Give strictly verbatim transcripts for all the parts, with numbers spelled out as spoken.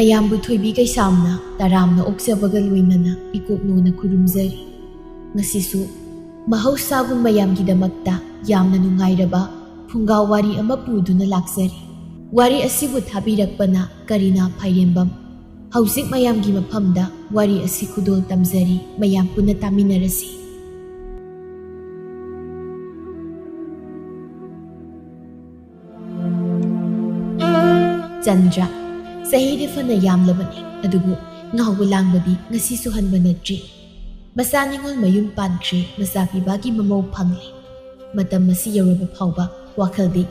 ꯃꯌꯥꯝꯕꯨ ꯊꯣꯏꯕꯤ ꯀꯩꯁꯥꯝꯅ ꯇꯔꯥꯝꯅ ꯑꯣꯛꯆꯕꯒ ꯂꯣꯏꯅꯅ ꯏꯀꯣꯛꯅꯣꯅ ꯈꯨꯔꯨꯝꯖꯔꯤ꯫ ꯉꯁꯤꯁꯨ ꯃꯍꯧꯁꯥꯒꯨꯝ ꯃꯌꯥꯝꯒꯤꯗꯃꯛꯇ ꯌꯥꯝꯅ ꯅꯨꯡꯉꯥꯏꯔꯕ ꯐꯨꯡꯒꯥ ꯋꯥꯔꯤ ꯑꯃ ꯄꯨꯗꯨꯅ ꯂꯥꯛꯆꯔꯤ꯫ ꯋꯥꯔꯤ ꯑꯁꯤꯕꯨ ꯊꯥꯕꯤꯔꯛꯄꯅ ꯀꯔꯤꯅꯥ ꯐꯥꯏꯔꯦꯝꯕꯝ꯫ ꯍꯧꯖꯤꯛ ꯃꯌꯥꯝꯒꯤ ꯃꯐꯝꯗ ꯋꯥꯔꯤ ꯑꯁꯤ ꯈꯨꯗꯣꯜ ꯇꯝꯖꯔꯤ, ꯃꯌꯥꯝ ꯄꯨꯟꯅ ꯇꯥꯃꯤꯟꯅꯔꯁꯤ꯫ ꯆꯟꯗ꯭ꯔ꯫ ꯆꯍꯤꯗꯤ ꯐꯅ ꯌꯥꯝꯂꯕꯅꯤ, ꯑꯗꯨꯕꯨ ꯉꯥꯎꯕ ꯂꯥꯡꯕꯗꯤ ꯉꯁꯤꯁꯨ ꯍꯟꯕ ꯅꯠꯇ꯭ꯔꯤ꯫ ꯃꯆꯥ ꯅꯤꯉꯣꯜ ꯃꯌꯨꯝ ꯄꯥꯟꯈ꯭ꯔꯦ, ꯃꯆꯥ ꯄꯤꯕꯒꯤ ꯃꯃꯧ ꯐꯪꯂꯦ꯫ ꯃꯇꯝ ꯑꯁꯤ ꯌꯧꯔꯕ ꯐꯥꯎꯕ ꯋꯥꯈꯜꯗꯤ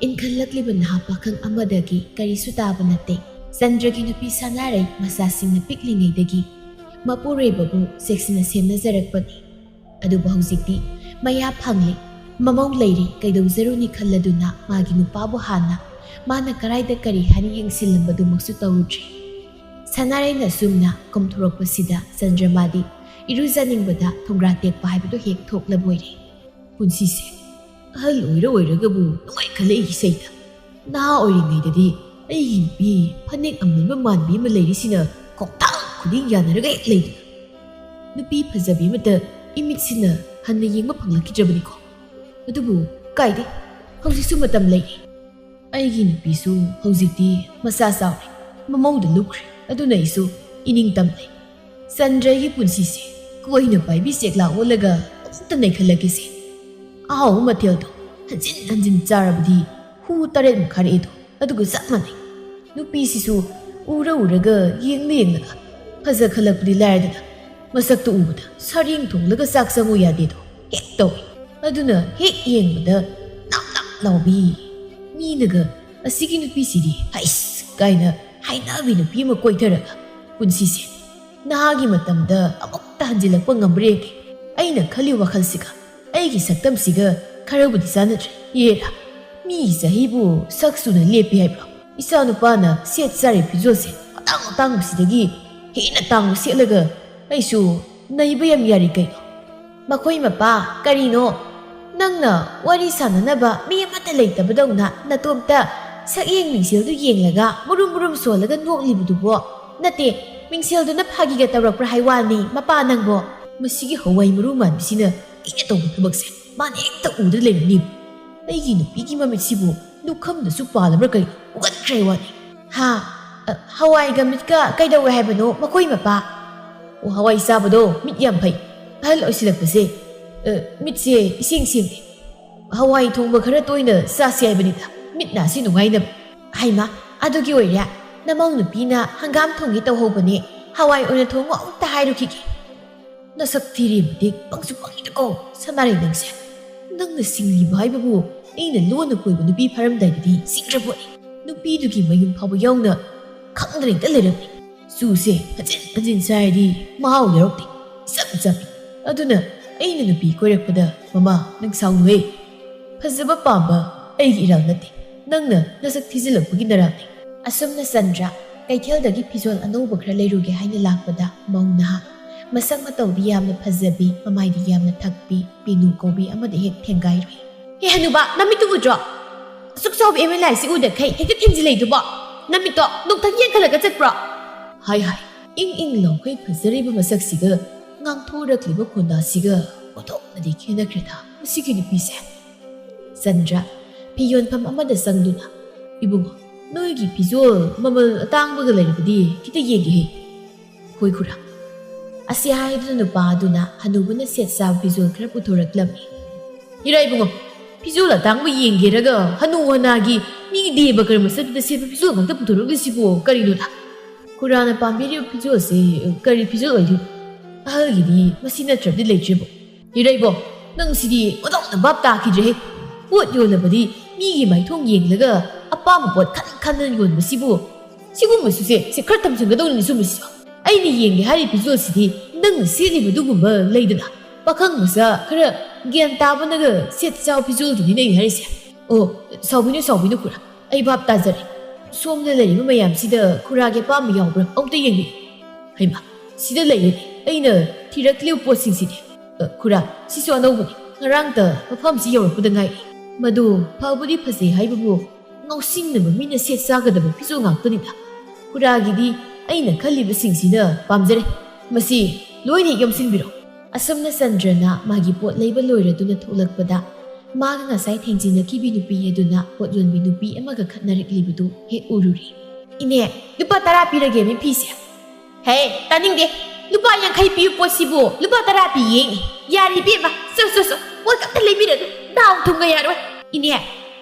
ꯏꯟꯈꯠꯂꯛꯂꯤꯕ ꯅꯍꯥ ꯄꯥꯈꯪ ꯑꯃꯗꯒꯤ ꯀꯔꯤꯁꯨ ꯇꯥꯕ ꯅꯠꯇꯦ꯫ ꯆꯟꯗ꯭ꯔꯒꯤ ꯅꯨꯄꯤ ꯁꯅꯥꯔꯩ ꯃꯆꯥꯁꯤꯡꯅ ꯄꯤꯛꯂꯤꯉꯩꯗꯒꯤ ꯃꯄꯨꯔꯣꯏꯕꯕꯨ ꯆꯦꯛꯁꯤꯟꯅ ꯁꯦꯝꯅꯖꯔꯛꯄꯅꯤ꯫ ꯑꯗꯨꯕꯨ ꯍꯧꯖꯤꯛꯇꯤ ꯃꯌꯥ ꯐꯪꯂꯦ, ꯃꯃꯧ ꯂꯩꯔꯦ, ꯀꯩꯗꯧꯖꯔꯨꯅꯤ ꯈꯜꯂꯗꯨꯅ ꯃꯥꯒꯤ ꯅꯨꯄꯥꯕꯨ ꯍꯥꯟꯅ ꯃꯥꯅ ꯀꯔꯥꯏꯗ ꯀꯔꯤ ꯍꯥꯏꯅ ꯌꯦꯡꯁꯤꯜꯂꯝꯕꯗꯨꯃꯛꯁꯨ ꯇꯧꯔꯨꯗ꯭ꯔꯦ꯫ ꯁꯅꯥꯔꯩꯅ ꯑꯁꯨꯝꯅ ꯀꯨꯝꯊꯣꯔꯛꯄꯁꯤꯗ ꯆꯟꯗ꯭ꯔꯃꯥꯗꯤ ꯏꯔꯨꯖꯅꯤꯡꯕꯗ ꯊꯣꯡꯒ꯭ꯔꯥ ꯇꯦꯛꯄ ꯍꯥꯏꯕꯗꯨ ꯍꯦꯛ ꯊꯣꯛꯂꯕꯣꯏꯔꯦ꯫ ꯄꯨꯟꯁꯤꯁꯦ ꯑꯍꯜ ꯑꯣꯏꯔ ꯑꯣꯏꯔꯒꯕꯨ ꯅꯨꯡꯉꯥꯏꯈꯠꯂꯛꯏ ꯏꯁꯩꯗ꯫ ꯅꯍꯥ ꯑꯣꯏꯔꯤꯉꯩꯗꯗꯤ ꯑꯩꯒꯤ ꯅꯨꯄꯤ ꯐꯅꯦꯛ ꯑꯃꯟꯕ ꯃꯥꯟꯕꯤ ꯑꯃ ꯂꯩꯔꯤꯁꯤꯅ ꯈꯣꯡꯊꯥꯡ ꯈꯨꯗꯤꯡ ꯌꯥꯅꯔꯒ ꯍꯦꯛ ꯂꯩꯗꯅ꯫ ꯅꯨꯄꯤ ꯐꯖꯕꯤ ꯑꯃꯠꯇ ꯏꯃꯤꯠꯁꯤꯅ ꯍꯟꯅ ꯌꯦꯡꯕ ꯐꯪꯂꯛꯈꯤꯗ꯭ꯔꯕꯅꯤꯀꯣ꯫ ꯑꯗꯨꯕꯨ ꯀꯥꯏꯗꯦ, ꯍꯧꯖꯤꯛꯁꯨ ꯃꯇꯝ ꯂꯩꯔꯤ꯫ ꯑꯩꯒꯤ ꯅꯨꯄꯤꯁꯨ ꯍꯧꯖꯤꯛꯇꯤ ꯃꯆꯥ ꯆꯥꯎꯔꯦ, ꯃꯃꯧꯗ ꯂꯨꯞꯈ꯭ꯔꯦ, ꯑꯗꯨꯅ ꯑꯩꯁꯨ ꯏꯅꯤꯡꯇꯝ ꯂꯩ꯫ ꯆꯟꯗ꯭ꯔꯒꯤ ꯄꯨꯟꯁꯤꯁꯦ ꯀꯣꯏꯅ ꯄꯥꯏꯕꯤ ꯆꯦꯛꯂꯥ ꯑꯣꯜꯂꯒ ꯑꯃꯨꯛꯇ ꯅꯩꯈꯠꯂꯛꯀꯦꯁꯦ꯫ ꯑꯍꯥꯎꯕ ꯃꯊꯦꯜꯗꯣ ꯍꯟꯖꯤꯟ ꯍꯟꯖꯤꯟ ꯆꯥꯔꯕꯗꯤ ꯍꯨ ꯇꯔꯦꯠꯃꯨꯛ ꯈꯥꯔꯛꯑꯦꯗꯣ, ꯑꯗꯨꯒ ꯆꯞ ꯃꯥꯟꯅꯩ꯫ ꯅꯨꯄꯤꯁꯤꯁꯨ ꯎꯔ ꯎꯔꯒ ꯌꯦꯡꯅ ꯌꯦꯡꯅꯒ ꯐꯖ ꯈꯜꯂꯛꯄꯗꯤ ꯂꯥꯏꯔꯗꯅ, ꯃꯁꯛꯇꯨ ꯎꯕꯗ ꯁꯥꯔꯦꯡ ꯊꯣꯡꯂꯒ ꯆꯥꯛ ꯆꯪꯉꯨ ꯌꯥꯗꯦꯗꯣ ꯍꯦꯛ ꯇꯧꯏ꯫ ꯑꯗꯨꯅ ꯍꯦꯛ ꯌꯦꯡꯕꯗ ꯅꯞ ꯅꯞ ꯂꯥꯎꯕꯤ꯫ ꯃꯤꯅꯒ "ꯑꯁꯤꯒꯤ ꯅꯨꯄꯤꯁꯤꯗꯤ ꯍꯩꯁ" ꯀꯥꯏꯅ ꯍꯥꯏꯅꯕꯤ ꯅꯨꯄꯤ ꯑꯃ ꯀꯣꯏꯊꯔꯒ ꯄꯨꯟꯁꯤꯁꯦ ꯅꯍꯥꯒꯤ ꯃꯇꯝꯗ ꯑꯃꯨꯛꯇ ꯍꯟꯖꯤꯜꯂꯛꯄ ꯉꯝꯕ꯭ꯔꯦꯒꯦ? ꯑꯩꯅ ꯈꯜꯂꯤ ꯋꯥꯈꯜꯁꯤꯒ ꯑꯩꯒꯤ ꯁꯛꯇꯝꯁꯤꯒ ꯈꯔꯕꯨꯗꯤ ꯆꯥꯟꯅꯗ꯭ꯔꯦ꯫ ꯌꯦꯔꯥ, ꯃꯤꯒꯤ ꯆꯍꯤꯕꯨ ꯁꯛ ꯆꯨꯅ ꯂꯦꯞꯄꯤ ꯍꯥꯏꯕ꯭ꯔꯣ? ꯏꯆꯥ ꯅꯨꯄꯥꯅ ꯁꯦꯠ ꯆꯥꯔꯤ ꯐꯤꯖꯣꯜꯁꯦ ꯑꯇꯥꯡ ꯑꯇꯥꯡꯕꯁꯤꯗꯒꯤ ꯍꯦꯟꯅ ꯇꯥꯡꯕ ꯁꯦꯠꯂꯒ ꯑꯩꯁꯨ ꯅꯩꯕ ꯌꯥꯝ ꯌꯥꯔꯤ ꯀꯩꯅꯣ꯫ ꯃꯈꯣꯏ ꯃꯄꯥ, ꯀꯔꯤꯅꯣ? ꯅꯪꯅ ꯋꯥꯔꯤ ꯁꯥꯟꯅꯅꯕ ꯃꯤ ꯑꯃꯠꯇ ꯂꯩꯇꯕꯗꯧꯅ ꯅꯇꯣꯝꯇ ꯁꯛꯌꯦꯡ ꯃꯤꯡꯁꯦꯜꯗꯨ ꯌꯦꯡꯂꯒ ꯃꯨꯔꯨꯝ ꯃꯨꯔꯨꯝ ꯁꯣꯜꯂꯒ ꯅꯣꯛꯂꯤꯕꯗꯨꯕꯣ? ꯅꯠꯇꯦ, ꯃꯤꯡꯁꯦꯜꯗꯨꯅ ꯐꯥꯒꯤꯒ ꯇꯧꯔꯛꯄ꯭ꯔꯥ ꯍꯥꯏ ꯋꯥꯅꯤ, ꯃꯄꯥ ꯅꯪꯕꯣ꯫ ꯃꯁꯤꯒꯤ ꯍꯋꯥꯏ ꯃꯔꯨ ꯃꯥꯟꯕꯤꯁꯤꯅ ꯑꯩꯅ ꯇꯧꯕ ꯊꯕꯛꯁꯦ ꯃꯥꯅ ꯍꯦꯛꯇ ꯎꯗ ꯂꯩꯔꯝꯅꯤ꯫ ꯑꯩꯒꯤ ꯅꯨꯄꯤꯒꯤ ꯃꯃꯤꯠꯁꯤꯕꯨ ꯂꯨꯈꯝꯗꯁꯨ ꯄꯥꯜꯂꯕ꯭ꯔꯥ ꯀꯔꯤ ꯎꯒꯟꯈ꯭ꯔꯦ ꯋꯥꯅꯤ꯫ ꯍꯥ? ꯑ, ꯍꯋꯥꯏꯒ ꯃꯤꯠꯀ ꯀꯩꯗꯧꯋꯦ ꯍꯥꯏꯕꯅꯣ ꯃꯈꯣꯏ ꯃꯄꯥ? ꯑꯣ, ꯍꯋꯥꯏ ꯆꯥꯕꯗꯣ ꯃꯤꯠ ꯌꯥꯝ ꯐꯩ꯫ ꯑꯍꯜ ꯑꯣꯏꯁꯤꯜꯂꯛꯄꯁꯦ, ꯑ, ꯃꯤꯠꯁꯦ ꯏꯁꯦꯡ ꯁꯦꯡꯗꯦ꯫ ꯍꯋꯥꯏ ꯊꯣꯡꯕ ꯈꯔ ꯇꯣꯏꯅ ꯆꯥꯁꯤ ꯍꯥꯏꯕꯅꯤꯗ, ꯃꯤꯠ ꯅꯥꯁꯤ ꯅꯨꯡꯉꯥꯏꯅꯕ꯫ ꯍꯩꯃꯥ, ꯑꯗꯨꯒꯤ ꯑꯣꯏꯔꯦ, ꯅꯃꯧ ꯅꯨꯄꯤꯅ ꯍꯪꯒꯥꯝ ꯊꯣꯡꯒꯦ ꯇꯧꯍꯧꯕꯅꯦ, ꯍꯋꯥꯏ ꯑꯣꯏꯅ ꯊꯣꯡꯉꯣ ꯑꯝꯇ ꯍꯥꯏꯔꯨꯈꯤꯒꯦ꯫ ꯅꯁꯛ ꯊꯤꯔꯦ ꯃꯇꯤꯛ, ꯄꯪꯁꯨ ꯄꯪꯉꯤꯗꯀꯣ, ꯁꯅꯥꯔꯩ ꯅꯪꯁꯦ꯫ ꯅꯪꯅ ꯁꯤꯡꯂꯤꯕ ꯍꯥꯏꯕꯕꯨ ꯑꯩꯅ ꯂꯣꯟꯅ ꯀꯣꯏꯕ ꯅꯨꯄꯤ ꯐꯥꯔꯝꯗꯥꯏꯗꯗꯤ ꯁꯤꯡꯈ꯭ꯔ ꯄꯣꯠꯅꯤ꯫ ꯅꯨꯄꯤꯗꯨꯒꯤ ꯃꯌꯨꯝ ꯐꯥꯎꯕ ꯌꯥꯎꯅ ꯈꯪꯗꯅ ꯍꯦꯛꯇ ꯂꯩꯔꯝꯃꯤ꯫ ꯆꯨꯁꯦ ꯍꯟꯖꯤꯟ ꯍꯟꯖꯤꯟ ꯆꯥꯏꯔꯗꯤ ꯃꯍꯥꯎ ꯌꯥꯎꯔꯛꯇꯦ, ꯏꯆꯝ ꯆꯝꯃꯤ꯫ ꯑꯗꯨꯅ ꯑꯩꯅ ꯅꯨꯄꯤ ꯀꯣꯏꯔꯛꯄꯗ, ꯃꯃꯥ, ꯅꯪ ꯁꯥꯎꯅꯨꯍꯦ꯫ ꯐꯖꯕ ꯄꯥꯝꯕ ꯑꯩꯒꯤ ꯏꯔꯥꯜ ꯅꯠꯇꯦ꯫ ꯅꯪꯅ ꯅꯁꯛ ꯊꯤꯖꯤꯜꯂꯛꯄꯒꯤ ꯅꯔꯥꯜꯅꯤ꯫ ꯑꯁꯨꯝꯅ ꯆꯟꯗ꯭ꯔ ꯀꯩꯊꯦꯜꯗꯒꯤ ꯐꯤꯖꯣꯜ ꯑꯅꯧꯕ ꯈꯔ ꯂꯩꯔꯨꯒꯦ ꯍꯥꯏꯅ ꯂꯥꯛꯄꯗ ꯃꯧ ꯅꯍꯥ, ꯃꯁꯛ ꯃꯇꯧꯗꯤ ꯌꯥꯝꯅ ꯐꯖꯕꯤ, ꯃꯃꯥꯏꯗꯤ ꯌꯥꯝꯅ ꯊꯛꯄꯤ, ꯄꯤꯅꯨ ꯀꯧꯕꯤ ꯑꯃꯗ ꯍꯦꯛ ꯊꯦꯡꯒꯥꯏꯔꯨꯏ꯫ "ꯍꯦ ꯍꯅꯨꯕ, ꯅꯃꯤꯠꯇꯨ ꯎꯗ꯭ꯔꯣ? ꯑꯁꯨꯛ ꯆꯥꯎꯕ ꯑꯦꯝ ꯑꯦꯜ ꯑꯥꯏꯁꯤ ꯎꯗꯈꯩ ꯍꯦꯛꯇ ꯊꯤꯟꯖꯤꯜꯂꯛꯏꯗꯨꯕꯣ? ꯅꯃꯤꯠꯇꯣ ꯅꯣꯡꯇꯪ ꯌꯦꯡꯈꯠꯂꯒ ꯆꯠꯄ꯭ꯔꯣ?" ꯍꯥꯏ ꯍꯥꯏ, ꯏꯪ ꯏꯪ ꯂꯥꯎꯈꯩ ꯐꯖꯔꯤꯕ ꯃꯁꯛꯁꯤꯒ ꯉꯥꯡꯊꯣꯔꯛꯂꯤꯕ ꯈꯣꯟꯗꯥꯁꯤꯒ ꯑꯣꯟꯊꯣꯛꯅꯗꯤ ꯈꯦꯠꯅꯈ꯭ꯔꯦꯗ ꯃꯁꯤꯒꯤ ꯅꯨꯄꯤꯁꯦ꯫ ꯆꯟꯗ꯭ꯔ ꯐꯤ ꯌꯣꯟꯐꯝ ꯑꯃꯗ ꯆꯪꯗꯨꯅ, "ꯏꯕꯨꯡꯉꯣ, ꯅꯣꯏꯒꯤ ꯐꯤꯖꯣꯜ ꯃꯃꯜ ꯑꯇꯥꯡꯕꯒ ꯂꯩꯔꯕꯗꯤ ꯈꯤꯇ ꯌꯦꯡꯒꯦꯍꯦ꯫" "ꯍꯣꯏ ꯈꯨꯔꯥ꯫" ꯑꯁꯤ ꯍꯥꯏꯗꯨꯅ ꯅꯨꯄꯥ ꯑꯗꯨꯅ ꯍꯅꯨꯕꯅ ꯁꯦꯠ ꯆꯥꯕ ꯐꯤꯖꯣꯜ ꯈꯔ ꯄꯨꯊꯣꯔꯛꯂꯝꯃꯤ꯫ "ꯏꯔꯥ ꯏꯕꯨꯡꯉꯣ, ꯐꯤꯖꯣꯜ ꯑꯇꯥꯡꯕ ꯌꯦꯡꯒꯦꯔꯒ ꯍꯅꯨ ꯍꯅꯥꯒꯤ ꯃꯤ ꯗꯦꯕ ꯀꯔꯃ ꯆꯠꯄꯗ ꯁꯦꯠꯄ ꯐꯤꯖꯣꯜ ꯉꯥꯛꯇ ꯄꯨꯊꯣꯔꯛꯂꯤꯁꯤꯕꯨ ꯀꯔꯤꯅꯣꯗ?" ꯈꯨꯔꯥꯅ ꯄꯥꯝꯕꯤꯔꯤꯕ ꯐꯤꯖꯣꯜꯁꯤ ꯀꯔꯤ ꯐꯤꯖꯣꯜ ꯑꯣꯏꯗꯣꯏꯅꯣ? ꯑꯍꯜꯒꯤꯗꯤ ꯃꯁꯤ ꯅꯠꯇ꯭ꯔꯕꯗꯤ ꯂꯩꯇ꯭ꯔꯦꯕꯣ꯫ "ꯏꯔꯩꯕꯣ, ꯅꯪ ꯁꯤꯗꯤ ꯑꯣꯟꯊꯣꯛꯅ ꯚꯥꯞ ꯇꯥꯈꯤꯗ꯭ꯔꯦꯍꯦ꯫ ꯄꯣꯠ ꯌꯣꯜꯂꯕꯗꯤ ꯃꯤꯒꯤ ꯃꯥꯏꯊꯣꯡ ꯌꯦꯡꯂꯒ ꯑꯄꯥꯝꯕ ꯄꯣꯠ ꯈꯟ ꯈꯟꯗꯅ ꯌꯣꯟꯕꯁꯤꯕꯨ, ꯁꯤꯒꯨꯝꯕꯁꯨ ꯁꯦ, ꯁꯦ ꯈꯔ ꯇꯝꯁꯤꯟꯒꯗꯧꯅꯤ ꯁꯨꯝꯕꯁꯤꯁꯨ꯫ ꯑꯩꯅ ꯌꯦꯡꯒꯦ ꯍꯥꯏꯔꯤꯕ ꯐꯤꯖꯣꯜꯁꯤꯗꯤ ꯅꯪꯅ ꯁꯦꯠꯂꯤꯕꯗꯨꯒꯨꯝꯕ ꯂꯩꯗꯅ, ꯄꯥꯈꯪ ꯃꯆꯥ ꯈꯔ ꯒ꯭ꯌꯥꯟ ꯇꯥꯕꯅꯒ ꯁꯦꯠ ꯆꯥꯕ ꯐꯤꯖꯣꯜꯗꯨꯅꯤꯅꯦ ꯑꯩꯅ ꯍꯥꯏꯔꯤꯁꯦ꯫" "ꯑꯣ, ꯁꯥꯎꯕꯤꯅꯨ, ꯁꯥꯎꯕꯤꯅꯨ ꯈꯨꯔꯥ, ꯑꯩ ꯚꯥꯞ ꯇꯥꯖꯔꯦ꯫ ꯁꯣꯝꯗ ꯂꯩꯔꯤꯕ ꯃꯌꯥꯝꯁꯤꯗ ꯈꯨꯔꯥꯒꯤ ꯑꯄꯥꯝꯕ ꯌꯥꯎꯕ꯭ꯔꯥ ꯑꯃꯨꯛꯇ ꯌꯦꯡꯕꯤꯌꯨ꯫" "ꯍꯩꯃꯥ, ꯁꯤꯗ ꯂꯩꯔꯦꯅꯦ ꯑꯩꯅ ꯊꯤꯔꯛꯂꯤꯕ ꯄꯣꯠꯁꯤꯡꯁꯤꯗꯤ꯫ ꯑ, ꯈꯨꯔꯥ, ꯁꯤꯁꯨ ꯑꯅꯧꯕꯅꯤ, ꯉꯔꯥꯡꯇ ꯃꯐꯝꯁꯤ ꯌꯧꯔꯛꯄꯗ ꯉꯥꯏꯔꯤ꯫ ꯃꯗꯨ ꯐꯕꯨꯗꯤ ꯐꯖꯩ ꯍꯥꯏꯕꯕꯨ ꯉꯥꯎꯁꯤꯟꯅꯕ ꯃꯤꯅ ꯁꯦꯠ ꯆꯥꯒꯗꯕ ꯐꯤꯖꯣꯜ ꯉꯥꯛꯇꯅꯤꯗ꯫ ꯈꯨꯔꯥꯒꯤꯗꯤ ꯑꯩꯅ ꯈꯜꯂꯤꯕꯁꯤꯡꯁꯤꯅ ꯄꯥꯝꯖꯔꯦ꯫ ꯃꯁꯤ ꯂꯣꯏꯅ ꯍꯦꯛ ꯌꯣꯝꯁꯤꯟꯕꯤꯔꯣ꯫" ꯑꯁꯨꯝꯅ ꯆꯟꯗ꯭ꯔꯅ ꯃꯥꯒꯤ ꯄꯣꯠ ꯂꯩꯕ ꯂꯣꯏꯔꯗꯨꯅ ꯊꯣꯛꯂꯛꯄꯗ, ꯃꯥꯒ ꯉꯁꯥꯏ ꯊꯦꯡꯖꯤꯟꯅꯈꯤꯕꯤ ꯅꯨꯄꯤ ꯑꯗꯨꯅ ꯄꯣꯠ ꯌꯣꯟꯕꯤ ꯅꯨꯄꯤ ꯑꯃꯒ ꯈꯠꯅꯔꯛꯂꯤꯕꯗꯨ ꯍꯦꯛ ꯎꯔꯨꯔꯦ꯫ "ꯏꯅꯦ, ꯂꯨꯄꯥ ꯇꯔꯥ ꯄꯤꯔꯒꯦ ꯃꯤ ꯐꯤꯁꯦ꯫" "ꯍꯦ, ꯇꯥꯅꯤꯡꯗꯦ꯫ ꯂꯨꯄꯥ ꯌꯥꯡꯈꯩ ꯄꯤꯌꯨ ꯄꯣꯠꯁꯤꯕꯨ ꯂꯨꯄꯥ ꯇꯔꯥ ꯄꯤ ꯌꯦꯡꯉꯤ꯫ ꯌꯥꯔꯦ ꯏꯕꯦꯝꯃ, ꯆꯣ, ꯆꯣ, ꯆꯣ, ꯄꯣꯠ ꯑꯝꯇ ꯂꯩꯕꯤꯔꯅꯨ꯫ ꯗꯥꯎ ꯊꯨꯝꯒ ꯌꯥꯔꯣꯏ꯫" "ꯏꯅꯦ,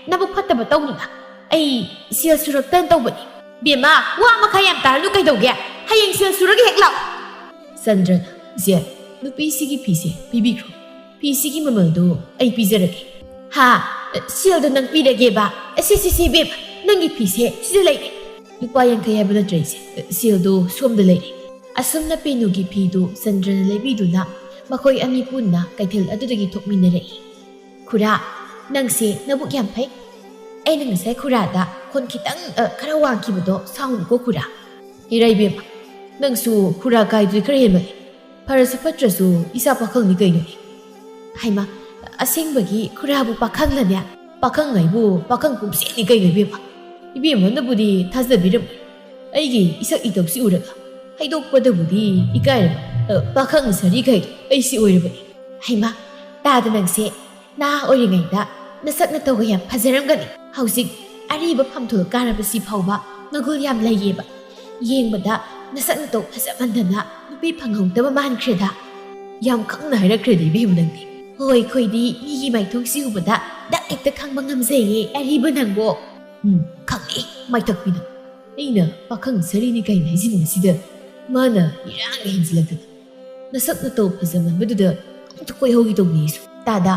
ꯅꯕꯨꯛ ꯐꯠꯇꯕ ꯇꯧꯅꯨꯗ꯫ ꯑꯩ ꯁꯦꯜ ꯁꯨꯔꯛꯇꯅ ꯇꯧꯕꯅꯤ꯫" "ꯕꯦꯝꯃ, ꯋꯥ ꯃꯈꯥ ꯌꯥꯝ ꯇꯥꯔꯅꯨ ꯀꯩꯗꯧꯒꯦ? ꯍꯌꯦꯡ ꯁꯦꯜ ꯁꯨꯔꯒ ꯍꯦꯛ ꯂꯥꯛꯑꯣ꯫" ꯆꯟꯗ꯭ꯔꯅ, "ꯏꯆꯦ, ꯅꯨꯄꯤꯁꯤꯒꯤ ꯐꯤꯁꯦ ꯄꯤꯕꯤꯈ꯭ꯔꯣ꯫ ꯐꯤꯁꯤꯒꯤ ꯃꯃꯜꯗꯨ ꯑꯩ ꯄꯤꯖꯔꯒꯦ꯫" "ꯍꯥ? ꯁꯦꯜꯗꯣ ꯅꯪ ꯄꯤꯔꯒꯦꯕ? ꯁꯦ, ꯁꯦ, ꯁꯦ, ꯏꯕꯦꯝꯃ, ꯅꯪꯒꯤ ꯐꯤꯁꯦ ꯁꯤꯗ ꯂꯩꯔꯦ꯫" "ꯂꯨꯄꯥ ꯌꯥꯡꯈꯩ ꯍꯥꯏꯕ ꯅꯠꯇ꯭ꯔ ꯏꯆꯦ? ꯁꯦꯜꯗꯣ ꯁꯣꯝꯗ ꯂꯩꯔꯦ꯫" ꯑꯁꯨꯝꯅ ꯄꯦꯅꯨꯒꯤ ꯐꯤꯗꯨ ꯆꯟꯗ꯭ꯔꯅ ꯂꯩꯕꯤꯗꯨꯅ ꯃꯈꯣꯏ ꯑꯅꯤ ꯄꯨꯟꯅ ꯀꯩꯊꯦꯜ ꯑꯗꯨꯗꯒꯤ ꯊꯣꯛꯃꯤꯟꯅꯔꯛꯏ꯫ "ꯈꯨꯔꯥ, ꯅꯪꯁꯦ ꯅꯕꯨꯛ ꯌꯥꯝ ꯐꯩ꯫ ꯑꯩꯅ ꯉꯁꯥꯏ ꯈꯨꯔꯥꯗ ꯈꯣꯟ ꯈꯤꯇꯪ, ꯑ, ꯈꯔ ꯋꯥꯡꯈꯤꯕꯗꯣ ꯁꯥꯎꯅꯨꯀꯣ ꯈꯨꯔꯥ꯫" "ꯏꯔꯥ ꯏꯕꯦꯝꯃ, ꯅꯪꯁꯨ ꯈꯨꯔꯥ ꯀꯥꯏꯗꯨꯗꯤ ꯈꯔ ꯍꯦꯟꯃꯜꯂꯦ꯫ ꯐꯔꯁꯨ ꯐꯠꯇ꯭ꯔꯁꯨ ꯏꯆꯥ ꯄꯥꯈꯪꯅꯤ ꯀꯩꯅꯣꯅꯦ꯫" "ꯍꯩꯃꯥ, ꯑꯁꯦꯡꯕꯒꯤ ꯈꯨꯔꯥꯕꯨ ꯄꯥꯈꯪꯂꯅꯦ? ꯄꯥꯈꯪ ꯍꯥꯏꯕꯨ ꯄꯥꯈꯪ ꯄꯨꯝꯁꯦꯡꯅꯤ ꯀꯩꯅꯣ ꯏꯕꯦꯝꯃ꯫ ꯏꯕꯦꯝꯃꯅꯕꯨꯗꯤ ꯊꯥꯖꯕꯤꯔꯝꯃꯣꯏ꯫ ꯑꯩꯒꯤ ꯏꯁꯛ ꯏꯇꯧꯁꯤ ꯎꯔꯒ ꯍꯥꯏꯗꯣꯛꯄꯗꯕꯨꯗꯤ ꯏꯀꯥꯏꯔꯕ, ꯑ, ꯄꯥꯈꯪ ꯁꯥꯔꯤꯈꯩ ꯑꯩꯁꯤ ꯑꯣꯏꯔꯕꯅꯤ꯫" "ꯍꯩꯃꯥ, ꯇꯥꯗ ꯅꯪꯁꯦ ꯅꯍꯥ ꯑꯣꯏꯔꯤꯉꯩꯗ ꯅꯁꯛ ꯅꯇꯧꯒ ꯌꯥꯝ ꯐꯖꯔꯝꯒꯅꯤ꯫ ꯍꯧꯖꯤꯛ ꯑꯔꯤꯕ ꯐꯝꯊꯣꯜ ꯀꯥꯔꯕꯁꯤ ꯐꯥꯎꯕ ꯃꯒꯨꯜ ꯌꯥꯝ ꯂꯩꯌꯦꯕ꯫ ꯌꯦꯡꯕꯗ ꯅꯁꯛ ꯅꯇꯧ ꯐꯖꯃꯟꯗꯅ ꯅꯨꯄꯤ ꯐꯪꯍꯧꯗꯕ ꯃꯥꯟꯈ꯭ꯔꯦꯗ꯫" "ꯌꯥꯝ ꯈꯪꯅ ꯍꯥꯏꯔꯛꯈ꯭ꯔꯦꯗ ꯏꯕꯦꯝꯃ ꯅꯪꯗꯤ꯫" "ꯍꯣꯏ, ꯑꯩꯈꯣꯏꯗꯤ ꯃꯤꯒꯤ ꯃꯥꯏꯊꯣꯡꯁꯤ ꯎꯕꯗ ꯗꯛ ꯍꯦꯛꯇ ꯈꯪꯕ ꯉꯝꯖꯩꯌꯦ ꯑꯔꯤꯕ ꯅꯪꯕꯣ꯫" "ꯎꯝ, ꯈꯪꯉꯦ ꯃꯥꯏꯊꯛꯄꯤꯅ꯫ ꯑꯩꯅ ꯄꯥꯈꯪ ꯁꯥꯔꯤꯅꯤ ꯀꯥꯏꯅ ꯍꯥꯏꯖꯤꯟꯕꯁꯤꯗ ꯃꯥꯅ ꯏꯔꯥꯡ ꯍꯦꯟꯖꯤꯜꯂꯛꯇꯅ ꯅꯁꯛ ꯅꯇꯧ ꯐꯖꯃꯟꯕꯗꯨꯗ ꯑꯝꯇ ꯀꯣꯏꯍꯧꯒꯦ ꯇꯧꯕꯅꯤ ꯑꯩꯁꯨ꯫" "ꯇꯥꯗ,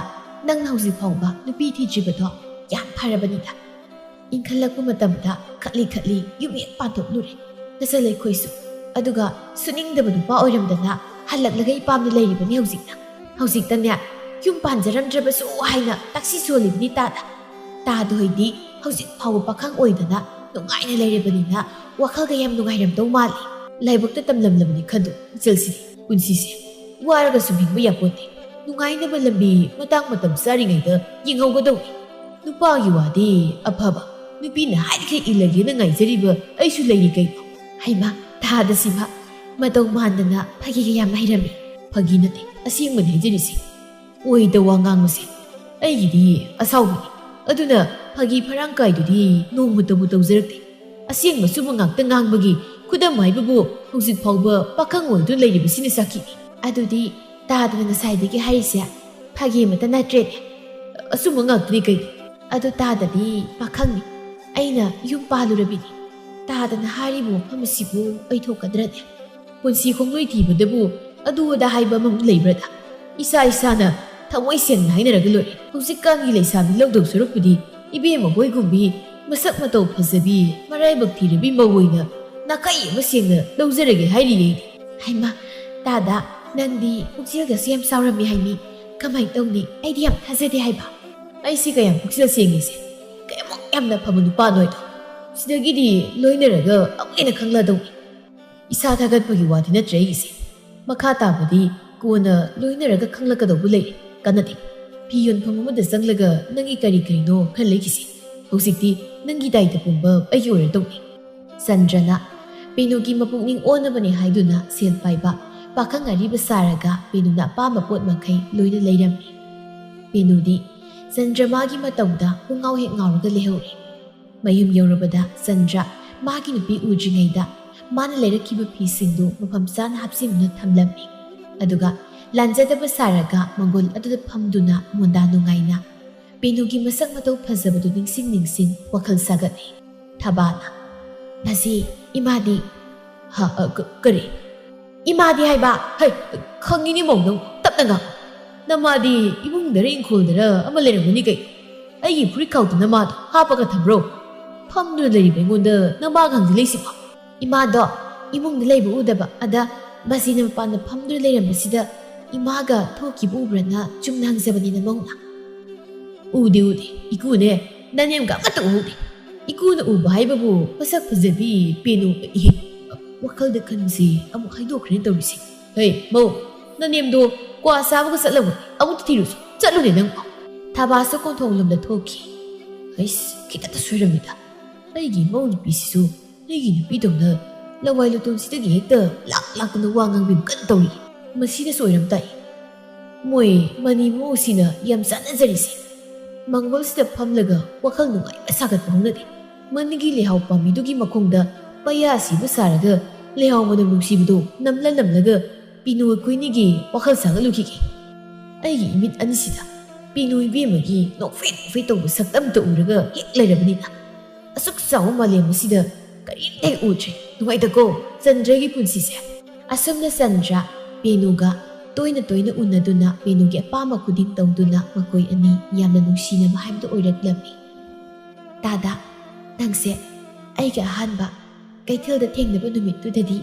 ꯅꯪꯅ ꯍꯧꯖꯤꯛ ꯐꯥꯎꯕ ꯅꯨꯄꯤ ꯊꯤꯗ꯭ꯔꯤꯕꯗꯣ ꯌꯥꯝ ꯐꯔꯕꯅꯤꯗ꯫" ꯏꯟꯈꯠꯂꯛꯄ ꯃꯇꯝꯗ ꯈꯠꯂꯤ ꯈꯠꯂꯤ ꯌꯨꯝ ꯍꯦꯛ ꯄꯥꯟꯊꯣꯛꯂꯨꯔꯦ ꯅꯆꯜ ꯑꯩꯈꯣꯏꯁꯨ꯫ ꯑꯗꯨꯒ ꯁꯨꯅꯤꯡꯗꯕ ꯅꯨꯄꯥ ꯑꯣꯏꯔꯝꯗꯅ ꯍꯜꯂꯛꯂꯒ ꯏꯄꯥꯝꯗ ꯂꯩꯔꯤꯕꯅꯤ ꯍꯧꯖꯤꯛꯅ꯫ ꯍꯧꯖꯤꯛꯇꯅꯦ ꯌꯨꯝ ꯄꯥꯟꯖꯔꯝꯗ꯭ꯔꯕꯁꯨ ꯍꯥꯏꯅ ꯇꯥꯛꯁꯤ ꯁꯣꯜꯂꯤꯕꯅꯤ ꯇꯥꯗ꯫ ꯇꯥꯗ ꯍꯣꯏꯗꯤ ꯍꯧꯖꯤꯛ ꯐꯥꯎꯕ ꯄꯥꯈꯪ ꯑꯣꯏꯗꯅ ꯅꯨꯡꯉꯥꯏꯅ ꯂꯩꯔꯕꯅꯤꯅ ꯋꯥꯈꯜꯒ ꯌꯥꯝ ꯅꯨꯡꯉꯥꯏꯔꯝꯗꯧ ꯃꯥꯜꯂꯤ꯫ ꯂꯥꯏꯕꯛꯇ ꯇꯝꯂꯝꯂꯕꯅꯤ ꯈꯟꯗꯣꯛ ꯏꯆꯜꯁꯤꯗꯤ꯫ ꯄꯨꯟꯁꯤꯁꯦ ꯋꯥꯔꯒ ꯁꯨꯝ ꯍꯤꯡꯕ ꯌꯥꯄꯣꯠꯇꯦ꯫ ꯅꯨꯡꯉꯥꯏꯅꯕ ꯂꯝꯕꯤ ꯃꯇꯥꯡ ꯃꯇꯝ ꯆꯥꯔꯤꯉꯩꯗ ꯌꯦꯡꯍꯧꯒꯗꯧꯅꯤ꯫ ꯅꯨꯄꯥꯒꯤ ꯋꯥꯗꯤ ꯑꯐꯕ, ꯅꯨꯄꯤꯅ ꯍꯥꯏꯔꯤꯈꯩ ꯏꯜꯂꯒꯦꯅ ꯉꯥꯏꯖꯔꯤꯕ ꯑꯩꯁꯨ ꯂꯩꯔꯤ ꯀꯩꯅꯣ꯫ ꯍꯩꯃꯥ, ꯇꯥꯗ ꯁꯤꯃ ꯃꯇꯧ ꯃꯥꯟꯗꯅ ꯐꯥꯒꯤꯒ ꯌꯥꯝ ꯍꯩꯔꯝꯃꯤ꯫ ꯐꯥꯒꯤ ꯅꯠꯇꯦ, ꯑꯁꯦꯡꯕꯅꯤ ꯍꯥꯏꯖꯔꯤꯁꯦ꯫ ꯑꯣꯏꯗ ꯋꯥ ꯉꯥꯡꯕꯁꯦ ꯑꯩꯒꯤꯗꯤ ꯑꯁꯥꯎꯕꯅꯤ꯫ ꯑꯗꯨꯅ ꯐꯥꯒꯤ ꯐꯔꯥꯡ ꯀꯥꯏꯗꯨꯗꯤ ꯅꯣꯡꯃꯇꯕꯨ ꯇꯧꯖꯔꯛꯇꯦ꯫ ꯑꯁꯦꯡꯕ ꯑꯆꯨꯝꯕ ꯉꯥꯛꯇ ꯉꯥꯡꯕꯒꯤ ꯈꯨꯗꯝ ꯍꯥꯏꯕꯕꯨ ꯍꯧꯖꯤꯛ ꯐꯥꯎꯕ ꯄꯥꯈꯪ ꯑꯣꯏꯗꯨꯅ ꯂꯩꯔꯤꯕꯁꯤꯅ ꯁꯥꯈꯤꯅꯤ꯫ ꯑꯗꯨꯗꯤ ꯇꯥꯗꯅ ꯉꯁꯥꯏꯗꯒꯤ ꯍꯥꯏꯔꯤꯁꯦ ꯐꯥꯒꯤ ꯑꯃꯠꯇ ꯅꯠꯇ꯭ꯔꯦꯅꯦ꯫ ꯑꯆꯨꯝꯕ ꯉꯥꯛꯇꯅꯤ ꯀꯩꯅꯣ꯫ ꯑꯗꯨ ꯇꯥꯗꯗꯤ ꯄꯥꯈꯪꯅꯤ꯫ ꯑꯩꯅ ꯌꯨꯝ ꯄꯥꯜꯂꯨꯔꯕꯤꯅꯤ꯫ ꯇꯥꯗꯅ ꯍꯥꯏꯔꯤꯕ ꯋꯥꯐꯝ ꯑꯁꯤꯕꯨ ꯑꯣꯏꯊꯣꯛꯀꯗ꯭ꯔꯅꯦ? ꯄꯨꯟꯁꯤ ꯈꯣꯡꯂꯣꯏ ꯊꯤꯕꯗꯕꯨ ꯑꯗꯨ ꯑꯗꯥ ꯍꯥꯏꯕ ꯑꯃ ꯂꯩꯕ꯭ꯔꯗ? ꯏꯁꯥ ꯏꯁꯥꯅ ꯊꯃꯣꯏ ꯁꯦꯡꯅ ꯍꯥꯏꯅꯔꯒ ꯂꯣꯏꯔꯦ꯫ ꯍꯧꯖꯤꯛꯀꯥꯟꯒꯤ ꯂꯩꯁꯥꯕꯤ ꯂꯧꯗꯧ ꯁꯔꯨꯛꯄꯨꯗꯤ ꯏꯕꯦꯝꯃ ꯍꯣꯏꯒꯨꯝꯕꯤ ꯃꯁꯛ ꯃꯇꯧ ꯐꯖꯕꯤ, ꯃꯔꯥꯏꯕꯛ ꯊꯤꯔꯕꯤ ꯃꯧ ꯑꯣꯏꯅ ꯅꯥꯀꯩ ꯑꯃ ꯁꯦꯡꯅ ꯂꯧꯖꯔꯒꯦ ꯍꯥꯏꯔꯤꯌꯦ ꯑꯩꯗꯤ꯫ ꯍꯩꯃꯥ, ꯇꯥꯗ, ꯅꯪꯗꯤ ꯄꯨꯛꯆꯦꯜꯒꯁꯨ ꯌꯥꯝ ꯆꯥꯎꯔꯝꯃꯤ ꯍꯥꯏꯅꯤ꯫ ꯀꯃꯥꯏ ꯇꯧꯅꯤ? ꯑꯩꯗꯤ ꯌꯥꯝ ꯊꯥꯖꯗꯦ ꯍꯥꯏꯕ꯫ ꯑꯩꯁꯤ ꯀꯌꯥꯝ ꯄꯨꯛꯆꯦꯜ ꯁꯦꯡꯉꯤꯁꯦ? ꯀꯌꯥꯃꯨꯛ ꯌꯥꯝꯅ ꯐꯕ ꯅꯨꯄꯥꯅꯣ ꯍꯥꯏꯗꯣ꯫ ꯁꯤꯗꯒꯤꯗꯤ ꯂꯣꯏꯅꯔꯒ ꯑꯃꯨꯛ ꯍꯦꯟꯅ ꯈꯪꯂꯗꯧꯅꯤ꯫ ꯏꯁꯥ ꯊꯥꯒꯠꯄꯒꯤ ꯋꯥꯗꯤ ꯅꯠꯇ꯭ꯔꯦ ꯑꯩꯒꯤꯁꯦ꯫ ꯃꯈꯥ ꯇꯥꯕꯗꯤ ꯀꯣꯟꯅ ꯂꯣꯏꯅꯔꯒ ꯈꯪꯂꯛꯀꯗꯧꯕ ꯂꯩꯔꯦ꯫ ꯀꯥꯟꯅꯗꯦ꯫ ꯐꯤ ꯌꯣꯟꯐꯝ ꯑꯃꯗ ꯆꯪꯂꯒ ꯅꯪꯒꯤ ꯀꯔꯤ ꯀꯔꯤꯅꯣ ꯈꯔ ꯂꯩꯈꯤꯁꯦ꯫ ꯍꯧꯖꯤꯛꯇꯤ ꯅꯪꯒꯤ ꯗꯥꯏꯇ ꯄꯨꯝꯕ ꯑꯩꯒꯤ ꯑꯣꯏꯔꯗꯧꯅꯤ꯫ ꯆꯟꯗ꯭ꯔꯅ ꯄꯦꯅꯨꯒꯤ ꯃꯄꯨꯛꯅꯤꯡ ꯑꯣꯟꯅꯕꯅꯦ ꯍꯥꯏꯗꯨꯅ ꯁꯦꯜ ꯄꯥꯏꯕ ꯄꯥꯈꯪ ꯑꯔꯤꯕ ꯁꯥꯔꯒ ꯄꯦꯅꯨꯅ ꯑꯄꯥꯝꯕ ꯄꯣꯠ ꯃꯈꯩ ꯂꯣꯏꯅ ꯂꯩꯔꯝꯃꯤ꯫ ꯄꯦꯅꯨꯗꯤ ꯆꯟꯗ꯭ꯔꯃꯥꯒꯤ ꯃꯇꯧꯗ ꯄꯨꯡꯉꯥꯎ ꯍꯦꯛ ꯉꯥꯎꯔꯒ ꯂꯩꯍꯧꯔꯦ꯫ ꯃꯌꯨꯝ ꯌꯧꯔꯕꯗ ꯆꯟꯗ꯭ꯔ ꯃꯥꯒꯤ ꯅꯨꯄꯤ ꯎꯗ꯭ꯔꯤꯉꯩꯗ ꯃꯥꯅ ꯂꯩꯔꯛꯈꯤꯕ ꯐꯤꯁꯤꯡꯗꯨ ꯃꯐꯝ ꯆꯥꯅ ꯍꯥꯞꯆꯤꯟꯗꯨꯅ ꯊꯝꯂꯝꯃꯤ꯫ ꯑꯗꯨꯒ ꯂꯥꯟꯖꯗꯕ ꯁꯥꯔꯒ ꯃꯪꯒꯣꯜ ꯑꯗꯨꯗ ꯐꯝꯗꯨꯅ ꯃꯣꯟꯗꯥ ꯅꯨꯡꯉꯥꯏꯅ ꯄꯦꯅꯨꯒꯤ ꯃꯁꯛ ꯃꯇꯧ ꯐꯖꯕꯗꯨ ꯅꯤꯡꯁꯤꯡ ꯅꯤꯡꯁꯤꯡ ꯋꯥꯈꯜ ꯁꯥꯒꯠꯂꯤ꯫ ꯊꯕꯥꯅ, "ꯃꯁꯤ ꯏꯃꯥꯗꯤ?" "ꯍ, ꯑ, ꯀ-, ꯀꯔꯤ? ꯏꯃꯥꯗꯤ ꯍꯥꯏꯕ? ꯍꯩ, ꯈꯪꯉꯤꯅꯤ ꯃꯧ, ꯅꯪ ꯇꯞꯅ ꯉꯥꯡꯉꯨ꯫ ꯅꯃꯥꯗꯤ ꯏꯃꯨꯡꯗꯔ ꯏꯪꯈꯣꯜꯗꯔ ꯑꯃ ꯂꯩꯔꯝꯒꯅꯤ ꯀꯩꯅꯣ? ꯑꯩꯒꯤ ꯐꯨꯔꯤꯠ ꯈꯥꯎꯗ ꯅꯃꯥꯗꯣ ꯍꯥꯞꯄꯒ ꯊꯝꯕ꯭ꯔꯣ? ꯐꯝꯗꯨꯅ ꯂꯩꯔꯤꯕ ꯑꯩꯉꯣꯟꯗ ꯅꯃꯥꯒ ꯍꯪꯖꯤꯜꯂꯛꯏꯁꯤꯕꯣ?" ꯏꯃꯥꯗꯣ ꯏꯃꯨꯡꯗ ꯂꯩꯕ ꯎꯗꯕ, ꯑꯗ ꯃꯁꯤꯅ ꯃꯄꯥꯟꯗ ꯐꯝꯗꯨꯅ ꯂꯩꯔꯝꯕꯁꯤꯗ ꯏꯃꯥꯒ ꯊꯣꯛꯈꯤꯕ ꯎꯕ꯭ꯔꯅ ꯆꯨꯝꯅ ꯍꯪꯖꯕꯅꯤꯗ ꯃꯧꯅ꯫ "ꯎꯗꯦ, ꯎꯗꯦ꯫ ꯏꯀꯨꯅꯦ, ꯅꯅꯦꯝꯒ ꯑꯃꯠꯇ ꯎꯍꯧꯗꯦ꯫ ꯏꯀꯨꯅ ꯎꯕ ꯍꯥꯏꯕꯕꯨ ꯃꯁꯛ ꯐꯖꯕꯤ ꯄꯦꯅꯨ ꯏꯍꯦ꯫ ꯋꯥꯈꯜꯗ ꯈꯟꯕꯁꯤ ꯑꯃꯨꯛ ꯍꯥꯏꯗꯣꯛꯈ꯭ꯔꯦ ꯇꯧꯔꯤꯁꯦ꯫ ꯍꯩ, ꯃꯧ, ꯅꯅꯦꯝꯗꯣ ꯀ꯭ꯋꯥ ꯆꯥꯕꯒ ꯆꯠꯂꯝꯒꯅꯤ꯫ ꯑꯃꯨꯛꯇ ꯊꯤꯔꯨꯁꯨ꯫ ꯆꯠꯂꯨꯅꯦ ꯅꯪꯕꯣ꯫" ꯊꯕꯥꯁꯨ ꯀꯣꯟꯊꯣꯡ ꯂꯣꯝꯗ ꯊꯣꯛꯈꯤ꯫ ꯑꯩꯁ, ꯈꯤꯇꯪꯇ ꯁꯣꯏꯔꯝꯃꯤꯗ꯫ ꯑꯩꯒꯤ ꯏꯃꯧ ꯅꯨꯄꯤꯁꯤꯁꯨ ꯑꯩꯒꯤ ꯅꯨꯄꯤꯗꯧꯅ ꯂꯋꯥꯏ ꯂꯨꯇꯣꯟꯁꯤꯗꯒꯤ ꯍꯦꯛꯇ ꯂꯥꯛ ꯂꯥꯛꯇꯅ ꯋꯥ ꯉꯥꯡꯕꯤꯕ ꯀꯟꯅ ꯇꯧꯔꯤ꯫ ꯃꯁꯤꯗ ꯁꯣꯏꯔꯝ ꯇꯥꯏ꯫ ꯃꯣꯏ ꯃꯅꯤ ꯃꯧꯁꯤꯅ ꯌꯥꯝ ꯆꯥꯟꯅꯖꯔꯤꯁꯦ꯫ ꯃꯥꯡꯒꯣꯜꯁꯤꯗ ꯐꯝꯂꯒ ꯋꯥꯈꯜ ꯅꯨꯡꯉꯥꯏꯕ ꯁꯥꯒꯠꯄ ꯍꯧꯅꯗꯦ꯫ ꯃꯅꯤꯡꯒꯤ ꯂꯩꯍꯥꯎ ꯄꯥꯝꯕꯤꯗꯨꯒꯤ ꯃꯈꯣꯡꯗ ꯄꯩꯌꯥ ꯑꯁꯤꯕꯨ ꯁꯥꯔꯒ ꯂꯩꯍꯥꯎ ꯃꯅꯝ ꯅꯨꯡꯁꯤꯕꯗꯨ ꯅꯝꯂ ꯅꯝꯂꯒ ꯄꯤꯅꯨ ꯑꯩꯈꯣꯏꯅꯤꯒꯤ ꯋꯥꯈꯜ ꯁꯥꯒꯠꯂꯨꯈꯤꯒꯦ꯫ ꯑꯩꯒꯤ ꯏꯃꯤꯠ ꯑꯅꯤꯁꯤꯗ ꯄꯤꯅꯨ ꯏꯕꯦꯝꯃꯒꯤ ꯅꯣꯛꯐꯦꯠ ꯅꯣꯛꯐꯦꯠ ꯇꯧꯕ ꯁꯛꯇꯝ ꯑꯃꯇ ꯎꯔꯒ ꯍꯦꯛ ꯂꯩꯔꯕꯅꯤꯅ꯫ ꯑꯁꯨꯛ ꯆꯥꯎꯕ ꯃꯥꯂꯦꯝ ꯑꯁꯤꯗ ꯀꯔꯤꯝꯇ ꯍꯦꯛ ꯎꯗ꯭ꯔꯦ꯫ ꯅꯨꯡꯉꯥꯏꯇꯀꯣ ꯆꯟꯗ꯭ꯔꯒꯤ ꯄꯨꯟꯁꯤꯁꯦ꯫ ꯑꯁꯨꯝꯅ ꯆꯟꯗ꯭ꯔ ꯄꯦꯅꯨꯒ ꯇꯣꯏꯅ ꯇꯣꯏꯅ ꯎꯅꯗꯨꯅ ꯄꯦꯅꯨꯒꯤ ꯑꯄꯥꯝꯕ ꯈꯨꯗꯤꯡ ꯇꯧꯗꯨꯅ ꯃꯈꯣꯏ ꯑꯅꯤ ꯌꯥꯝꯅ ꯅꯨꯡꯁꯤꯅꯕ ꯍꯥꯏꯕꯗꯨ ꯑꯣꯏꯔꯛꯂꯝꯃꯤ꯫ ꯇꯥꯗ, ꯅꯪꯁꯦ ꯑꯩꯒ ꯑꯍꯥꯟꯕ ꯀꯩꯊꯦꯜꯗ ꯊꯦꯡꯅꯕ ꯅꯨꯃꯤꯠꯇꯨꯗꯗꯤ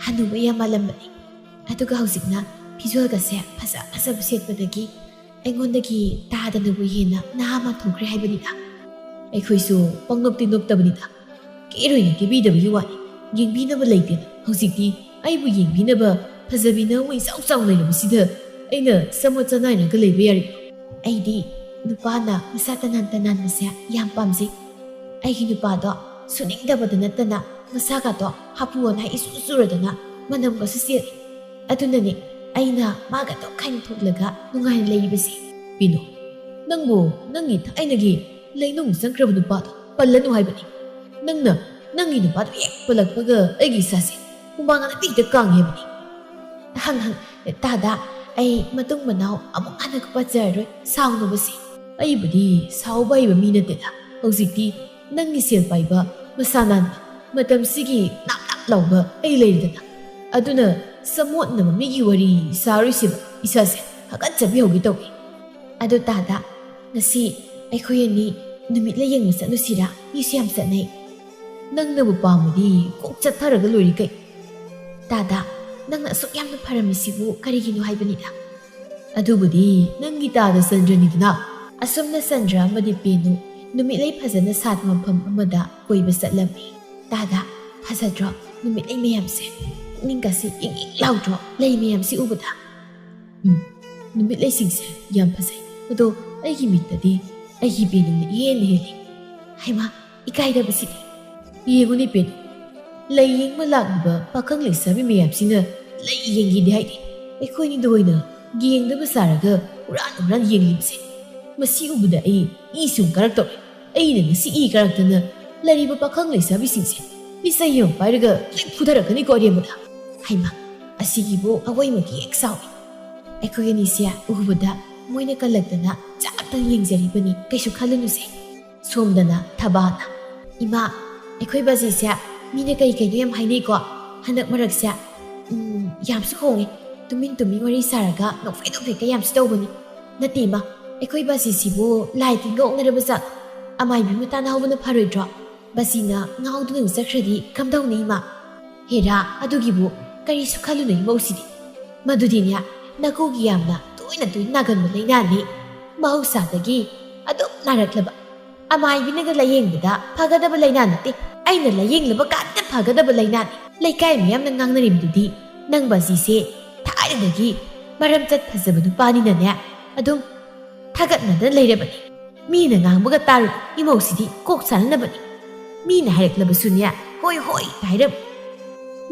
ꯍꯅꯨꯕ ꯌꯥꯝ ꯃꯥꯜꯂꯝꯕꯅꯤ꯫ ꯑꯗꯨꯒ ꯍꯧꯖꯤꯛꯅ ꯐꯤꯖꯣꯜꯒꯁꯦ ꯐꯖ ꯐꯖꯕ ꯁꯦꯠꯄꯗꯒꯤ ꯑꯩꯉꯣꯟꯗꯒꯤ ꯇꯥꯗꯅꯕꯨ ꯍꯦꯟꯅ ꯅꯍꯥ ꯃꯥꯟꯊꯣꯛꯈ꯭ꯔꯦ ꯍꯥꯏꯕꯅꯤꯗ꯫ ꯑꯩꯈꯣꯏꯁꯨ ꯄꯪꯅꯣꯛꯇꯤ ꯅꯣꯛꯇꯕꯅꯤꯗ꯫ ꯀꯦꯔꯣꯏꯅ ꯀꯦꯕꯤꯗꯕꯒꯤ ꯋꯥꯅꯤ꯫ ꯌꯦꯡꯕꯤꯅꯕ ꯂꯩꯇꯦꯅ꯫ ꯍꯧꯖꯤꯛꯇꯤ ꯑꯩꯕꯨ ꯌꯦꯡꯕꯤꯅꯕ ꯐꯖꯕꯤꯅ ꯑꯃꯨꯛ ꯏꯆꯥꯎ ꯆꯥꯎ ꯂꯩꯔꯕꯁꯤꯗ ꯑꯩꯅ ꯆꯃꯣꯠ ꯆꯅꯥꯏꯔꯒ ꯂꯩꯕ ꯌꯥꯔꯤ? ꯑꯩꯗꯤ ꯅꯨꯄꯥꯅ ꯃꯁꯥ ꯇꯅꯥꯟ ꯇꯅꯥꯟꯕꯁꯦ ꯌꯥꯝ ꯄꯥꯝꯖꯩ꯫ ꯑꯩꯒꯤ ꯅꯨꯄꯥꯗꯣ ꯁꯨꯅꯤꯡꯗꯕꯗ ꯅꯠꯇꯅ ꯃꯁꯥꯒꯗꯣ ꯍꯥꯄꯨ ꯑꯅꯥꯏ ꯏꯆꯨ ꯆꯨꯔꯗꯅ ꯃꯅꯝꯒꯁꯨ ꯆꯦꯜꯂꯤ꯫ ꯑꯗꯨꯅꯅꯦ ꯑꯩꯅ ꯃꯥꯒ ꯑꯗꯨꯝ ꯈꯥꯏꯅ ꯊꯣꯛꯂꯒ ꯅꯨꯡꯉꯥꯏꯅ ꯂꯩꯔꯤꯕꯁꯦ꯫ ꯄꯤꯅꯨ, ꯅꯪꯕꯨ ꯅꯪꯒꯤ ꯊꯥꯏꯅꯒꯤ ꯂꯩꯅꯨꯡ ꯆꯪꯈ꯭ꯔꯕ ꯅꯨꯄꯥꯗꯣ ꯄꯜꯂꯅꯨ ꯍꯥꯏꯕꯅꯤ꯫ ꯅꯪꯅ ꯅꯪꯒꯤ ꯅꯨꯄꯥꯗꯣ ꯍꯦꯛ ꯄꯜꯂꯛꯄꯒ ꯑꯩꯒꯤ ꯏꯁꯥꯁꯦ ꯍꯨꯃꯥꯡ ꯑꯅꯞꯄꯤ ꯍꯦꯛꯇ ꯀꯥꯡꯉꯦ ꯍꯥꯏꯕꯅꯤ꯫ ꯍꯪ ꯍꯪ, ꯇꯥꯗ, ꯑꯩ ꯃꯇꯨꯡ ꯃꯅꯥꯎ ꯑꯃꯨꯛ ꯍꯟꯅ ꯄꯠꯆꯔꯔꯣꯏ, ꯁꯥꯎꯅꯨꯕꯁꯦ꯫ ꯑꯩꯕꯨꯗꯤ ꯁꯥꯎꯕ ꯍꯩꯕ ꯃꯤ ꯅꯠꯇꯦꯗ꯫ ꯍꯧꯖꯤꯛꯇꯤ ꯅꯪꯒꯤ ꯁꯦꯜ ꯄꯥꯏꯕ ꯃꯁꯥ ꯅꯥꯟꯕ ꯃꯇꯝꯁꯤꯒꯤ ꯅꯥꯞ ꯅꯥꯞ ꯂꯥꯎꯕ ꯑꯩ ꯂꯩꯔꯤꯗꯅ꯫ ꯑꯗꯨꯅ ꯆꯃꯣꯠꯅꯕ ꯃꯤꯒꯤ ꯋꯥꯔꯤ ꯁꯥꯔꯣꯏꯁꯦꯕ, ꯏꯁꯥꯁꯦ ꯍꯥꯀꯠꯆꯕꯤ ꯍꯧꯒꯦ ꯇꯧꯏ꯫ ꯑꯗꯨ ꯇꯥꯗ, ꯉꯁꯤ ꯑꯩꯈꯣꯏ ꯑꯅꯤ ꯅꯨꯃꯤꯠꯂꯩ ꯌꯦꯡꯕ ꯆꯠꯂꯨꯁꯤꯔꯥ? ꯃꯤꯁꯨ ꯌꯥꯝ ꯆꯠꯅꯩ꯫ ꯅꯪꯅꯕꯨ ꯄꯥꯝꯃꯗꯤ ꯀꯣꯛ ꯆꯠꯊꯔꯒ ꯂꯣꯏꯔꯦ ꯀꯩ꯫ ꯇꯥꯗ, ꯅꯪꯅ ꯑꯁꯨꯛ ꯌꯥꯝꯅ ꯐꯔꯝꯃꯤꯁꯤꯕꯨ ꯀꯔꯤꯒꯤꯅꯣ ꯍꯥꯏꯕꯅꯤꯗ꯫ ꯑꯗꯨꯕꯨꯗꯤ ꯅꯪꯒꯤ ꯇꯥꯗ ꯆꯟꯗ꯭ꯔꯅꯤꯗꯅ꯫ ꯑꯁꯨꯝꯅ ꯆꯟꯗ꯭ꯔ ꯑꯃꯗꯤ ꯄꯦꯅꯨ ꯅꯨꯃꯤꯠꯂꯩ ꯐꯖꯅ ꯁꯥꯠꯄ ꯃꯐꯝ ꯑꯃꯗ ꯀꯣꯏꯕ ꯆꯠꯂꯝꯃꯤ꯫ ꯇꯥꯗ, ꯐꯖꯗ꯭ꯔꯣ ꯅꯨꯃꯤꯠꯂꯩ ꯃꯌꯥꯝꯁꯦ? ꯄꯨꯛꯅꯤꯡꯒꯁꯦ ꯏꯪ ꯏꯪ ꯂꯥꯎꯗ꯭ꯔꯣ ꯂꯩ ꯃꯌꯥꯝꯁꯤ ꯎꯕꯗ? ꯎꯝ, ꯅꯨꯃꯤꯠꯂꯩꯁꯤꯡꯁꯦ ꯌꯥꯝ ꯐꯖꯩ꯫ ꯑꯗꯣ ꯑꯩꯒꯤ ꯃꯤꯠꯇꯗꯤ ꯑꯩꯒꯤ ꯄꯦꯅꯨꯅ ꯏꯍꯦꯟ ꯍꯦꯜꯂꯤ꯫ ꯍꯩꯃꯥ, ꯏꯀꯥꯏꯗꯕꯁꯤꯗꯤ꯫ ꯌꯦꯡꯉꯨꯅꯦ ꯄꯦꯅꯨ, ꯂꯩ ꯌꯦꯡꯕ ꯂꯥꯛꯂꯤꯕ ꯄꯥꯈꯪ ꯂꯩꯁꯥꯕꯤ ꯃꯌꯥꯝꯁꯤꯅ ꯂꯩ ꯌꯦꯡꯒꯦꯗꯤ ꯍꯥꯏꯗꯦ꯫ ꯑꯩꯈꯣꯏꯅꯤꯗ ꯑꯣꯏꯅ ꯌꯦꯡꯗꯕ ꯁꯥꯔꯒ ꯍꯨꯔꯥꯟ ꯍꯨꯔꯥꯟ ꯌꯦꯡꯂꯤꯕꯁꯦ꯫ ꯃꯁꯤ ꯎꯕꯗ ꯑꯩ ꯏ ꯁꯨꯝ ꯀꯥꯔꯛꯇꯧꯔꯦ꯫ ꯑꯩꯅ ꯉꯁꯤ ꯏ ꯀꯥꯔꯛꯇꯅ ꯂꯩꯔꯤꯕ ꯄꯥꯈꯪ ꯂꯩꯁꯥꯕꯤꯁꯤꯡꯁꯦ ꯂꯤꯆꯩ ꯑꯃ ꯄꯥꯏꯔꯒ ꯂꯣꯏ ꯐꯨꯊꯔꯛꯀꯅꯤꯀꯣ ꯑꯔꯦꯝꯕꯗ꯫ ꯍꯩꯃꯥ, ꯑꯁꯤꯒꯤꯕꯨ ꯑꯋꯣꯏꯃꯛꯀꯤ ꯍꯦꯛ ꯁꯥꯎꯏ꯫ ꯑꯩꯈꯣꯏ ꯑꯅꯤꯁꯦ ꯎꯕꯗ ꯃꯣꯏꯅ ꯀꯜꯂꯛꯇꯅ ꯆꯥꯛꯇꯪ ꯌꯦꯡꯖꯔꯤꯕꯅꯤ, ꯀꯩꯁꯨ ꯈꯜꯂꯨꯅꯨꯁꯦ꯫ ꯁꯣꯝꯗꯅ ꯊꯕꯥꯅ, "ꯏꯃꯥ, ꯑꯩꯈꯣꯏ ꯕꯥꯖꯤꯁꯦ ꯃꯤꯅ ꯀꯩ ꯀꯩꯅꯣ ꯌꯥꯝ ꯍꯥꯏꯅꯩꯀꯣ꯫ ꯍꯟꯗꯛ ꯃꯔꯛꯁꯦ, ꯎꯝ, ꯌꯥꯝꯁꯨ ꯍꯣꯡꯉꯦ꯫ ꯇꯨꯃꯤꯟ ꯇꯨꯃꯤꯟ ꯋꯥꯔꯤ ꯁꯥꯔꯒ ꯅꯣꯛꯐꯦꯠ ꯅꯣꯛꯐꯦꯠꯀ ꯌꯥꯝꯁꯨ ꯇꯧꯕꯅꯤ꯫ ꯅꯠꯇꯦ ꯏꯃꯥ, ꯑꯩꯈꯣꯏ ꯕꯥꯖꯤꯁꯤꯕꯨ ꯂꯥꯏ ꯇꯤꯟꯒ ꯑꯣꯛꯅꯔꯕ ꯖꯥꯠ? ꯑꯃꯥꯏꯕꯤ ꯑꯃ ꯇꯥꯟꯅꯍꯧꯕꯅ ꯐꯔꯣꯏꯗ꯭ꯔꯣ? ꯕꯥꯖꯤꯅ ꯉꯥꯎꯗꯨꯅ ꯆꯠꯈ꯭ꯔꯗꯤ ꯀꯝꯗꯧꯅꯤ ꯏꯃꯥ?" "ꯍꯦꯔꯥ, ꯑꯗꯨꯒꯤꯕꯨ ꯀꯔꯤꯁꯨ ꯈꯜꯂꯨꯅꯨ ꯏꯃꯧꯁꯤꯗꯤ꯫ ꯃꯗꯨꯗꯤꯅꯦ, ꯅꯀꯨꯒꯤ ꯌꯥꯝꯅ ꯇꯣꯏꯅ ꯇꯣꯏꯅ ꯅꯥꯒꯟꯕ ꯂꯥꯏꯅꯥꯅꯤ꯫ ꯃꯍꯧꯁꯥꯗꯒꯤ ꯑꯗꯨꯝ ꯅꯥꯔꯛꯂꯕ, ꯑꯃꯥꯏꯕꯤꯅꯒ ꯂꯥꯌꯦꯡꯕꯗ ꯐꯒꯗꯕ ꯂꯥꯏꯅꯥ ꯅꯠꯇꯦ꯫ ꯑꯩꯅ ꯂꯥꯌꯦꯡꯂꯕ ꯀꯥꯟꯗ ꯐꯒꯗꯕ ꯂꯥꯏꯅꯥꯅꯤ꯫ ꯂꯩꯀꯥꯏ ꯃꯤꯌꯥꯝꯅ ꯉꯥꯡꯅꯔꯤꯕꯗꯨꯗꯤ ꯅꯪ ꯕꯥꯖꯤꯁꯦ ꯊꯥꯏꯅꯗꯒꯤ ꯃꯔꯝꯆꯠ ꯐꯖꯕ ꯅꯨꯄꯥꯅꯤꯅꯅꯦ, ꯑꯗꯨꯝ ꯊꯥꯒꯠꯅꯗꯅ ꯂꯩꯔꯕꯅꯤ꯫ ꯃꯤꯅ ꯉꯥꯡꯕꯒ ꯇꯥꯔꯨ, ꯏꯃꯧꯁꯤꯗꯤ ꯀꯣꯛ ꯁꯥꯟꯅꯅꯕꯅꯤ꯫ ꯃꯤꯅ ꯍꯥꯏꯔꯛꯂꯕꯁꯨꯅꯦ, ꯍꯣꯏ ꯍꯣꯏ ꯍꯥꯏꯔꯝ꯫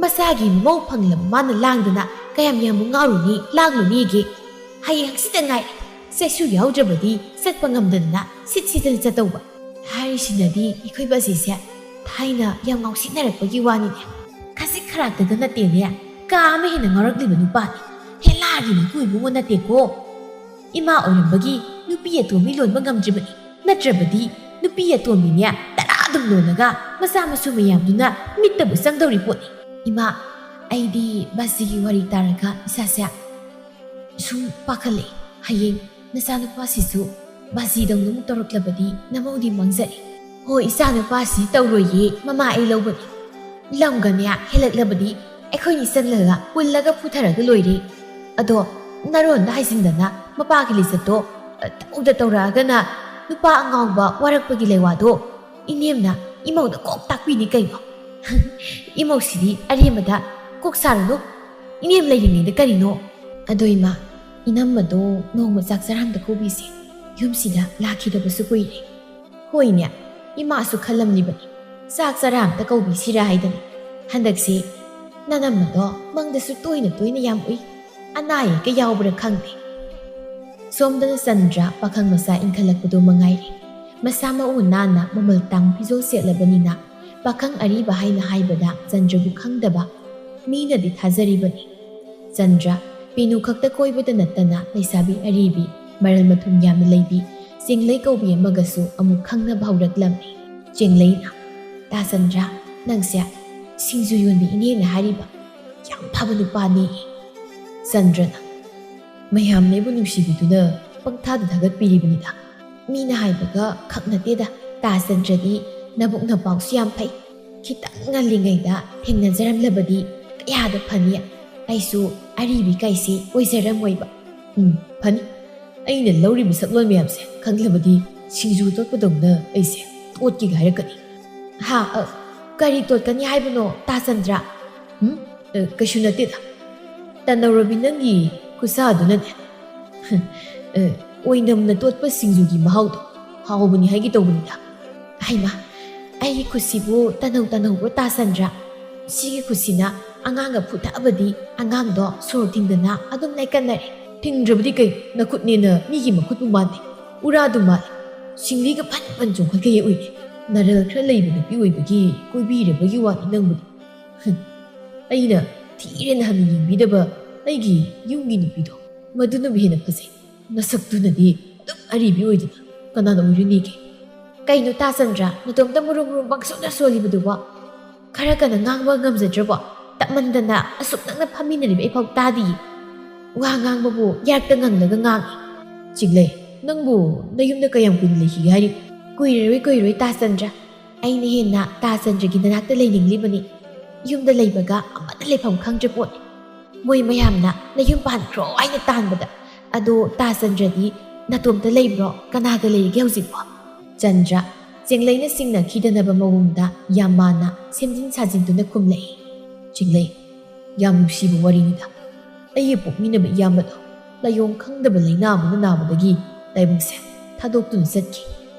ꯃꯁꯥꯒꯤ ꯃꯧ ꯐꯪꯂꯕ ꯃꯥꯅ ꯂꯥꯡꯗꯅ ꯀꯌꯥꯝ ꯌꯥꯝꯕꯨ ꯉꯥꯎꯔꯨꯅꯤ, ꯂꯥꯡꯂꯨꯅꯤꯒꯦ? ꯍꯌꯦꯡ ꯍꯪꯆꯤꯠꯇ ꯉꯥꯏ, ꯆꯩꯁꯨ ꯌꯥꯎꯗ꯭ꯔꯕꯗꯤ ꯆꯠꯄ ꯉꯝꯗꯗꯅ ꯁꯤꯠ ꯁꯤꯠꯇꯅ ꯆꯠꯇꯧꯕ꯫ ꯍꯥꯏꯔꯤꯁꯤꯅꯗꯤ ꯑꯩꯈꯣꯏ ꯕꯥꯖꯤꯁꯦ ꯊꯥꯏꯅ ꯌꯥꯝ ꯉꯥꯎꯁꯤꯟꯅꯔꯛꯄꯒꯤ ꯋꯥꯅꯤꯅꯦ꯫ ꯈꯖꯤꯛ ꯈꯔꯥꯛꯇꯒ ꯅꯠꯇꯦꯅꯦ, ꯀꯥ ꯑꯃ ꯍꯦꯟꯅ ꯉꯥꯎꯔꯛꯂꯤꯕ ꯅꯨꯄꯥꯅꯤ꯫ ꯍꯦꯂꯥꯒꯤ ꯅꯀꯨ ꯏꯕꯨꯡꯉꯣ ꯅꯠꯇꯦꯀꯣ꯫ ꯏꯃꯥ ꯑꯣꯏꯔꯝꯕꯒꯤ ꯅꯨꯄꯤ ꯑꯇꯣꯝꯕꯤ ꯂꯣꯟꯕ ꯉꯝꯗ꯭ꯔꯤꯕꯅꯤ꯫ ꯅꯠꯇ꯭ꯔꯕꯗꯤ ꯅꯨꯄꯤ ꯑꯇꯣꯝꯕꯤꯅꯦ ꯇꯔꯥ ꯑꯗꯨꯝ ꯂꯣꯜꯂꯒ ꯃꯆꯥ ꯃꯁꯨ ꯃꯌꯥꯝꯗꯨꯅ ꯃꯤꯠꯇꯕꯨ ꯆꯪꯗꯧꯔꯤ ꯄꯣꯠꯅꯤ꯫ ꯏꯃꯥ, ꯑꯩꯗꯤ ꯕꯥꯖꯤꯒꯤ ꯋꯥꯔꯤ ꯇꯥꯔꯒ ꯏꯁꯥꯁꯦ ꯁꯨꯝ ꯄꯥꯈꯠꯂꯛꯏ꯫ ꯍꯌꯦꯡ ꯅꯆꯥꯅꯨꯄꯥꯁꯤꯁꯨ ꯕꯥꯖꯤꯗꯧꯅ ꯑꯃꯨꯛ ꯇꯧꯔꯛꯂꯕꯗꯤ ꯅꯃꯧꯗꯤ ꯃꯥꯡꯖꯔꯦ꯫ ꯍꯣꯏ, ꯏꯆꯥꯅꯨꯄꯥꯁꯤ ꯇꯧꯔꯣꯏꯌꯦ, ꯃꯃꯥ ꯑꯩ ꯂꯧꯕꯅꯤ꯫ ꯂꯝꯒꯅꯦ ꯍꯦꯜꯂꯛꯂꯕꯗꯤ ꯑꯩꯈꯣꯏꯅꯤ ꯆꯪꯂꯒ ꯄꯨꯜꯂꯒ ꯐꯨꯊꯔꯒ ꯂꯣꯏꯔꯦ꯫ ꯑꯗꯣ ꯅꯔꯣꯟꯗ ꯍꯥꯏꯖꯤꯟꯗꯅ ꯃꯄꯥꯒꯤ ꯂꯤꯆꯠꯇꯣ ꯇꯧꯗ ꯇꯧꯔꯛꯑꯒꯅ ꯅꯨꯄꯥ ꯑꯉꯥꯎꯕ ꯋꯥꯔꯛꯄꯒꯤ ꯂꯩꯋꯥꯗꯣ ꯏꯅꯦꯝꯅ ꯏꯃꯧꯗ ꯀꯣꯛ ꯇꯥꯛꯄꯤꯅꯤ ꯀꯩꯅꯣ꯫ ꯏꯃꯧꯁꯤꯗꯤ ꯑꯔꯦꯝꯕꯗ ꯀꯣꯛ ꯁꯥꯔꯨꯅꯨ꯫ ꯏꯅꯦꯝ ꯂꯩꯔꯤꯉꯩꯗ ꯀꯔꯤꯅꯣ? ꯑꯗꯣ ꯏꯃꯥ, ꯏꯅꯝꯃꯗꯣ ꯅꯣꯡꯃ ꯆꯥꯛ ꯆꯔꯥ ꯑꯝꯗ ꯀꯧꯕꯤꯁꯦ꯫ ꯌꯨꯝꯁꯤꯗ ꯂꯥꯛꯈꯤꯗꯕꯁꯨ ꯀꯨꯏꯔꯦ꯫ ꯍꯣꯏꯅꯦ, ꯏꯃꯥꯁꯨ ꯈꯜꯂꯝꯂꯤꯕꯅꯤ, ꯆꯥꯛ ꯆꯔꯥ ꯑꯝꯇ ꯀꯧꯕꯤꯁꯤꯔꯥ ꯍꯥꯏꯗꯅ꯫ ꯍꯟꯗꯛꯁꯤ ꯅꯅꯝꯃꯗꯣ ꯃꯪꯗꯁꯨ ꯇꯣꯏꯅ ꯇꯣꯏꯅ ꯌꯥꯝ ꯎꯏ꯫ ꯑꯅꯥ ꯑꯌꯦꯛꯀ ꯌꯥꯎꯕ꯭ꯔꯥ ꯈꯪꯗꯦ꯫ ꯁꯣꯝꯗꯅ ꯆꯟꯗ꯭ꯔ ꯄꯥꯈꯪ ꯃꯆꯥ ꯏꯟꯈꯠꯂꯛꯄꯗꯣ ꯃꯉꯥꯏꯔꯦ꯫ ꯃꯁꯥ ꯃꯎ ꯅꯥꯟꯅ ꯃꯃꯜ ꯇꯥꯡꯕ ꯐꯤꯖꯣꯜ ꯁꯦꯠꯂꯕꯅꯤꯅ ꯄꯥꯈꯪ ꯑꯔꯤꯕ ꯍꯥꯏꯅ ꯍꯥꯏꯕꯗ ꯆꯟꯗ꯭ꯔꯕꯨ ꯈꯪꯗꯕ ꯃꯤꯅꯗꯤ ꯊꯥꯖꯔꯤꯕꯅꯤ꯫ ꯆꯟꯗ꯭ꯔ ꯄꯤꯅꯨ ꯈꯛꯇ ꯀꯣꯏꯕꯗ ꯅꯠꯇꯅ ꯂꯩꯁꯥꯕꯤ ꯑꯔꯤꯕꯤ, ꯃꯔꯜ ꯃꯊꯨꯝ ꯌꯥꯝꯅ ꯂꯩꯕꯤ ꯆꯦꯡꯂꯩ ꯀꯧꯕꯤ ꯑꯃꯒꯁꯨ ꯑꯃꯨꯛ ꯈꯪꯅꯕ ꯍꯧꯔꯛꯂꯝꯃꯤ꯫ ꯆꯦꯡꯂꯩꯅ, "ꯇꯥ ꯆꯟꯗ꯭ꯔ, ꯅꯪꯁꯦ ꯁꯤꯡꯖꯨ ꯌꯣꯟꯕꯤ ꯏꯅꯦꯅ ꯍꯥꯏꯔꯤꯕ ꯌꯥꯝ ꯐꯕ ꯅꯨꯄꯥꯅꯤ꯫" ꯆꯟꯗ꯭ꯔꯅ, "ꯃꯌꯥꯝꯅ ꯑꯩꯕꯨ ꯅꯨꯡꯁꯤꯕꯤꯗꯨꯅ ꯄꯪꯊꯥꯗ ꯊꯥꯒꯠꯄꯤꯔꯤꯕꯅꯤꯗ꯫ ꯃꯤꯅ ꯍꯥꯏꯕꯒ ꯈꯛ ꯅꯠꯇꯦꯗ, ꯇꯥ ꯆꯟꯗ꯭ꯔꯗꯤ ꯅꯕꯨꯛ ꯅꯄꯥꯎꯁꯨ ꯌꯥꯝ ꯐꯩ꯫ ꯈꯤꯇꯪ ꯉꯜꯂꯤꯉꯩꯗ ꯊꯦꯡꯅꯖꯔꯝꯂꯕꯗꯤ ꯀꯌꯥꯗ ꯐꯅꯤ꯫ ꯑꯩꯁꯨ ꯑꯔꯤꯕꯤ ꯀꯥꯏꯁꯦ ꯑꯣꯏꯖꯔꯝꯃꯣꯏꯕ꯫" "ꯎꯝ, ꯐꯅꯤ꯫ ꯑꯩꯅ ꯂꯧꯔꯤꯕ ꯁꯛꯂꯣꯟ ꯃꯌꯥꯝꯁꯦ ꯈꯪꯂꯕꯗꯤ ꯁꯤꯡꯖꯨ ꯇꯣꯠꯄꯗꯧꯅ ꯑꯩꯁꯦ ꯇꯣꯠꯀꯦꯒ ꯍꯥꯏꯔꯛꯀꯅꯤ꯫" "ꯍꯥ? ꯑ, ꯀꯔꯤ ꯇꯣꯠꯀꯅꯤ ꯍꯥꯏꯕꯅꯣ, ꯇꯥ ꯆꯟꯗ꯭ꯔ?" "ꯎꯝ, ꯑ, ꯀꯩꯁꯨ ꯅꯠꯇꯦꯗ꯫ ꯇꯅꯧꯔꯕꯤ ꯅꯪꯒꯤ ꯈꯨꯠꯁꯥꯗꯨꯅꯅꯦ, ꯑ, ꯑꯣꯏꯅꯝꯅ ꯇꯣꯠꯄ ꯁꯤꯡꯖꯨꯒꯤ ꯃꯍꯥꯎꯗꯣ ꯍꯥꯎꯕꯅꯤ ꯍꯥꯏꯒꯦ ꯇꯧꯕꯅꯤꯗ꯫" "ꯍꯩꯃꯥ, ꯑꯩꯒꯤ ꯈꯨꯠꯁꯤꯕꯨ ꯇꯅꯧ ꯇꯅꯧꯕ꯭ꯔꯣ, ꯇꯥ ꯆꯟꯗ꯭ꯔ? ꯁꯤꯒꯤ ꯈꯨꯠꯁꯤꯅ ꯑꯉꯥꯡꯒ ꯐꯨꯊꯛꯑꯕꯗꯤ ꯑꯉꯥꯡꯗꯣ ꯁꯣꯔ ꯊꯤꯡꯗꯅ ꯑꯗꯨꯝ ꯂꯩꯀꯠꯅꯔꯦ꯫" "ꯊꯤꯡꯗ꯭ꯔꯕꯗꯤ ꯀꯩ? ꯅꯈꯨꯠꯅꯦꯅ ꯃꯤꯒꯤ ꯃꯈꯨꯠꯄꯨ ꯃꯥꯟꯗꯦ, ꯎꯔꯥꯗꯨ ꯃꯥꯜꯂꯦ꯫ ꯁꯤꯡꯂꯤꯒ ꯐꯟ ꯐꯟ ꯆꯣꯡꯈꯠꯀꯩ ꯎꯏ꯫ ꯅꯔꯜ ꯈꯔ ꯂꯩꯕ ꯅꯨꯄꯤ ꯑꯣꯏꯕꯒꯤ ꯀꯣꯏꯕꯤꯔꯕꯒꯤ ꯋꯥꯅꯤ ꯅꯪꯕꯨꯗꯤ꯫" "ꯍꯨꯝ, ꯑꯩꯅ ꯊꯤꯔꯦꯅ ꯍꯟꯅ ꯌꯦꯡꯕꯤꯗꯕ ꯑꯩꯒꯤ ꯌꯨꯝꯒꯤ ꯅꯨꯄꯤꯗꯣ, ꯃꯗꯨꯅꯕꯨ ꯍꯦꯟꯅ ꯐꯖꯩ꯫ ꯅꯁꯛꯇꯨꯅꯗꯤ ꯑꯗꯨꯝ ꯑꯔꯤꯕꯤ ꯑꯣꯏꯗꯅ ꯀꯅꯥꯅ ꯑꯣꯏꯔꯨꯅꯤꯒꯦ?" "ꯀꯩꯅꯣ ꯇꯥ ꯆꯟꯗ꯭ꯔ, ꯅꯇꯣꯝꯇ ꯃꯨꯔꯨꯝ ꯃꯨꯔꯨꯝ ꯄꯪꯁꯣꯟꯗ ꯁꯣꯜꯂꯤꯕꯗꯨꯕꯣ? ꯈꯔ ꯀꯟꯅ ꯉꯥꯡꯕ ꯉꯝꯖꯗ꯭ꯔꯕꯣ? ꯇꯞꯃꯟꯗꯅ ꯑꯁꯨꯛ ꯅꯛꯅ ꯐꯝꯃꯤꯟꯅꯔꯤꯕ ꯑꯩꯐꯥꯎ ꯇꯥꯗꯤꯌꯦ꯫ ꯋꯥ ꯉꯥꯡꯕꯕꯨ ꯌꯥꯔꯛꯇ ꯉꯪꯂꯒ ꯉꯥꯡꯉꯤ꯫" "ꯆꯤꯡꯂꯩ, ꯅꯪꯕꯨ ꯅꯌꯨꯝꯗ ꯀꯌꯥꯝ ꯀꯨꯏꯅ ꯂꯩꯈꯤꯒꯦ ꯍꯥꯏꯔꯤꯕ?" "ꯀꯨꯏꯔꯔꯣꯏ, ꯀꯨꯏꯔꯔꯣꯏ ꯇꯥ ꯆꯟꯗ꯭ꯔ꯫ ꯑꯩꯅ ꯍꯦꯟꯅ ꯇꯥ ꯆꯟꯗ꯭ꯔꯒꯤ ꯅꯅꯥꯛꯇ ꯂꯩꯅꯤꯡꯂꯤꯕꯅꯤ꯫ ꯌꯨꯝꯗ ꯂꯩꯕꯒ ꯑꯃꯠꯇ ꯂꯩꯐꯝ ꯈꯪꯗ꯭ꯔ ꯄꯣꯠꯅꯤ꯫ ꯃꯣꯏ ꯃꯌꯥꯝꯅ ꯅꯌꯨꯝ ꯄꯥꯟꯈ꯭ꯔꯣ ꯍꯥꯏꯅ ꯇꯥꯟꯕꯗ꯫ ꯑꯗꯣ ꯇꯥ ꯆꯟꯗ꯭ꯔꯗꯤ ꯅꯇꯣꯝꯇ ꯂꯩꯕ꯭ꯔꯣ? ꯀꯅꯥꯒ ꯂꯩꯔꯤꯒꯦ ꯍꯧꯖꯤꯛꯄꯣ?" ꯆꯟꯗ꯭ꯔ ꯆꯦꯡꯂꯩꯅ ꯆꯤꯡꯅꯈꯤꯗꯅꯕ ꯃꯑꯣꯡꯗ ꯌꯥꯝ ꯃꯥꯟꯅ ꯁꯦꯝꯖꯤꯟ ꯁꯥꯖꯤꯟꯗꯨꯅ ꯈꯨꯝꯂꯛꯏ꯫ "ꯆꯤꯡꯂꯩ, ꯌꯥꯝ ꯅꯨꯡꯁꯤꯕ ꯋꯥꯔꯤꯅꯤꯗ꯫ ꯑꯩꯒ ꯄꯣꯛꯃꯤꯟꯅꯕ ꯏꯌꯥꯝꯕꯗꯣ ꯂꯥꯏꯑꯣꯡ ꯈꯪꯗꯕ ꯂꯥꯏꯅꯥ ꯑꯃꯅ ꯅꯥꯕꯗꯒꯤ ꯂꯥꯏꯕꯛꯁꯦ ꯊꯥꯗꯣꯛꯇꯨꯅ ꯆꯠꯈꯤ꯫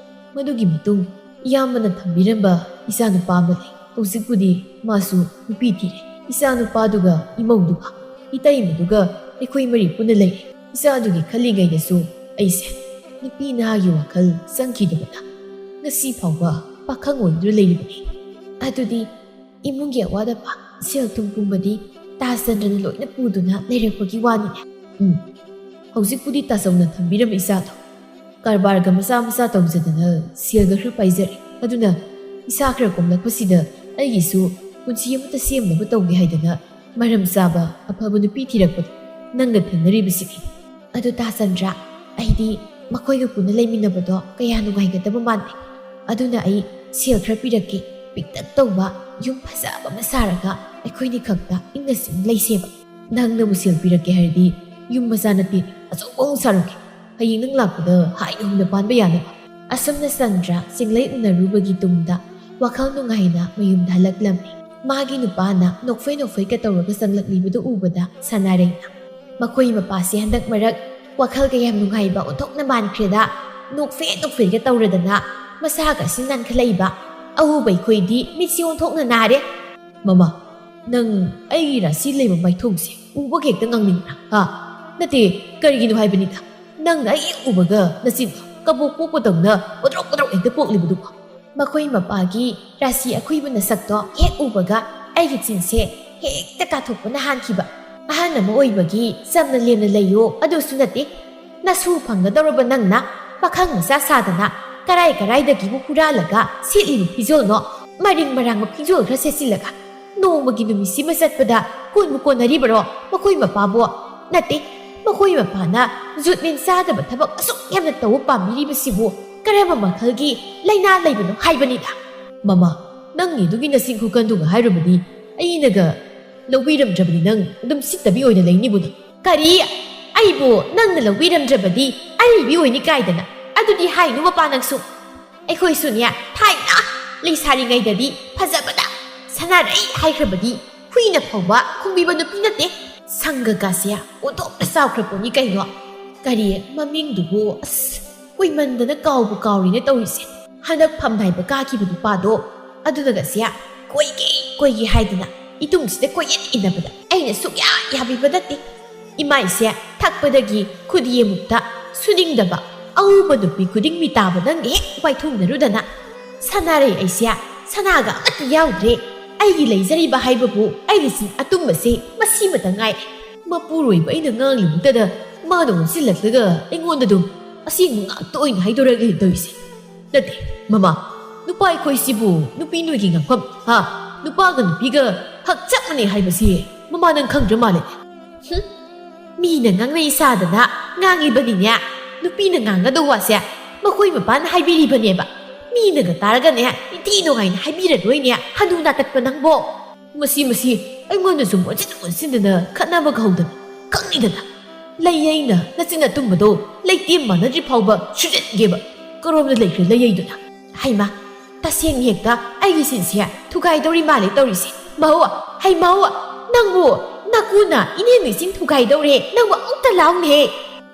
ꯃꯗꯨꯒꯤ ꯃꯇꯨꯡ ꯏꯌꯥꯝꯕꯅ ꯊꯝꯕꯤꯔꯝꯕ ꯏꯆꯥꯅꯨꯄꯥ ꯑꯃ ꯂꯩ꯫ ꯍꯧꯖꯤꯛꯄꯨꯗꯤ ꯃꯥꯁꯨ ꯅꯨꯄꯤ ꯊꯤꯔꯦ꯫ ꯏꯆꯥꯅꯨꯄꯥꯗꯨꯒ ꯏꯃꯧꯗꯨꯒ ꯏꯇꯩꯃꯗꯨꯒ ꯑꯩꯈꯣꯏ ꯃꯔꯤ ꯄꯨꯟꯅ ꯂꯩꯔꯦ꯫ ꯏꯆꯥꯗꯨꯒꯤ ꯈꯜꯂꯤꯉꯩꯗꯁꯨ ꯑꯩꯁꯦ ꯅꯨꯄꯤ ꯅꯍꯥꯒꯤ ꯋꯥꯈꯜ ꯆꯪꯈꯤꯗꯕꯅ ꯉꯁꯤ ꯐꯥꯎꯕ ꯄꯥꯈꯪ ꯑꯣꯏꯗꯨꯅ ꯂꯩꯔꯤꯕꯅꯤ꯫ ꯑꯗꯨꯗꯤ ꯏꯃꯨꯡꯒꯤ ꯑꯋꯥꯠ ꯑꯄꯥ, ꯁꯦꯜ ꯊꯨꯝ ꯄꯨꯝꯕꯗꯤ ꯇꯥꯆꯟꯗ꯭ꯔꯅ ꯂꯣꯏꯅ ꯄꯨꯗꯨꯅ ꯂꯩꯔꯛꯄꯒꯤ ꯋꯥꯅꯤꯅꯦ꯫ ꯎꯝ, ꯍꯧꯖꯤꯛꯄꯨꯗꯤ ꯇꯥꯆꯧꯅ ꯊꯝꯕꯤꯔꯝꯕ ꯏꯆꯥꯗꯣ ꯀꯔꯕꯥꯔꯒ ꯃꯆꯥ ꯃꯆꯥ ꯇꯧꯖꯗꯅ ꯁꯦꯜꯒ ꯈꯔ ꯄꯥꯏꯖꯔꯦ꯫ ꯑꯗꯨꯅ ꯏꯁꯥ ꯈꯔ ꯀꯣꯝꯂꯛꯄꯁꯤꯗ ꯑꯩꯒꯤꯁꯨ ꯄꯨꯟꯁꯤ ꯑꯃꯠꯇ ꯁꯦꯝꯅꯕ ꯇꯧꯒꯦ ꯍꯥꯏꯗꯅ ꯃꯔꯝ ꯆꯥꯕ ꯑꯐꯕ ꯅꯨꯄꯤ ꯊꯤꯔꯛꯄꯗꯣ ꯅꯪꯒ ꯊꯦꯡꯅꯔꯤꯕꯁꯤꯅꯤ꯫ ꯑꯗꯨ ꯇꯥꯆꯟꯗ꯭ꯔ, ꯑꯩꯗꯤ ꯃꯈꯣꯏꯒ ꯄꯨꯟꯅ ꯂꯩꯃꯤꯟꯅꯕꯗꯣ ꯀꯌꯥ ꯅꯨꯡꯉꯥꯏꯒꯗꯕ ꯃꯥꯟꯗꯦ꯫ ꯑꯗꯨꯅ ꯑꯩ ꯁꯦꯜ ꯈꯔ ꯄꯤꯔꯛꯀꯦ, ꯄꯤꯛꯇꯛ ꯇꯧꯕ ꯌꯨꯝ ꯐꯖꯕ ꯑꯃ ꯁꯥꯔꯒ ꯑꯩꯈꯣꯏꯅꯤ ꯈꯛꯇ ꯏꯪꯅ ꯆꯤꯛꯅ ꯂꯩꯁꯦꯕ꯫ ꯅꯪꯅꯕꯨ ꯁꯦꯜ ꯄꯤꯔꯛꯀꯦ ꯍꯥꯏꯔꯗꯤ ꯌꯨꯝ ꯃꯆꯥ ꯅꯠꯇꯦ, ꯑꯆꯧꯕ ꯑꯃꯨꯛ ꯁꯥꯔꯨꯒꯦ꯫ ꯍꯌꯦꯡ ꯅꯪ ꯂꯥꯛꯄꯗ ꯍꯥꯏꯅ ꯍꯨꯝꯅ ꯄꯥꯟꯕ ꯌꯥꯅꯕ꯫ ꯑꯁꯨꯝꯅ ꯆꯟꯗ꯭ꯔ ꯆꯤꯡꯂꯩ ꯎꯅꯔꯨꯕꯒꯤ ꯇꯨꯡꯗ ꯋꯥꯈꯜ ꯅꯨꯡꯉꯥꯏꯅ ꯃꯌꯨꯝꯗ ꯍꯜꯂꯛꯂꯝꯃꯤ꯫ ꯃꯥꯒꯤ ꯅꯨꯄꯥꯅ ꯅꯣꯛꯐꯦ ꯅꯣꯛꯐꯦꯒ ꯇꯧꯔꯒ ꯆꯪꯂꯛꯂꯤꯕꯗꯨ ꯎꯕꯗ ꯁꯅꯥꯔꯩꯅ, "ꯃꯈꯣꯏ ꯃꯄꯥꯁꯦ ꯍꯟꯗꯛ ꯃꯔꯛ ꯋꯥꯈꯜꯒ ꯌꯥꯝ ꯅꯨꯡꯉꯥꯏꯕ ꯑꯣꯟꯊꯣꯛꯅ ꯃꯥꯟꯈ꯭ꯔꯦꯗ꯫ ꯅꯣꯛꯐꯦ ꯅꯣꯛꯐꯦꯒ ꯇꯧꯔꯗꯅ ꯃꯁꯥꯒꯁꯤ ꯅꯥꯟꯈꯠꯂꯛꯏꯕ꯫ ꯑꯎꯕ ꯑꯩꯈꯣꯏꯗꯤ ꯃꯤꯠꯁꯤ ꯑꯣꯟꯊꯣꯛꯅ ꯅꯥꯔꯦ꯫" "ꯃꯃꯥ, ꯅꯪ ꯑꯩꯒꯤ ꯔꯥꯁꯤ ꯂꯩꯕ ꯃꯥꯏꯊꯣꯡꯁꯦ ꯎꯕꯒ ꯍꯦꯛꯇ ꯉꯥꯡꯅꯤꯡꯕ꯭ꯔꯥ? ꯍꯥ? ꯅꯠꯇꯦ, ꯀꯔꯤꯒꯤꯅꯣ ꯍꯥꯏꯕꯅꯤꯗ꯫ ꯅꯪꯅ ꯑꯩ ꯍꯦꯛ ꯎꯕꯒ ꯅꯆꯤꯟ ꯀꯕꯣꯛ ꯄꯣꯛꯄꯗꯧꯅ ꯄꯣꯗ꯭ꯔꯣꯛ ꯄꯣꯗ꯭ꯔꯣꯛ ꯍꯦꯛꯇ ꯄꯣꯛꯂꯤꯕꯗꯨꯕꯣ?" ꯃꯈꯣꯏ ꯃꯄꯥꯒꯤ ꯔꯥꯁꯤ ꯑꯈꯨꯏꯕ ꯅꯁꯛꯇꯣ ꯍꯦꯛ ꯎꯕꯒ ꯑꯩꯒꯤ ꯆꯤꯟꯁꯦ ꯍꯦꯛꯇ ꯀꯥꯊꯣꯛꯄꯅ ꯍꯥꯟꯈꯤꯕ꯫ ꯑꯍꯜ ꯑꯃ ꯑꯣꯏꯕꯒꯤ ꯆꯝꯅ ꯂꯦꯝꯅ ꯂꯩꯌꯣ, ꯑꯗꯨꯁꯨ ꯅꯠꯇꯦ꯫ ꯅꯁꯨ ꯐꯪꯒꯗꯧꯔꯕ ꯅꯪꯅ ꯄꯥꯈꯪ ꯃꯆꯥ ꯁꯥꯗꯅ ꯀꯔꯥꯏ ꯀꯔꯥꯏꯗꯒꯤꯕꯨ ꯍꯨꯔꯥꯜꯂꯒ ꯁꯦꯠꯂꯤꯕ ꯐꯤꯖꯣꯜꯅꯣ? ꯃꯔꯤꯡ ꯃꯔꯥꯡꯕ ꯐꯤꯖꯣꯜ ꯈꯔ ꯁꯦꯠꯆꯤꯜꯂꯒ ꯅꯣꯡꯃꯒꯤ ꯅꯨꯃꯤꯠꯁꯤꯃ ꯆꯠꯄꯗ ꯀꯣꯟꯕꯨ ꯀꯣꯟꯅꯔꯤꯕꯔꯣ ꯃꯈꯣꯏ ꯃꯄꯥꯕꯨ? ꯅꯠꯇꯦ, ꯃꯈꯣꯏ ꯃꯄꯥꯅ ꯖꯨꯠ ꯃꯦꯟ ꯆꯥꯗꯕ ꯊꯕꯛ ꯑꯁꯨꯛ ꯌꯥꯝꯅ ꯇꯧꯕ ꯄꯥꯝꯕꯤꯔꯤꯕꯁꯤꯕꯨ ꯀꯔꯝꯕ ꯃꯈꯜꯒꯤ ꯂꯥꯏꯅꯥ ꯂꯩꯕꯅꯣ ꯍꯥꯏꯕꯅꯤꯗ꯫ ꯃꯃꯥ, ꯅꯪꯒꯤ ꯑꯗꯨꯒꯤ ꯅꯆꯤꯟ ꯈꯨꯀꯟꯗꯨꯒ ꯍꯥꯏꯔꯨꯕꯗꯤ ꯑꯩꯅꯒ ꯂꯧꯕꯤꯔꯝꯗ꯭ꯔꯕꯗꯤ ꯅꯪ ꯑꯗꯨꯝ ꯁꯤꯠꯇꯕꯤ ꯑꯣꯏꯅ ꯂꯩꯅꯤꯕꯨ ꯅꯪ꯫ ꯀꯔꯤ? ꯑꯩꯕꯨ ꯅꯪꯅ ꯂꯧꯕꯤꯔꯝꯗ꯭ꯔꯕꯗꯤ ꯑꯔꯤꯕꯤ ꯑꯣꯏꯅꯤ ꯀꯥꯏꯗꯅ? ꯑꯗꯨꯗꯤ ꯍꯥꯏꯅꯨ ꯃꯄꯥ ꯅꯪꯁꯨ꯫ ꯑꯩꯈꯣꯏꯁꯨꯅꯦ, ꯊꯥꯏꯅ ꯂꯩꯁꯥꯔꯤꯉꯩꯗꯗꯤ ꯐꯖꯕꯗ ꯁꯅꯥꯔꯩ ꯍꯥꯏꯈ꯭ꯔꯕꯗꯤ ꯍꯨꯏꯅ ꯐꯥꯎꯕ ꯈꯨꯝꯕꯤꯕ ꯅꯨꯄꯤ ꯅꯠꯇꯦ꯫ ꯁꯪꯒꯀꯥꯁꯦ ꯑꯣꯟꯊꯣꯛꯅ ꯆꯥꯎꯈ꯭ꯔ ꯄꯣꯠꯅꯤ ꯀꯩꯅꯣ꯫ ꯀꯔꯤ ꯃꯃꯤꯡꯗꯨꯕꯨ? ꯑꯁ, ꯀꯨꯏꯃꯟꯗꯅ ꯀꯥꯎꯕꯨ ꯀꯥꯎꯔꯤꯅꯦ ꯇꯧꯔꯤꯁꯦ꯫ ꯍꯟꯗꯛ ꯐꯝ ꯅꯥꯏꯕ ꯀꯥꯈꯤꯕ ꯅꯨꯄꯥꯗꯣ, ꯑꯗꯨꯅꯒꯁꯦ ꯀꯣꯏꯒꯦ ꯀꯣꯏꯒꯦ ꯍꯥꯏꯗꯅ ꯏꯇꯨꯡꯁꯤꯗ ꯀꯣꯏꯌꯦꯠ ꯏꯟꯅꯕꯗ ꯑꯩꯅ ꯁꯨꯛꯌꯥ ꯌꯥꯕꯤꯕ ꯅꯠꯇꯦ꯫ ꯏꯃꯥꯏꯁꯦ ꯊꯛꯄꯗꯒꯤ ꯈꯨꯗꯤ ꯑꯃꯨꯛꯇ ꯁꯨꯅꯤꯡꯗꯕ ꯑꯎꯕ ꯅꯨꯄꯤ ꯈꯨꯗꯤꯡ ꯃꯤꯇꯥꯕ ꯅꯪꯒ ꯍꯦꯛ ꯋꯥꯏꯊꯨꯡꯅꯔꯨꯗꯅ ꯁꯥꯟꯅꯔꯦ ꯑꯩꯁꯦ꯫ ꯁꯅꯥꯒ ꯑꯃꯠꯇ ꯌꯥꯎꯗ꯭ꯔꯦ꯫ ꯑꯩꯒꯤ ꯂꯩꯖꯔꯤꯕ ꯍꯥꯏꯕꯕꯨ ꯑꯩꯒꯤ ꯁꯤꯟ ꯑꯇꯨꯝꯕꯁꯦ ꯃꯁꯤꯃꯇ ꯉꯥꯏ꯫ ꯃꯄꯨꯔꯣꯏꯕ ꯑꯩꯅ ꯉꯥꯡꯂꯤꯕꯗꯨꯗ ꯃꯥꯅ ꯑꯣꯟꯁꯤꯜꯂꯛꯂꯒ ꯑꯩꯉꯣꯟꯗ ꯑꯗꯨꯝ ꯑꯁꯦꯡꯕ ꯉꯥꯛꯇ ꯑꯣꯏꯅ ꯍꯥꯏꯗꯣꯔꯛꯂꯦ ꯇꯧꯔꯤꯁꯦ꯫ ꯅꯠꯇꯦ, ꯃꯃꯥ, ꯅꯨꯄꯥ ꯑꯩꯈꯣꯏꯁꯤꯕꯨ ꯅꯨꯄꯤ ꯅꯣꯏꯒꯤ ꯉꯥꯡꯐꯝ, ꯍꯥ? ꯅꯨꯄꯥꯒ ꯅꯨꯄꯤꯒ ꯍꯛ ꯆꯞ ꯃꯥꯟꯅꯩ ꯍꯥꯏꯕꯁꯤ ꯃꯃꯥ ꯅꯪ ꯈꯪꯗ꯭ꯔ ꯃꯥꯜꯂꯦ꯫ ꯍꯨꯝ, ꯃꯤꯅ ꯉꯥꯡꯅꯩ ꯁꯥꯗꯅ ꯉꯥꯡꯉꯤꯕꯅꯤꯅꯦ꯫ ꯅꯨꯄꯤꯅ ꯉꯥꯡꯒꯗꯧꯕ ꯋꯥꯁꯦ ꯃꯈꯣꯏ ꯃꯄꯥꯅ ꯍꯥꯏꯕꯤꯔꯤꯕꯅꯦꯕ꯫ ꯃꯤꯅꯒ ꯇꯥꯔꯒꯅꯦ ꯅꯤꯡꯊꯤ ꯅꯨꯡꯉꯥꯏꯅ ꯍꯥꯏꯕꯤꯔꯔꯣꯏꯅꯦ, ꯍꯅꯨ ꯅꯥꯇꯠꯄ ꯅꯪꯕꯣ꯫ ꯃꯁꯤ, ꯃꯁꯤ ꯑꯩꯉꯣꯟꯗꯁꯨ ꯑꯣꯟꯁꯤꯟ ꯑꯣꯟꯁꯤꯟꯗꯅ ꯈꯠꯅꯕ ꯀꯧꯗꯅ ꯈꯪꯅꯤꯗꯅ꯫ ꯂꯩ ꯑꯩꯅ ꯅꯆꯤꯟ ꯑꯇꯨꯝꯕꯗꯣ ꯂꯩꯇꯦꯝ ꯃꯥꯟꯅꯗ꯭ꯔꯤ ꯐꯥꯎꯕ ꯁꯨꯖꯟꯒꯦꯕ꯫ ꯀꯔꯣꯝꯗ ꯂꯩꯈ꯭ꯔꯦ ꯂꯩ ꯑꯩꯗꯨꯅ? ꯍꯩꯃꯥ, ꯇꯁꯦꯡꯅ ꯍꯦꯛꯇ ꯑꯩꯒꯤ ꯁꯤꯟꯁꯦ ꯊꯨꯒꯥꯏꯗꯧꯔꯤ ꯃꯥꯜꯂꯦ ꯇꯧꯔꯤꯁꯦ꯫ ꯃꯍꯧ, ꯍꯩꯃꯧ, ꯅꯪꯕꯨ ꯅꯀꯨꯅ ꯏꯅꯦꯝ ꯏꯆꯤꯟ ꯊꯨꯒꯥꯏꯗꯧꯔꯦ꯫ ꯅꯪꯕꯨ ꯑꯃꯨꯛꯇ ꯂꯥꯎꯅꯦꯍꯦ꯫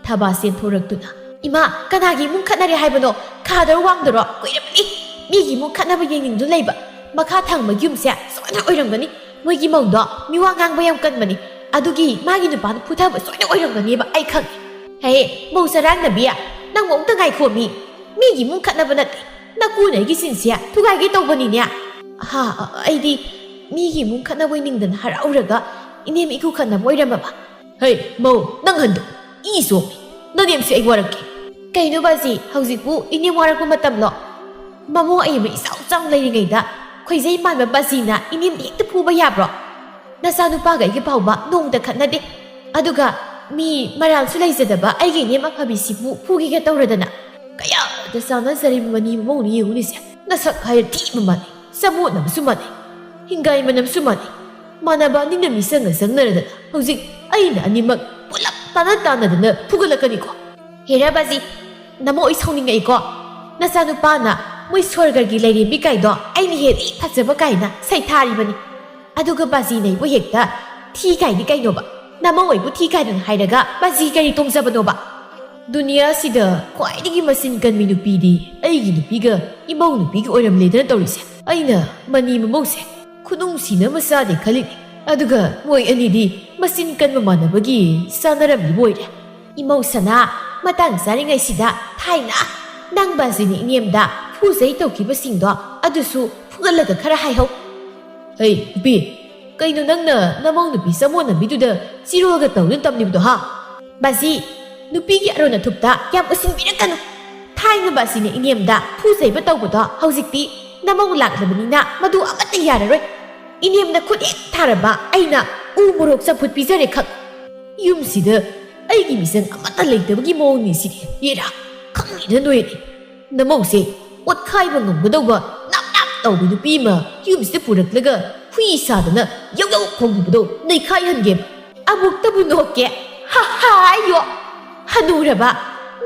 ꯊꯕꯥ ꯁꯦꯟꯊꯣꯔꯛꯇꯨꯅ, ꯏꯃꯥ, ꯀꯅꯥꯒꯤ ꯏꯃꯨꯡ ꯈꯠꯅꯔꯦ ꯍꯥꯏꯕꯅꯣ? ꯈꯥꯗꯔꯣ ꯋꯥꯡꯗꯔꯣ? ꯀꯨꯏꯔꯕꯅꯤ ꯃꯤꯒꯤ ꯏꯃꯨꯡ ꯈꯠꯅꯕ ꯌꯦꯡꯅꯤꯡꯗꯨꯅ ꯂꯩꯕ꯫ ꯃꯈꯥ ꯊꯪꯕꯒꯤ ꯌꯨꯝꯁꯦ ꯁꯣꯏꯗꯅ ꯑꯣꯏꯔꯝꯒꯅꯤ꯫ ꯃꯣꯏꯒꯤ ꯃꯧꯗꯣ ꯃꯤꯋꯥ ꯉꯥꯡꯕ ꯌꯥꯝ ꯀꯟꯕꯅꯤ꯫ ꯑꯗꯨꯒꯤ ꯃꯥꯒꯤ ꯅꯨꯄꯥꯗꯨ ꯐꯨꯊꯕ ꯁꯣꯏꯗꯅ ꯑꯣꯏꯔꯝꯒꯅꯦꯕ, ꯑꯩ ꯈꯪꯉꯦ꯫ ꯍꯦ, ꯃꯧ ꯆꯔꯥꯡꯅꯕꯤ, ꯅꯪꯕꯨ ꯑꯃꯨꯛꯇ ꯉꯥꯏꯈꯣꯃꯤ꯫ ꯃꯤꯒꯤ ꯏꯃꯨꯡ ꯈꯠꯅꯕ ꯅꯠꯇꯦ, ꯅꯀꯨꯅ ꯑꯩꯒꯤ ꯁꯤꯟꯁꯦ ꯊꯨꯒꯥꯏꯒꯦ ꯇꯧꯕꯅꯤꯅꯦ꯫ ꯍꯥ, ꯑꯩꯗꯤ ꯃꯤꯒꯤ ꯏꯃꯨꯡ ꯈꯠꯅꯕ ꯅꯤꯡꯗꯅ ꯍꯔꯥꯎꯔꯒ ꯏꯅꯦꯝ ꯏꯀꯨ ꯈꯠꯅꯕ ꯑꯣꯏꯔꯝꯃꯕ꯫ ꯍꯩ, ꯃꯧ, ꯅꯪ ꯍꯟꯗꯣ꯫ ꯏ ꯁꯣꯛꯏ꯫ ꯅꯅꯦꯝꯁꯦ ꯑꯩ ꯋꯥꯔꯛꯀꯦ꯫ ꯀꯩꯅꯣ ꯕꯥꯖꯤ, ꯍꯧꯖꯤꯛꯄꯨ ꯏꯅꯦꯝ ꯋꯥꯔꯛꯄ ꯃꯇꯝꯂꯣ? ꯃꯃꯧ ꯑꯌꯦꯝꯕ ꯏꯆꯥꯎ ꯆꯥꯎ ꯂꯩꯔꯤꯉꯩꯗ ꯈꯣꯏꯖꯩ ꯃꯥꯟꯕ ꯕꯥꯖꯤꯅ ꯏꯅꯦꯝ ꯍꯦꯛꯇ ꯐꯨꯕ ꯌꯥꯕ꯭ꯔꯣ? ꯅꯆꯥꯅꯨꯄꯥꯒ ꯑꯩꯒ ꯐꯥꯎꯕ ꯅꯣꯡꯃꯇ ꯈꯠꯅꯗꯦ꯫ ꯑꯗꯨꯒ ꯃꯤ ꯃꯔꯥꯜꯁꯨ ꯂꯩꯖꯗꯕ ꯑꯩꯒꯤ ꯏꯅꯦꯝ ꯑꯐꯕꯤꯁꯤꯕꯨ ꯐꯨꯒꯦꯒ ꯇꯧꯔꯗꯅ꯫ ꯀꯌꯥꯗ ꯆꯥꯟꯅꯖꯔꯤꯕ ꯃꯅꯤ ꯃꯃꯧꯅꯤ ꯌꯦꯡꯉꯨꯅꯦꯁꯦ꯫ ꯅꯁꯛ ꯍꯥꯏꯔ ꯊꯤꯕ ꯃꯥꯟꯅꯩ, ꯆꯃꯣꯠꯅꯕꯁꯨ ꯃꯥꯟꯅꯩ, ꯍꯤꯡꯒꯥꯏ ꯃꯅꯝꯁꯨ ꯃꯥꯟꯅꯩ꯫ ꯃꯥꯟꯅꯕ ꯑꯅꯤꯅ ꯃꯤꯆꯪꯒ ꯆꯪꯅꯔꯗꯅ ꯍꯧꯖꯤꯛ ꯑꯩꯅ ꯑꯅꯤꯃꯛ ꯄꯨꯂꯞ ꯇꯥꯅ ꯇꯥꯅꯗꯅ ꯐꯨꯒꯠꯂꯛꯀꯅꯤꯀꯣ꯫ ꯍꯦꯔꯥ ꯕꯥꯖꯤ, ꯅꯃꯧ ꯑꯩ ꯁꯥꯎꯅꯤꯡꯉꯛꯏꯀꯣ꯫ ꯅꯆꯥꯅꯨꯄꯥꯅ ꯃꯣꯏ ꯁ꯭ꯋꯔꯒꯒꯤ ꯂꯩꯔꯦꯝꯕꯤ ꯀꯥꯏꯗꯣ ꯑꯩꯅ ꯍꯦꯜꯂꯤ ꯐꯖꯕ ꯀꯥꯏꯅ ꯁꯩꯊꯥꯔꯤꯕꯅꯤ꯫ ꯑꯗꯨꯒ ꯕꯥꯖꯤꯅ ꯑꯩꯕꯨ ꯍꯦꯛꯇ ꯊꯤ ꯀꯥꯏꯗꯤ ꯀꯩꯅꯣꯕ? ꯅꯃꯧ ꯑꯩꯕꯨ ꯊꯤ ꯀꯥꯏꯗꯅ ꯍꯥꯏꯔꯒ ꯕꯥꯖꯤ ꯀꯔꯤ ꯇꯣꯡꯖꯕꯅꯣꯕ? ꯗꯨꯅꯤꯌꯥꯁꯤꯗ ꯈ꯭ꯋꯥꯏꯗꯒꯤ ꯃꯆꯤꯟ ꯀꯟꯕꯤ ꯅꯨꯄꯤꯗꯤ ꯑꯩꯒꯤ ꯅꯨꯄꯤꯒ ꯏꯃꯧ ꯅꯨꯄꯤꯒ ꯑꯣꯏꯔꯝꯂꯦꯗꯅ ꯇꯧꯔꯤꯁꯦ꯫ ꯑꯩꯅ ꯃꯅꯤ ꯃꯃꯧꯁꯦ ꯈꯨꯅꯨꯡꯁꯤ ꯑꯃ ꯆꯥꯗꯦ ꯈꯜꯂꯤꯅꯤ꯫ ꯑꯗꯨꯒ ꯃꯣꯏ ꯑꯅꯤꯗꯤ ꯃꯆꯤꯟ ꯀꯟꯕ ꯃꯥꯟꯅꯕꯒꯤ ꯆꯥꯟꯅꯔꯝꯂꯤꯕ ꯑꯣꯏꯔꯦ꯫ ꯏꯃꯧ ꯁꯅꯥ, ꯃꯇꯥꯡ ꯆꯥꯔꯤꯉꯩꯁꯤꯗ ꯊꯥꯏꯅ ꯅꯪ ꯕꯥꯖꯤꯅ ꯏꯅꯦꯝꯗ ꯐꯨꯖꯩ ꯇꯧꯈꯤꯕꯁꯤꯡꯗꯣ ꯑꯗꯨꯁꯨ ꯐꯨꯒꯠꯂꯒ ꯈꯔ ꯍꯥꯏꯍꯧ꯫ ꯍꯩ ꯅꯨꯄꯤ, ꯀꯩꯅꯣ ꯅꯪꯅ ꯅꯃꯧ ꯅꯨꯄꯤ ꯆꯃꯣꯠꯅꯕꯤꯗꯨꯗ ꯆꯤꯔꯣꯜꯒ ꯇꯧꯗꯨꯅ ꯇꯝꯂꯤꯕꯗꯣ ꯍꯥ? ꯕꯥꯖꯤ, ꯅꯨꯄꯤꯒꯤ ꯑꯔꯣꯟ ꯑꯊꯨꯞꯇ ꯌꯥꯝ ꯎꯁꯤꯟꯕꯤꯔꯛꯀꯅꯨ꯫ ꯊꯥꯏꯅ ꯕꯥꯖꯤꯅ ꯏꯅꯦꯝꯗ ꯐꯨꯖꯩꯕ ꯇꯧꯕꯗꯣ ꯍꯧꯖꯤꯛꯇꯤ ꯅꯃꯧ ꯂꯥꯛꯂꯕꯅꯤꯅ ꯃꯗꯨ ꯑꯃꯠꯇ ꯌꯥꯔꯔꯣꯏ꯫ ꯏꯅꯦꯝꯅ ꯈꯨꯠ ꯍꯦꯛ ꯊꯥꯔꯕ ꯑꯩꯅ ꯎ ꯃꯣꯔꯣꯛ ꯆꯝꯐꯨꯠ ꯄꯤꯖꯔꯦ ꯈꯛ꯫ ꯌꯨꯝꯁꯤꯗ ꯑꯩꯒꯤ ꯃꯤꯆꯪ ꯑꯃꯠꯇ ꯂꯩꯇꯕꯒꯤ ꯃꯑꯣꯡꯅꯤ ꯁꯤꯗꯤ꯫ ꯌꯦꯔꯥ, ꯈꯪꯅꯤꯗ ꯅꯣꯏꯗꯤ꯫ ꯅꯃꯧꯁꯦ ꯑꯣꯠꯈꯥꯏꯕ ꯉꯝꯒꯗꯧꯕ ꯅꯞ ꯅꯞ ꯇꯧꯕ ꯅꯨꯄꯤ ꯑꯃ ꯌꯨꯝꯁꯤꯗ ꯄꯨꯔꯛꯂꯒ ꯍꯨꯏ ꯁꯥꯗꯅ ꯌꯧ ꯌꯧ ꯈꯣꯡꯕꯤꯕꯗꯣ ꯅꯩꯈꯥꯏꯍꯟꯒꯦꯕ꯫ ꯑꯃꯨꯛꯇꯕꯨ ꯅꯣꯛꯀꯦ꯫ ꯍꯥ ꯍꯥ ꯍꯥꯏꯌꯣ꯫ ꯍꯅꯨꯔꯕ,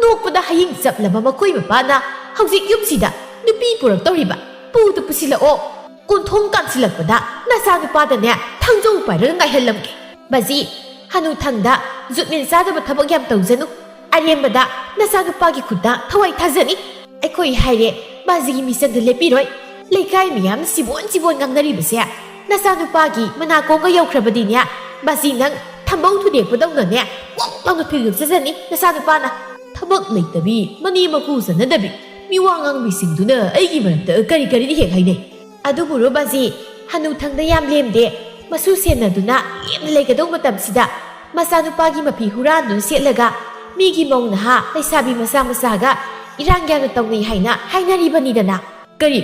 ꯅꯣꯛꯄꯗ ꯍꯌꯤꯡ ꯆꯞꯂꯕ ꯃꯈꯣꯏ ꯃꯄꯥꯅ ꯍꯧꯖꯤꯛ ꯌꯨꯝꯁꯤꯗ ꯅꯨꯄꯤ ꯄꯨꯔꯛꯇꯧꯔꯤꯕ꯫ ꯄꯨꯗ ꯄꯨꯁꯤꯜꯂꯛꯑꯣ꯫ ꯀꯣꯟꯊꯣꯡ ꯀꯥꯟꯁꯤꯜꯂꯛꯄꯗ ꯅꯆꯥꯅꯨꯄꯥꯗꯅꯦ ꯊꯥꯡꯖꯧ ꯄꯥꯏꯔꯒ ꯉꯥꯏꯍꯜꯂꯝꯒꯦ꯫ ꯕꯥꯖꯤ, ꯍꯅꯨꯊꯪꯗ ꯖꯨꯠꯃꯦꯟ ꯆꯥꯗꯕ ꯊꯕꯛ ꯌꯥꯝ ꯇꯧꯖꯅꯨ꯫ ꯑꯔꯦꯝꯕꯗ ꯅꯆꯥꯅꯨꯄꯥꯒꯤ ꯈꯨꯠꯇ ꯊꯋꯥꯏ ꯊꯥꯖꯅꯤ꯫ ꯑꯩꯈꯣꯏ ꯍꯥꯏꯔꯦ ꯕꯥꯖꯤꯒꯤ ꯃꯤꯆꯪꯗ ꯂꯦꯞꯄꯤꯔꯣꯏ꯫ ꯂꯩꯀꯥꯏ ꯃꯤꯌꯥꯝ ꯁꯤꯕꯣꯟ ꯁꯤꯕꯣꯟ ꯉꯥꯡꯅꯔꯤꯕꯁꯦ ꯅꯆꯥꯅꯨꯄꯥꯒꯤ ꯃꯅꯥꯀꯣꯡꯒ ꯌꯧꯈ꯭ꯔꯕꯗꯤꯅꯦ, ꯕꯥꯖꯤ ꯅꯪ ꯊꯝꯕꯧ ꯊꯨꯗꯦꯛꯄꯗꯧꯅꯅꯦ ꯀꯣꯛ ꯂꯥꯎꯅ ꯐꯤꯜ ꯆꯠꯆꯅꯤ ꯅꯆꯥꯅꯨꯄꯥꯅ꯫ ꯊꯕꯛ ꯂꯩꯇꯕꯤ, ꯃꯅꯦ ꯃꯀꯨ ꯆꯟꯅꯗꯕꯤ, ꯃꯤꯋꯥ ꯉꯥꯡꯕꯤꯁꯤꯡꯗꯨꯅ ꯑꯩꯒꯤ ꯃꯔꯝꯗ ꯀꯔꯤ ꯀꯔꯤꯗꯤ ꯍꯦꯛ ꯍꯥꯏꯅꯩ꯫ ꯑꯗꯨꯕꯨ ꯔꯣ ꯕꯥꯖꯤ, ꯍꯅꯨꯊꯪꯗ ꯌꯥꯝ ꯂꯦꯝꯗꯦ꯫ ꯃꯁꯨ ꯁꯦꯟꯅꯗꯨꯅ ꯂꯦꯝꯅ ꯂꯩꯒꯗꯧ ꯃꯇꯝꯁꯤꯗ ꯃꯆꯥꯅꯨꯄꯥꯒꯤ ꯃꯐꯤ ꯍꯨꯔꯥꯟꯗꯨꯅ ꯁꯦꯠꯂꯒ ꯃꯤꯒꯤ ꯃꯧ ꯅꯍꯥ ꯂꯩꯁꯥꯕꯤ ꯃꯆꯥ ꯃꯆꯥꯒ ꯏꯔꯥꯡ ꯌꯥꯝꯅ ꯇꯧꯅꯩ ꯍꯥꯏꯅ ꯍꯥꯏꯅꯔꯤꯕꯅꯤꯗꯅ꯫ ꯀꯔꯤ?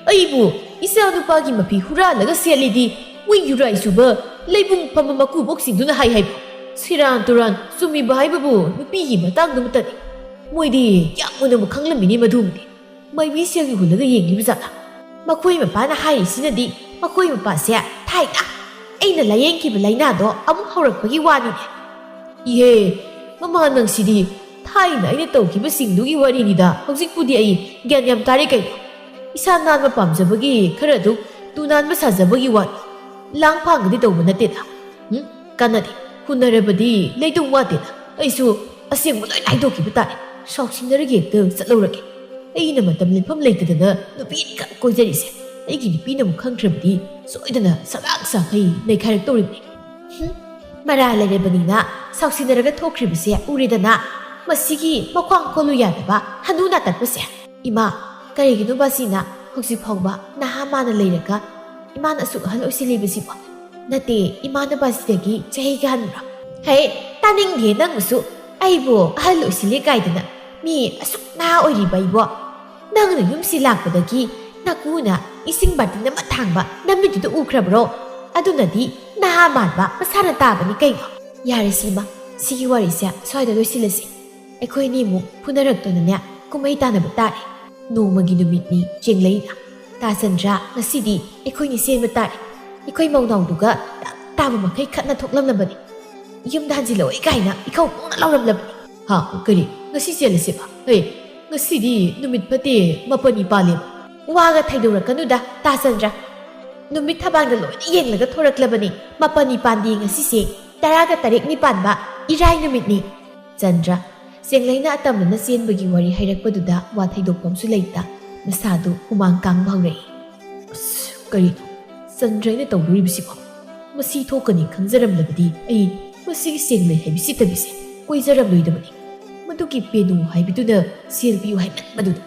ꯑꯩꯕꯨ ꯏꯆꯥꯅꯨꯄꯥꯒꯤ ꯃꯐꯤ ꯍꯨꯔꯥꯜꯂꯒ ꯁꯦꯠꯂꯤꯗꯤ ꯃꯣꯏ ꯌꯨꯔꯥꯏ ꯆꯨꯕ ꯂꯩꯕꯨꯡ ꯐꯝꯕ ꯃꯀꯨꯕꯣꯛꯁꯤꯡꯗꯨꯅ ꯍꯥꯏ ꯍꯥꯏꯕ? ꯁꯦꯔꯥꯟ ꯇꯨꯔꯥꯟ ꯆꯨꯝꯃꯤꯕ ꯍꯥꯏꯕꯕꯨ ꯅꯨꯄꯤꯒꯤ ꯃꯇꯥꯡꯗꯨꯃꯇꯅꯤ꯫ ꯃꯣꯏꯗꯤ ꯌꯥꯝ ꯃꯨꯟꯅꯕꯨ ꯈꯪꯂꯝꯃꯤꯅꯦ ꯃꯗꯨꯃꯗꯤ꯫ ꯃꯥꯏꯃꯤꯁꯤꯡꯒꯤ ꯍꯨꯜꯂꯒ ꯌꯦꯡꯂꯤꯕ ꯖꯥꯠꯂ? ꯃꯈꯣꯏ ꯃꯄꯥꯅ ꯍꯥꯏꯔꯤꯁꯤꯅꯗꯤ ꯃꯈꯣꯏ ꯃꯄꯥꯁꯦ ꯊꯥꯏꯅ ꯑꯩꯅ ꯂꯥꯌꯦꯡꯈꯤꯕ ꯂꯥꯏꯅꯥꯗꯣ ꯑꯃꯨꯛ ꯍꯧꯔꯛꯄꯒꯤ ꯋꯥꯅꯤꯅꯦ꯫ ꯏꯍꯦ, ꯃꯃꯥ ꯅꯪꯁꯤꯗꯤ ꯊꯥꯏꯅ ꯑꯩꯅ ꯇꯧꯈꯤꯕꯁꯤꯡꯗꯨꯒꯤ ꯋꯥꯔꯤꯅꯤꯗ꯫ ꯍꯧꯖꯤꯛꯄꯨꯗꯤ ꯑꯩ ꯒ꯭ꯌꯥꯟ ꯌꯥꯝ ꯇꯥꯔꯦ ꯀꯩꯅꯣ꯫ ꯏꯁꯥ ꯅꯥꯟꯕ ꯄꯥꯝꯖꯕꯒꯤ ꯈꯔ ꯑꯗꯨ ꯇꯨ ꯅꯥꯟꯕ ꯁꯥꯖꯕꯒꯤ ꯋꯥꯅꯤ꯫ ꯂꯥꯡ ꯐꯥꯡꯒꯗꯤ ꯇꯧꯕ ꯅꯠꯇꯦꯗ꯫ ꯎꯝ? ꯀꯥꯟꯅꯗꯦ꯫ ꯍꯨꯟꯅꯔꯕꯗꯤ ꯂꯩꯇꯨꯝ ꯋꯥꯠꯇꯦꯗ꯫ ꯑꯩꯁꯨ ꯑꯁꯦꯡꯕ ꯂꯣꯏ ꯍꯥꯏꯗꯣꯛꯈꯤꯕ ꯇꯥꯔꯦ꯫ ꯁꯥꯎꯁꯤꯟꯅꯔꯒꯦ ꯍꯦꯛꯇ ꯆꯠꯍꯧꯔꯒꯦ꯫ ꯑꯩꯅ ꯃꯇꯝ ꯂꯦꯟꯐꯝ ꯂꯩꯇꯗꯅ ꯅꯨꯄꯤ ꯑꯅꯤꯈꯛ ꯀꯣꯏꯖꯔꯤꯁꯦ꯫ ꯑꯩꯒꯤ ꯅꯨꯄꯤꯅ ꯑꯃꯨꯛ ꯈꯪꯈ꯭ꯔꯕꯗꯤ ꯁꯣꯏꯗꯅ ꯁꯂꯥꯛ ꯁꯥꯈꯩ ꯅꯩꯈꯥꯏꯔꯛꯇꯧꯔꯤꯕꯅꯤ꯫ ꯍꯨꯝ, ꯃꯔꯥ ꯂꯩꯔꯕꯅꯤꯅ ꯁꯥꯎꯁꯤꯟꯅꯔꯒ ꯊꯣꯛꯈ꯭ꯔꯤꯕꯁꯦ ꯎꯔꯦꯗꯅ꯫ ꯃꯁꯤꯒꯤ ꯃꯈ꯭ꯋꯥꯡ ꯀꯣꯜꯂꯨ ꯌꯥꯗꯕ ꯍꯅꯨ ꯅꯥꯇꯠꯄꯁꯦ꯫ ꯏꯃꯥ, ꯀꯔꯤꯒꯤꯅꯣ ꯕꯥꯁꯤꯅ ꯍꯧꯖꯤꯛ ꯐꯥꯎꯕ ꯅꯍꯥ ꯃꯥꯅ ꯂꯩꯔꯒ ꯏꯃꯥꯅ ꯑꯁꯨꯛ ꯑꯍꯜ ꯑꯣꯏꯁꯤꯜꯂꯤꯕꯁꯤꯕꯣ? ꯅꯠꯇꯦ, ꯏꯃꯥꯅ ꯕꯥꯁꯤꯗꯒꯤ ꯆꯍꯤ ꯀꯌꯥ ꯍꯟꯕ꯭ꯔꯣ? ꯍꯦ, ꯇꯥꯅꯤꯡꯗꯦ ꯅꯪꯕꯨꯁꯨ꯫ ꯑꯩꯕꯨ ꯑꯍꯜ ꯑꯣꯏꯁꯤꯜꯂꯦ ꯀꯥꯏꯗꯅ, ꯃꯤ ꯑꯁꯨꯛ ꯅꯍꯥ ꯑꯣꯏꯔꯤꯕ ꯑꯩꯕꯣ꯫ ꯅꯪꯅ ꯌꯨꯝꯁꯤ ꯂꯥꯛꯄꯗꯒꯤ ꯅꯀꯨꯅ ꯏꯁꯤꯡ ꯕꯥꯔꯇꯤꯟ ꯑꯃ ꯊꯥꯡꯕ ꯅꯃꯤꯠꯇꯨꯗ ꯎꯈ꯭ꯔꯕ꯭ꯔꯣ? ꯑꯗꯨꯅꯗꯤ ꯅꯍꯥ ꯃꯥꯟꯕ ꯃꯁꯥꯅ ꯇꯥꯕꯅꯤ ꯀꯩꯅꯣ꯫ ꯌꯥꯔꯦ ꯁꯤꯃ, ꯁꯤꯒꯤ ꯋꯥꯔꯤꯁꯦ ꯁ꯭ꯋꯥꯏꯗ ꯂꯣꯏꯁꯤꯜꯂꯁꯤ꯫ ꯑꯩꯈꯣꯏ ꯑꯅꯤꯃꯨꯛ ꯐꯨꯅꯔꯛꯇꯅꯅꯦ ꯀꯨꯝꯍꯩ ꯇꯥꯅꯕ ꯇꯥꯔꯦ꯫ ꯅꯣꯡꯃꯒꯤ ꯅꯨꯃꯤꯠꯅꯤ ꯆꯦꯡꯂꯩꯅ꯫ ꯇꯥ ꯆꯟꯗ꯭ꯔ, ꯉꯁꯤꯗꯤ ꯑꯩꯈꯣꯏꯅꯤ ꯆꯦꯟꯕ ꯇꯥꯔꯦ꯫ ꯑꯩꯈꯣꯏ ꯃꯧꯅꯥꯎꯗꯨꯒ ꯇꯥꯛ ꯇꯥꯕ ꯃꯈꯩ ꯈꯠꯅ ꯊꯣꯛꯂꯝꯂꯕꯅꯤ꯫ ꯌꯨꯝꯗ ꯍꯟꯖꯤꯜꯂꯛꯑꯣꯏ ꯀꯥꯏꯅ ꯏꯀꯧ ꯈꯣꯡꯅ ꯂꯥꯎꯔꯝꯂꯕꯅꯤ꯫ ꯍꯥ, ꯀꯔꯤ? ꯉꯁꯤ ꯆꯦꯜꯂꯁꯤꯕ? ꯍꯦ, ꯉꯁꯤꯗꯤ ꯅꯨꯃꯤꯠ ꯐꯠꯇꯦ, ꯃꯥꯄꯟꯅꯤ ꯄꯥꯜꯂꯦ꯫ ꯋꯥꯒ ꯊꯩꯗꯣꯔꯛꯀꯅꯨꯗ, ꯇꯥ ꯆꯟꯗ꯭ꯔ꯫ ꯅꯨꯃꯤꯠ ꯊꯕꯥꯟꯗ ꯂꯣꯏꯅ ꯌꯦꯡꯂꯒ ꯊꯣꯔꯛꯂꯕꯅꯤ꯫ ꯃꯥꯄꯟꯅꯤ ꯄꯥꯟꯗꯦ ꯉꯁꯤꯁꯦ, ꯇꯔꯥꯒ ꯇꯔꯦꯠꯅꯤ ꯄꯥꯟꯕ ꯏꯔꯥꯏ ꯅꯨꯃꯤꯠꯅꯤ꯫ ꯆꯟꯗ꯭ꯔ, ꯆꯦꯡꯂꯩꯅ ꯑꯇꯝꯅꯅ ꯆꯦꯟꯕꯒꯤ ꯋꯥꯔꯤ ꯍꯥꯏꯔꯛꯄꯗꯨꯗ ꯋꯥ ꯊꯩꯗꯣꯛꯐꯝꯁꯨ ꯂꯩꯇ ꯃꯁꯥꯗꯨ ꯍꯨꯃꯥꯡ ꯀꯥꯡꯕ ꯍꯧꯔꯛꯏ꯫ ꯑꯁ, ꯀꯔꯤꯅꯣ ꯆꯟꯗ꯭ꯔꯩꯅ ꯇꯧꯗꯣꯔꯤꯕꯁꯤꯕꯣ? ꯃꯁꯤ ꯊꯣꯛꯀꯅꯤ ꯈꯪꯖꯔꯝꯂꯕꯗꯤ ꯑꯩ ꯃꯁꯤꯒꯤ ꯆꯦꯡꯂꯩ ꯍꯥꯏꯕꯤ ꯁꯤꯠꯇꯕꯤꯁꯦ ꯀꯣꯏꯖꯔꯝꯂꯣꯏꯗꯕꯅꯤ꯫ ꯃꯗꯨꯒꯤ ꯄꯦꯅꯨ ꯍꯥꯏꯕꯤꯗꯨꯅ ꯁꯦꯜ ꯄꯤꯌꯨ ꯍꯥꯏꯃꯟꯕꯗꯨꯗ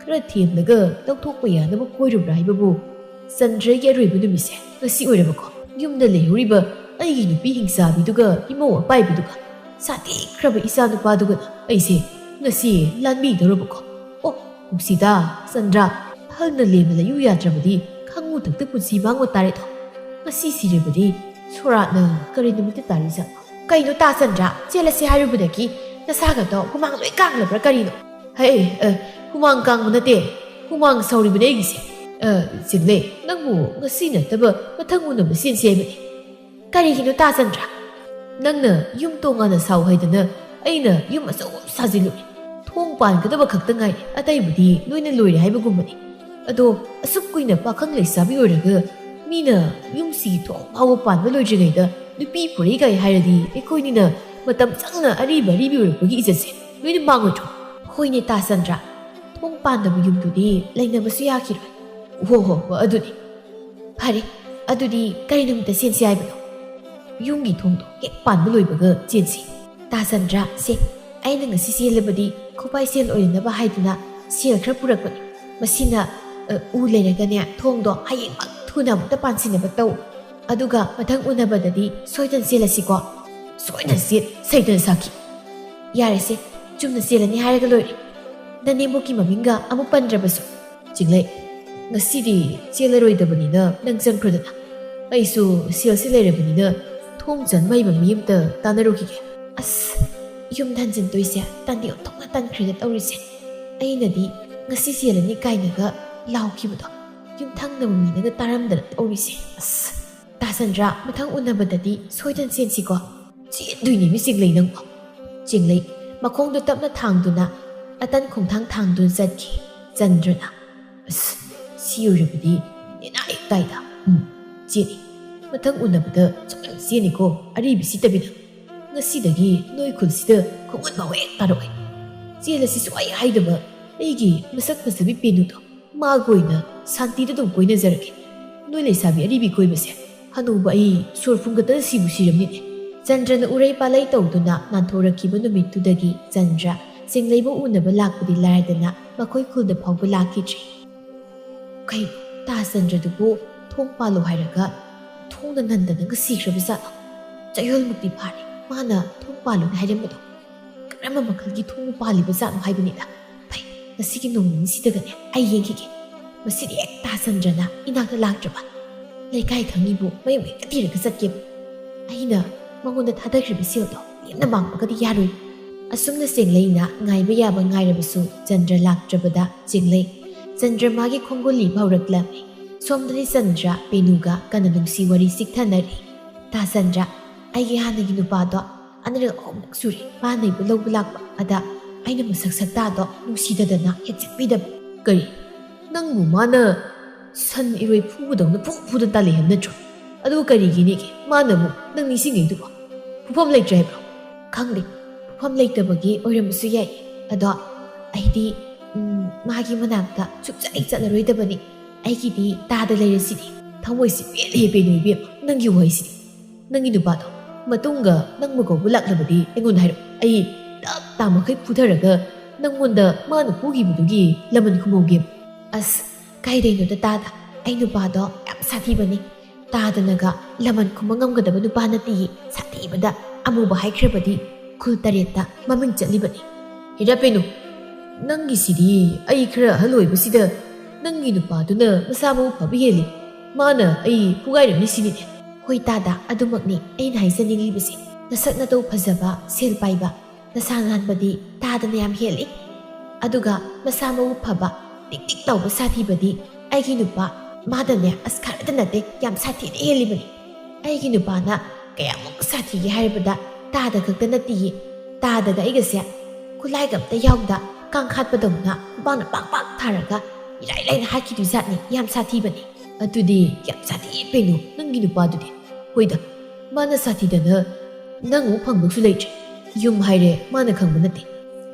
ꯈꯔ ꯊꯦꯝꯂꯒ ꯂꯧꯊꯣꯛꯄ ꯌꯥꯅꯕ ꯀꯣꯏꯔꯨꯕ꯭ꯔꯥ ꯍꯥꯏꯕꯕꯨ꯫ ꯆꯟꯗ꯭ꯔꯩꯒꯤ ꯑꯔꯣꯏꯕ ꯅꯨꯃꯤꯠꯁꯦ ꯉꯁꯤ ꯑꯣꯏꯔꯕꯀꯣ? ꯌꯨꯝꯗ ꯂꯩꯍꯧꯔꯤꯕ ꯑꯩꯒꯤ ꯅꯨꯄꯤ ꯍꯤꯡꯆꯥꯕꯤꯗꯨꯒ ꯏꯃꯧ ꯑꯄꯥꯏꯕꯤꯗꯨꯒ ꯁꯥꯊꯤꯈ꯭ꯔꯕ ꯏꯆꯥ ꯅꯨꯄꯥꯗꯨꯒꯅ ꯑꯩꯁꯦ ꯉꯁꯤ ꯂꯥꯟꯕꯤꯗꯧꯔꯕꯀꯣ? ꯑꯣ, ꯅꯨꯡꯁꯤꯗ, ꯆꯟꯗ꯭ꯔ, ꯑꯍꯜꯅ ꯂꯦꯝꯅ ꯂꯩꯌꯨ ꯌꯥꯗ꯭ꯔꯕꯗꯤ ꯈꯪꯉꯨ ꯊꯛꯇ ꯄꯨꯟꯁꯤ ꯃꯥꯡꯉꯨ ꯇꯥꯔꯦꯗꯣ꯫ ꯉꯁꯤ ꯁꯤꯔꯕꯗꯤ ꯁꯣꯔꯥꯠꯅ ꯀꯔꯤ ꯅꯨꯃꯤꯠꯇ ꯇꯥꯔꯤꯖꯥꯠꯅꯣ? ꯀꯩꯅꯣ ꯇꯥ ꯆꯟꯗ꯭ꯔ, ꯆꯦꯜꯂꯁꯤ ꯍꯥꯏꯔꯨꯕꯗꯒꯤ ꯅꯁꯥꯒꯗꯣ ꯍꯨꯃꯥꯡ ꯂꯣꯏ ꯀꯥꯡꯂꯕ꯭ꯔꯥ ꯀꯔꯤꯅꯣ? ꯍꯦ, ꯑ, ꯍꯨꯃꯥꯡ ꯀꯥꯡꯕ ꯅꯠꯇꯦ, ꯍꯨꯃꯥꯡ ꯁꯧꯔꯤꯕꯅꯦ ꯑꯩꯒꯤꯁꯦ꯫ ꯑ, ꯆꯦꯡꯂꯩ, ꯅꯪꯕꯨ ꯉꯁꯤ ꯅꯠꯇꯕ ꯃꯊꯪ ꯎꯅꯕ ꯆꯦꯟꯁꯦ ꯍꯥꯏꯕꯅꯤ꯫ ꯀꯔꯤꯒꯤꯅꯣ ꯇꯥ ꯆꯟꯗ꯭ꯔ? ꯅꯪꯅ ꯌꯨꯝ ꯇꯣꯉꯥꯟꯅ ꯁꯥꯎ ꯍꯥꯏꯗꯅ ꯑꯩꯅ ꯌꯨꯝ ꯑꯆꯧꯕ ꯑꯃ ꯁꯥꯖꯤꯜꯂꯨꯔꯦ꯫ ꯊꯣꯡ ꯄꯥꯟꯒꯗꯕ ꯈꯛꯇ ꯉꯥꯏ, ꯑꯇꯩꯕꯨꯗꯤ ꯂꯣꯏꯅ ꯂꯣꯏꯔꯦ ꯍꯥꯏꯕꯒꯨꯝꯕꯅꯤ꯫ ꯑꯗꯣ ꯑꯁꯨꯛ ꯀꯨꯏꯅ ꯄꯥꯈꯪ ꯂꯩꯁꯥꯕꯤ ꯑꯣꯏꯔꯒ ꯃꯤꯅ ꯌꯨꯝꯁꯤꯒꯤ ꯊꯣꯡ ꯐꯥꯎꯕ ꯄꯥꯟꯕ ꯂꯣꯏꯗ꯭ꯔꯤꯉꯩꯗ ꯅꯨꯄꯤ ꯄꯨꯔꯛꯏꯒꯥꯏ ꯍꯥꯏꯔꯗꯤ ꯑꯩꯈꯣꯏꯅꯤꯅ ꯃꯇꯝ ꯆꯪꯅ ꯑꯔꯤꯕ ꯑꯔꯤꯕꯤ ꯑꯣꯏꯔꯛꯄꯒꯤ ꯏꯖꯠꯁꯦ ꯂꯣꯏꯅ ꯃꯥꯡꯉꯣꯏꯗ꯭ꯔꯣ? ꯍꯣꯏꯅꯦ ꯇꯥ ꯆꯟꯗ꯭ꯔ, ꯊꯣꯡ ꯄꯥꯟꯗꯕ ꯌꯨꯝꯗꯨꯗꯤ ꯂꯩꯅꯕꯁꯨ ꯌꯥꯈꯤꯔꯣꯏ꯫ ꯍꯣ ꯍꯣ ꯍꯣ, ꯑꯗꯨꯅꯤ꯫ ꯐꯔꯦ, ꯑꯗꯨꯗꯤ ꯀꯔꯤ ꯅꯨꯃꯤꯠꯇ ꯆꯦꯟꯁꯤ ꯍꯥꯏꯕꯅꯣ? ꯌꯨꯝꯒꯤ ꯊꯣꯡꯗꯣ ꯍꯦꯛ ꯄꯥꯟꯕ ꯂꯣꯏꯕꯒ ꯆꯦꯟꯁꯤ꯫ ꯇꯥ ꯆꯟꯗ꯭ꯔ, ꯁꯦ, ꯑꯩꯅ ꯉꯁꯤ ꯆꯦꯜꯂꯕꯗꯤ ꯈꯨꯕꯥꯏ ꯁꯦꯜ ꯑꯣꯏꯅꯅꯕ ꯍꯥꯏꯗꯨꯅ ꯁꯦꯜ ꯈꯔ ꯄꯨꯔꯛꯄꯅꯤ꯫ ꯃꯁꯤꯅ, ꯑ, ꯎ ꯂꯩꯔꯒꯅꯦ, ꯊꯣꯡꯗꯣ ꯍꯌꯦꯡꯃꯛ ꯊꯨꯅ ꯑꯃꯨꯛꯇ ꯄꯥꯟꯁꯤꯟꯅꯕ ꯇꯧ꯫ ꯑꯗꯨꯒ ꯃꯊꯪ ꯎꯅꯕꯗꯗꯤ ꯁꯣꯏꯗꯅ ꯆꯦꯜꯂꯁꯤꯀꯣ꯫ ꯁꯣꯏꯗꯅ ꯆꯦꯜ, ꯁꯩꯗꯅ ꯁꯥꯈꯤ꯫ ꯌꯥꯔꯦꯁꯦ, ꯆꯨꯝꯅ ꯆꯦꯜꯂꯅꯤ ꯍꯥꯏꯔꯒ ꯂꯣꯏꯔꯦ꯫ ꯅꯅꯦꯝꯕꯣꯛꯀꯤ ꯃꯃꯤꯡꯒ ꯑꯃꯨꯛ ꯄꯟꯗ꯭ꯔꯕꯁꯨ꯫ ꯆꯤꯡꯂꯩ, ꯉꯁꯤꯗꯤ ꯆꯦꯜꯂꯔꯣꯏꯗꯕꯅꯤꯅ ꯅꯪ ꯆꯪꯈ꯭ꯔꯣꯗꯅ꯫ ꯑꯩꯁꯨ ꯁꯦꯜꯁꯤ ꯂꯩꯔꯕꯅꯤꯅ ꯊꯣꯡ ꯆꯟꯕ ꯍꯩꯕ ꯃꯤ ꯑꯝꯇ ꯇꯥꯟꯅꯔꯨꯈꯤꯒꯦ꯫ ꯑꯁ, ꯌꯨꯝꯗ ꯍꯟꯖꯤꯟꯗꯣꯏꯁꯦ ꯇꯟꯗꯤ ꯑꯣꯟꯊꯣꯛꯅ ꯇꯟꯈ꯭ꯔꯦꯗ ꯇꯧꯔꯤꯁꯦ꯫ ꯑꯩꯅꯗꯤ ꯉꯁꯤ ꯆꯦꯜꯂꯅꯤ ꯀꯥꯏꯅꯒ ꯂꯥꯎꯈꯤꯕꯗꯣ ꯌꯨꯝꯊꯪꯅꯕ ꯃꯤꯅꯒ ꯇꯥꯔꯝꯗꯅ ꯇꯧꯔꯤꯁꯦ꯫ ꯑꯁ, ꯇꯥ ꯆꯟꯗ꯭ꯔ, ꯃꯊꯪ ꯎꯅꯕꯗꯗꯤ ꯁꯣꯏꯗꯅ ꯆꯦꯟꯁꯤꯀꯣ꯫ ꯆꯦꯟꯗꯣꯏꯅꯦ ꯃꯤ ꯆꯤꯡꯂꯩ ꯅꯪꯕꯣ꯫ ꯆꯤꯡꯂꯩ ꯃꯈꯣꯡꯗꯣ ꯇꯞꯅ ꯊꯥꯡꯗꯨꯅ ꯑꯇꯟ ꯈꯣꯡꯊꯥꯡ ꯊꯥꯡꯗꯨꯅ ꯆꯠꯈꯤ꯫ ꯆꯟꯗ꯭ꯔꯅ, "ꯑꯁ, ꯁꯤ ꯑꯣꯏꯔꯕꯗꯤ ꯅꯦꯅꯥ ꯍꯦꯛ ꯇꯥꯏꯗ꯫ ꯎꯝ, ꯆꯦꯟꯅꯤ꯫ ꯃꯊꯪ ꯎꯅꯕꯗ ꯁꯨꯛꯆꯦꯟ ꯆꯦꯟꯅꯤꯀꯣ, ꯑꯔꯤꯕꯤ ꯁꯤꯠꯇꯕꯤꯗ꯫ ꯉꯁꯤꯗꯒꯤ ꯅꯣꯏ ꯈꯨꯜꯁꯤꯗ ꯈꯣꯡꯒꯨꯟ ꯐꯥꯎ ꯍꯦꯛ ꯇꯥꯔꯛꯑꯣꯏ꯫ ꯆꯦꯜꯂꯁꯤ ꯁꯨꯛꯍꯥꯏ ꯍꯥꯏꯗꯕ ꯑꯩꯒꯤ ꯃꯁꯛ ꯐꯖꯕꯤ ꯄꯦꯅꯨꯗꯣ꯫ ꯃꯥꯒ ꯑꯣꯏꯅ ꯁꯥꯟꯇꯤꯗ ꯑꯗꯨꯝ ꯀꯣꯏꯅꯖꯔꯒꯦ꯫ ꯅꯣꯏ ꯂꯩꯁꯥꯕꯤ ꯑꯔꯤꯕꯤ ꯀꯣꯏꯕꯁꯦ ꯍꯅꯨꯕ ꯑꯩ ꯁꯣꯔ ꯐꯨꯝꯒꯠꯇꯅ ꯁꯤꯕꯨ ꯁꯤꯔꯝꯅꯤꯅꯦ꯫" ꯆꯟꯗ꯭ꯔꯅ ꯎꯔꯩ ꯄꯥꯂꯩ ꯇꯧꯗꯨꯅ ꯅꯥꯟꯊꯣꯔꯛꯈꯤꯕ ꯅꯨꯃꯤꯠꯇꯨꯗꯒꯤ ꯆꯟꯗ꯭ꯔ ꯆꯤꯡꯂꯩꯕꯨ ꯎꯅꯕ ꯂꯥꯛꯄꯗꯤ ꯂꯥꯏꯔꯗꯅ ꯃꯈꯣꯏ ꯈꯨꯜꯗ ꯐꯥꯎꯕ ꯂꯥꯛꯈꯤꯗ꯭ꯔꯤ꯫ ꯀꯩꯅꯣ, ꯇꯥ ꯆꯟꯗ꯭ꯔꯗꯨꯕꯨ ꯊꯣꯡ ꯄꯥꯜꯂꯣ ꯍꯥꯏꯔꯒ ꯊꯣꯡꯅ ꯅꯟꯗꯅꯒ ꯁꯤꯈ꯭ꯔꯕ ꯖꯥꯠꯂꯣ? ꯆꯌꯣꯜꯃꯨꯛꯇꯤ ꯐꯥꯔꯦ ꯃꯥꯅ ꯊꯣꯡ ꯄꯥꯜꯂꯣꯅ ꯍꯥꯏꯔꯝꯕꯗꯣ꯫ ꯀꯔꯝꯕ ꯃꯈꯜꯒꯤ ꯊꯣꯡꯕꯨ ꯄꯥꯜꯂꯤꯕ ꯖꯥꯠꯅꯣ ꯍꯥꯏꯕꯅꯤꯗ꯫ ꯐꯩ, ꯉꯁꯤꯒꯤ ꯅꯣꯡ ꯅꯤꯅꯤꯁꯤꯗꯒꯅꯦ ꯑꯩ ꯌꯦꯡꯈꯤꯒꯦ꯫ ꯃꯁꯤꯗꯤ ꯍꯦꯛ ꯇꯥ ꯆꯟꯗ꯭ꯔꯅ ꯏꯅꯥꯛꯇ ꯂꯥꯛꯇ꯭ꯔꯕ꯫ ꯂꯩꯀꯥꯏ ꯈꯪꯉꯤꯕꯨ ꯃꯌꯨꯝ ꯍꯦꯛꯇ ꯊꯤꯔꯒ ꯆꯠꯀꯦꯕ꯫ ꯑꯩꯅ ꯃꯉꯣꯟꯗ ꯊꯥꯗꯈ꯭ꯔꯤꯕ ꯁꯦꯜꯗꯣ ꯂꯦꯝꯅ ꯃꯥꯡꯕꯒꯗꯤ ꯌꯥꯔꯣꯏ꯫ ꯑꯁꯨꯝꯅ ꯆꯦꯡꯂꯩꯅ ꯉꯥꯏꯕ ꯌꯥꯕ ꯉꯥꯏꯔꯕꯁꯨ ꯆꯟꯗ꯭ꯔ ꯂꯥꯛꯇ꯭ꯔꯕꯗ ꯆꯦꯡꯂꯩ ꯆꯟꯗ꯭ꯔꯃꯥꯒꯤ ꯈꯣꯡꯒꯨꯜꯂꯤ ꯐꯥꯎꯔꯛꯂꯝꯃꯤ꯫ ꯁꯣꯝꯗꯗꯤ ꯆꯟꯗ꯭ꯔ ꯄꯦꯅꯨꯒ ꯀꯟꯅ ꯅꯨꯡꯁꯤ ꯋꯥꯔꯤ ꯆꯤꯛꯊꯅꯔꯤ꯫ "ꯇꯥ ꯆꯟꯗ꯭ꯔ, ꯑꯩꯒꯤ ꯍꯥꯟꯅꯒꯤ ꯅꯨꯄꯥꯗꯣ ꯑꯅꯤꯔꯛ ꯑꯍꯨꯝꯂꯛ ꯁꯨꯔꯦ ꯃꯥꯅ ꯑꯩꯕꯨ ꯂꯧꯕ ꯂꯥꯛꯄ꯫ ꯑꯗ ꯑꯩꯅ ꯃꯁꯛ ꯁꯛꯇꯥꯗꯣ ꯅꯨꯡꯁꯤꯗꯗꯅ ꯍꯦꯛ ꯆꯠꯄꯤꯗꯕ꯫" "ꯀꯔꯤ? ꯅꯪꯕꯨ ꯃꯥꯅ ꯁꯟ ꯏꯔꯣꯏ ꯐꯨꯕꯗꯧꯅ ꯐꯨ ꯐꯨꯗ ꯇꯥꯜꯂꯤ ꯍꯥꯏꯕ ꯅꯠꯇ꯭ꯔꯣ? ꯑꯗꯨ ꯀꯔꯤꯒꯤꯅꯦꯒꯦ ꯃꯥꯅ ꯑꯃꯨꯛ ꯅꯪ ꯅꯤꯡꯁꯤꯡꯉꯛꯏꯗꯨꯕꯣ? ꯐꯨꯐꯝ ꯂꯩꯇ꯭ꯔꯦ ꯍꯥꯏꯕ꯭ꯔꯣ?" ꯈꯪꯗꯦ, ꯃꯐꯝ ꯂꯩꯇꯕꯒꯤ ꯑꯣꯏꯔꯝꯕꯁꯨ ꯌꯥꯏ꯫ ꯑꯗꯣ ꯑꯩꯗꯤ, ꯎꯝ, ꯃꯥꯒꯤ ꯃꯅꯥꯛꯇ ꯁꯨꯛꯆꯠ ꯍꯦꯛ ꯆꯠꯂꯔꯣꯏꯗꯕꯅꯤ꯫ ꯑꯩꯒꯤꯗꯤ ꯇꯥꯗ ꯂꯩꯔꯁꯤꯗꯤ꯫ ꯊꯃꯣꯏꯁꯤ ꯄꯦꯜꯂꯦ, ꯄꯦꯅꯨ ꯏꯕꯦꯝꯃ, ꯅꯪꯒꯤ ꯋꯥꯍꯩꯁꯤꯗꯤ꯫ ꯅꯪꯒꯤ ꯅꯨꯄꯥꯗꯣ ꯃꯇꯨꯡꯒ ꯅꯪꯕꯨ ꯀꯧꯕ ꯂꯥꯛꯂꯕꯗꯤ ꯑꯩꯉꯣꯟꯗ ꯍꯥꯏꯔꯛꯑꯣ꯫ ꯑꯩ ꯇꯞ ꯇꯥ ꯃꯈꯩ ꯐꯨꯊꯔꯒ ꯅꯪꯉꯣꯟꯗ ꯃꯥꯅ ꯐꯨꯈꯤꯕꯗꯨꯒꯤ ꯂꯃꯟ ꯈꯨꯝꯍꯧꯒꯦꯕ꯫ ꯑꯁ, ꯀꯥꯏꯗꯩꯅꯣꯗ ꯇꯥꯗ, ꯑꯩ ꯅꯨꯄꯥꯗꯣ ꯌꯥꯝ ꯁꯥꯊꯤꯕꯅꯤ꯫ ꯇꯥꯗꯅꯒ ꯂꯃꯟ ꯈꯨꯝꯕ ꯉꯝꯒꯗꯕ ꯅꯨꯄꯥ ꯅꯠꯇꯤꯌꯦ꯫ ꯁꯥꯊꯤꯕꯗ ꯑꯃꯨꯕ ꯍꯥꯏꯈ꯭ꯔꯕꯗꯤ ꯈꯨꯜ ꯇꯔꯦꯠꯇ ꯃꯃꯤꯡ ꯆꯠꯂꯤꯕꯅꯤ꯫ ꯍꯦꯔꯥ ꯄꯦꯅꯨ, ꯅꯪꯒꯤꯁꯤꯗꯤ ꯑꯩ ꯈꯔ ꯑꯍꯜ ꯑꯣꯏꯕꯁꯤꯗ ꯅꯪꯒꯤ ꯅꯨꯄꯥꯗꯨꯅ ꯃꯁꯥ ꯃꯎ ꯐꯕ ꯍꯦꯜꯂꯤ꯫ ꯃꯥꯅ ꯑꯩ ꯐꯨꯒꯥꯏꯔꯝꯅꯤ ꯁꯤꯅꯤꯅꯦ꯫ ꯍꯣꯏ ꯇꯥꯗ, ꯑꯗꯨꯃꯛꯅꯤ ꯑꯩꯅ ꯍꯥꯏꯖꯅꯤꯡꯂꯤꯕꯁꯤ꯫ ꯅꯁꯛ ꯅꯇꯧ ꯐꯖꯕ, ꯁꯦꯜ ꯄꯥꯏꯕ, ꯅꯁꯥ ꯅꯥꯟꯕꯗꯤ ꯇꯥꯗꯅ ꯌꯥꯝ ꯍꯦꯜꯂꯤ꯫ ꯑꯗꯨꯒ ꯃꯁꯥ ꯃꯎ ꯐꯕ, ꯇꯤꯛ ꯇꯤꯛ ꯇꯧꯕ ꯁꯥꯊꯤꯕꯗꯤ ꯑꯩꯒꯤ ꯅꯨꯄꯥ, ꯃꯥꯗꯅꯦ ꯑꯁ ꯈꯔꯗ ꯅꯠꯇꯦ, ꯌꯥꯝ ꯁꯥꯊꯤꯅ ꯍꯦꯜꯂꯤꯕꯅꯤ꯫ ꯑꯩꯒꯤ ꯅꯨꯄꯥꯅ ꯀꯌꯥꯃꯨꯛ ꯁꯥꯊꯤꯒꯦ ꯍꯥꯏꯔꯕꯗ ꯇꯥꯗ ꯈꯛꯇ ꯅꯠꯇꯤꯌꯦ꯫ ꯇꯥꯗꯒ ꯑꯩꯒꯁꯦ ꯈꯨꯠꯂꯥꯏꯒ ꯑꯝꯇ ꯌꯥꯎꯗ ꯀꯥꯡ ꯍꯥꯠꯄꯗꯧꯅ ꯈꯨꯕꯥꯛꯅ ꯄꯥꯛ ꯄꯥꯛ ꯊꯥꯔꯒ ꯏꯔꯥꯏ ꯂꯥꯏꯅ ꯍꯥꯠꯈꯤꯗꯣꯏꯖꯥꯠꯅꯤ꯫ ꯌꯥꯝ ꯁꯥꯊꯤꯕꯅꯤ꯫ ꯑꯗꯨꯗꯤ ꯌꯥꯝ ꯁꯥꯊꯤꯌꯦ ꯄꯦꯅꯨ, ꯅꯪꯒꯤ ꯅꯨꯄꯥꯗꯨꯗꯤ꯫ ꯍꯣꯏꯗ, ꯃꯥꯅ ꯁꯥꯊꯤꯗꯅ ꯅꯪ ꯑꯃꯨꯛ ꯐꯪꯗꯧꯁꯨ ꯂꯩꯇ꯭ꯔꯦ꯫ ꯌꯨꯝ ꯍꯥꯏꯔꯦ ꯃꯥꯅ ꯈꯪꯕ ꯅꯠꯇꯦ꯫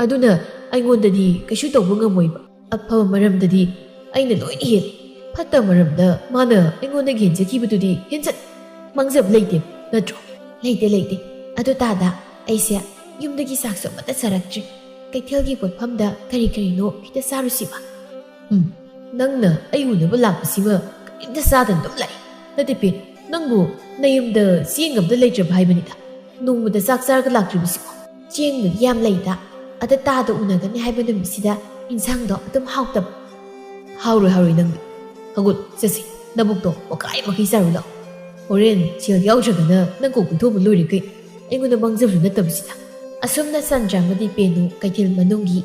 ꯑꯗꯨꯅ ꯑꯩꯉꯣꯟꯗꯗꯤ ꯀꯩꯁꯨ ꯇꯧꯕ ꯉꯝꯃꯣꯏꯕ꯫ ꯑꯐꯕ ꯃꯔꯝꯗꯗꯤ ꯑꯩꯅ ꯂꯣꯏꯅ ꯍꯦꯜꯂꯤ꯫ ꯐꯠꯇꯕ ꯃꯔꯝꯗ ꯃꯥꯅ ꯑꯩꯉꯣꯟꯗꯒꯤ ꯍꯦꯟꯖꯈꯤꯕꯗꯨꯗꯤ ꯍꯦꯟꯖꯠ ꯃꯥꯡꯖꯕ ꯂꯩꯇꯦ, ꯅꯠꯇ꯭ꯔꯣ? ꯂꯩꯇꯦ, ꯂꯩꯇꯦ꯫ ꯑꯗꯨ ꯇꯥꯗ, ꯑꯩꯁꯦ ꯌꯨꯝꯗꯒꯤ ꯆꯥꯛꯁꯨ ꯑꯃꯠꯇ ꯆꯥꯔꯛꯇ꯭ꯔꯤ꯫ ꯀꯩꯊꯦꯜꯒꯤ ꯄꯣꯠꯐꯝꯗ ꯀꯔꯤ ꯀꯔꯤꯅꯣ ꯈꯤꯇ ꯆꯥꯔꯨꯁꯤꯕ꯫ ꯎꯝ, ꯅꯪꯅ ꯑꯩ ꯎꯅꯕ ꯂꯥꯛꯄꯁꯤꯃ ꯀꯔꯤꯝꯇ ꯆꯥꯗꯅ ꯑꯗꯨꯝ ꯂꯥꯛꯏ꯫ ꯅꯠꯇꯦ ꯄꯦ, ꯅꯪꯕꯨ ꯅꯌꯨꯝꯗ ꯆꯦꯡ ꯑꯝꯇ ꯂꯩꯇ꯭ꯔꯕ ꯍꯥꯏꯕꯅꯤꯗ꯫ ꯅꯣꯡꯃꯗ ꯆꯥꯛ ꯆꯥꯔꯒ ꯂꯥꯛꯇ꯭ꯔꯤꯕꯁꯤꯕꯣ꯫ ꯆꯦꯡꯗꯨꯗꯤ ꯌꯥꯝ ꯂꯩꯗ꯫ ꯑꯗ ꯇꯥꯗ ꯎꯅꯒꯅꯤ ꯍꯥꯏꯕ ꯅꯨꯃꯤꯠꯁꯤꯗ ꯏꯟꯁꯥꯡꯗꯣ ꯑꯗꯨꯝ ꯍꯥꯎꯇꯕ꯫ ꯍꯥꯎꯔꯣꯏ, ꯍꯥꯎꯔꯣꯏ ꯅꯪꯗꯤ꯫ ꯍꯧꯒꯠ, ꯆꯠꯁꯤ꯫ ꯅꯕꯨꯛꯇꯣ ꯃꯈꯥꯏ ꯃꯈꯩ ꯆꯥꯔꯨ ꯂꯥꯛꯑꯣ꯫ ꯍꯣꯔꯦꯟ ꯁꯦꯜ ꯌꯥꯎꯗ꯭ꯔꯒꯅ ꯅꯪ ꯀꯣꯛ ꯄꯨꯊꯣꯛꯑꯝꯕ ꯂꯣꯏꯔꯦ ꯀꯩ꯫ ꯑꯩꯉꯣꯟꯗ ꯃꯥꯡꯖꯕꯁꯨ ꯅꯠꯇꯕꯁꯤꯗ꯫ ꯑꯁꯨꯝꯅ ꯆꯟꯗ꯭ꯔ ꯑꯃꯗꯤ ꯄꯦꯅꯨ ꯀꯩꯊꯦꯜ ꯃꯅꯨꯡꯒꯤ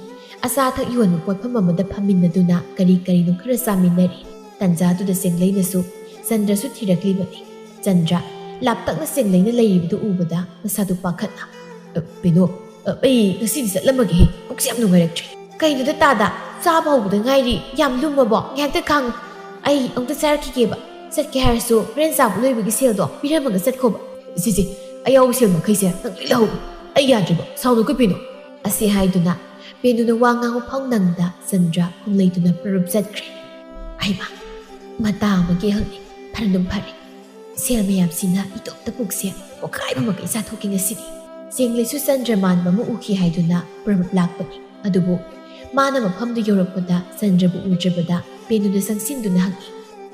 ꯑꯆꯥ ꯑꯊꯛ ꯌꯣꯟꯕ ꯄꯣꯠꯐꯝ ꯑꯃꯗ ꯐꯝꯃꯤꯟꯅꯗꯨꯅ ꯀꯔꯤ ꯀꯔꯤꯅꯣ ꯈꯔ ꯆꯥꯃꯤꯟꯅꯔꯤ꯫ ꯇꯟꯖꯥꯗꯨꯗ ꯆꯦꯡꯂꯩꯅꯁꯨ ꯆꯟꯗ꯭ꯔꯁꯨ ꯊꯤꯔꯛꯂꯤꯕꯅꯤ꯫ ꯆꯟꯗ꯭ꯔ ꯂꯥꯞꯇꯛꯅ ꯆꯦꯡꯂꯩꯅ ꯂꯩꯔꯤꯕꯗꯨ ꯎꯕꯗ ꯃꯁꯥꯗꯨ ꯄꯥꯈꯠꯅ, "ꯑ, ꯄꯦꯅꯨ, ꯑ, ꯑꯩ ꯉꯁꯤꯗꯤ ꯆꯠꯂꯝꯃꯒꯦꯍꯦ, ꯄꯨꯛꯁꯦ ꯌꯥꯝ ꯅꯨꯡꯉꯥꯏꯔꯛꯇ꯭ꯔꯦ꯫" "ꯀꯩꯅꯣꯗ ꯇꯥꯗ, ꯆꯥꯕ ꯍꯧꯕꯗ ꯉꯥꯏꯔꯤ, ꯌꯥꯝ ꯂꯨꯝꯃꯕꯣ? ꯉꯥꯏꯍꯥꯛꯇ ꯈꯥꯡꯉꯨ, ꯑꯩ ꯑꯃꯨꯛꯇ ꯆꯥꯔꯛꯈꯤꯒꯦꯕ꯫ ꯆꯠꯀꯦ ꯍꯥꯏꯔꯁꯨ ꯍꯣꯔꯦꯟ ꯆꯥꯕ ꯂꯣꯏꯕꯒꯤ ꯁꯦꯜꯗꯣ ꯄꯤꯔꯝꯃꯒ ꯆꯠꯈꯣꯕ꯫" "ꯁꯦ, ꯁꯦ, ꯑꯌꯥꯎꯕ ꯁꯦꯜ ꯃꯈꯩꯁꯦ ꯅꯪ ꯂꯣꯏ ꯂꯧꯍꯧ꯫" "ꯑꯩ ꯌꯥꯗ꯭ꯔꯤꯕ, ꯁꯥꯎꯅꯨ ꯀꯩ ꯄꯦꯅꯨ?" ꯑꯁꯤ ꯍꯥꯏꯗꯨꯅ ꯄꯦꯅꯨꯅ ꯋꯥ ꯉꯥꯡꯕ ꯐꯥꯎ ꯅꯪꯗ ꯆꯟꯗ꯭ꯔ ꯈꯣꯡꯂꯩꯗꯨꯅ ꯄꯔꯨꯞ ꯆꯠꯈ꯭ꯔꯦ꯫ ꯍꯩꯃꯥ, ꯃꯇꯥ ꯑꯃꯒꯤ ꯑꯍꯜꯅꯤ, ꯐꯔꯗꯨꯝ ꯐꯔꯦ꯫ ꯁꯦꯜ ꯃꯌꯥꯝꯁꯤꯅ ꯏꯇꯣꯝꯇ ꯄꯨꯛꯁꯦ ꯄꯣꯈꯥꯏꯕ ꯃꯈꯩ ꯆꯥꯊꯣꯛꯀꯦ ꯉꯁꯤꯗꯤ꯫ ꯆꯦꯡꯂꯩꯁꯨ ꯆꯟꯗ꯭ꯔ ꯃꯥꯟꯕ ꯑꯃ ꯎꯈꯤ ꯍꯥꯏꯗꯨꯅ ꯄꯔꯨꯞ ꯂꯥꯛꯄꯅꯤ꯫ ꯑꯗꯨꯕꯨ ꯃꯥꯅ ꯃꯐꯝꯗꯨ ꯌꯧꯔꯛꯄꯗ ꯆꯟꯗ꯭ꯔꯕꯨ ꯎꯗ꯭ꯔꯕꯗ ꯄꯦꯅꯨꯅ ꯆꯪꯁꯤꯟꯗꯨꯅ ꯍꯪꯉꯤ,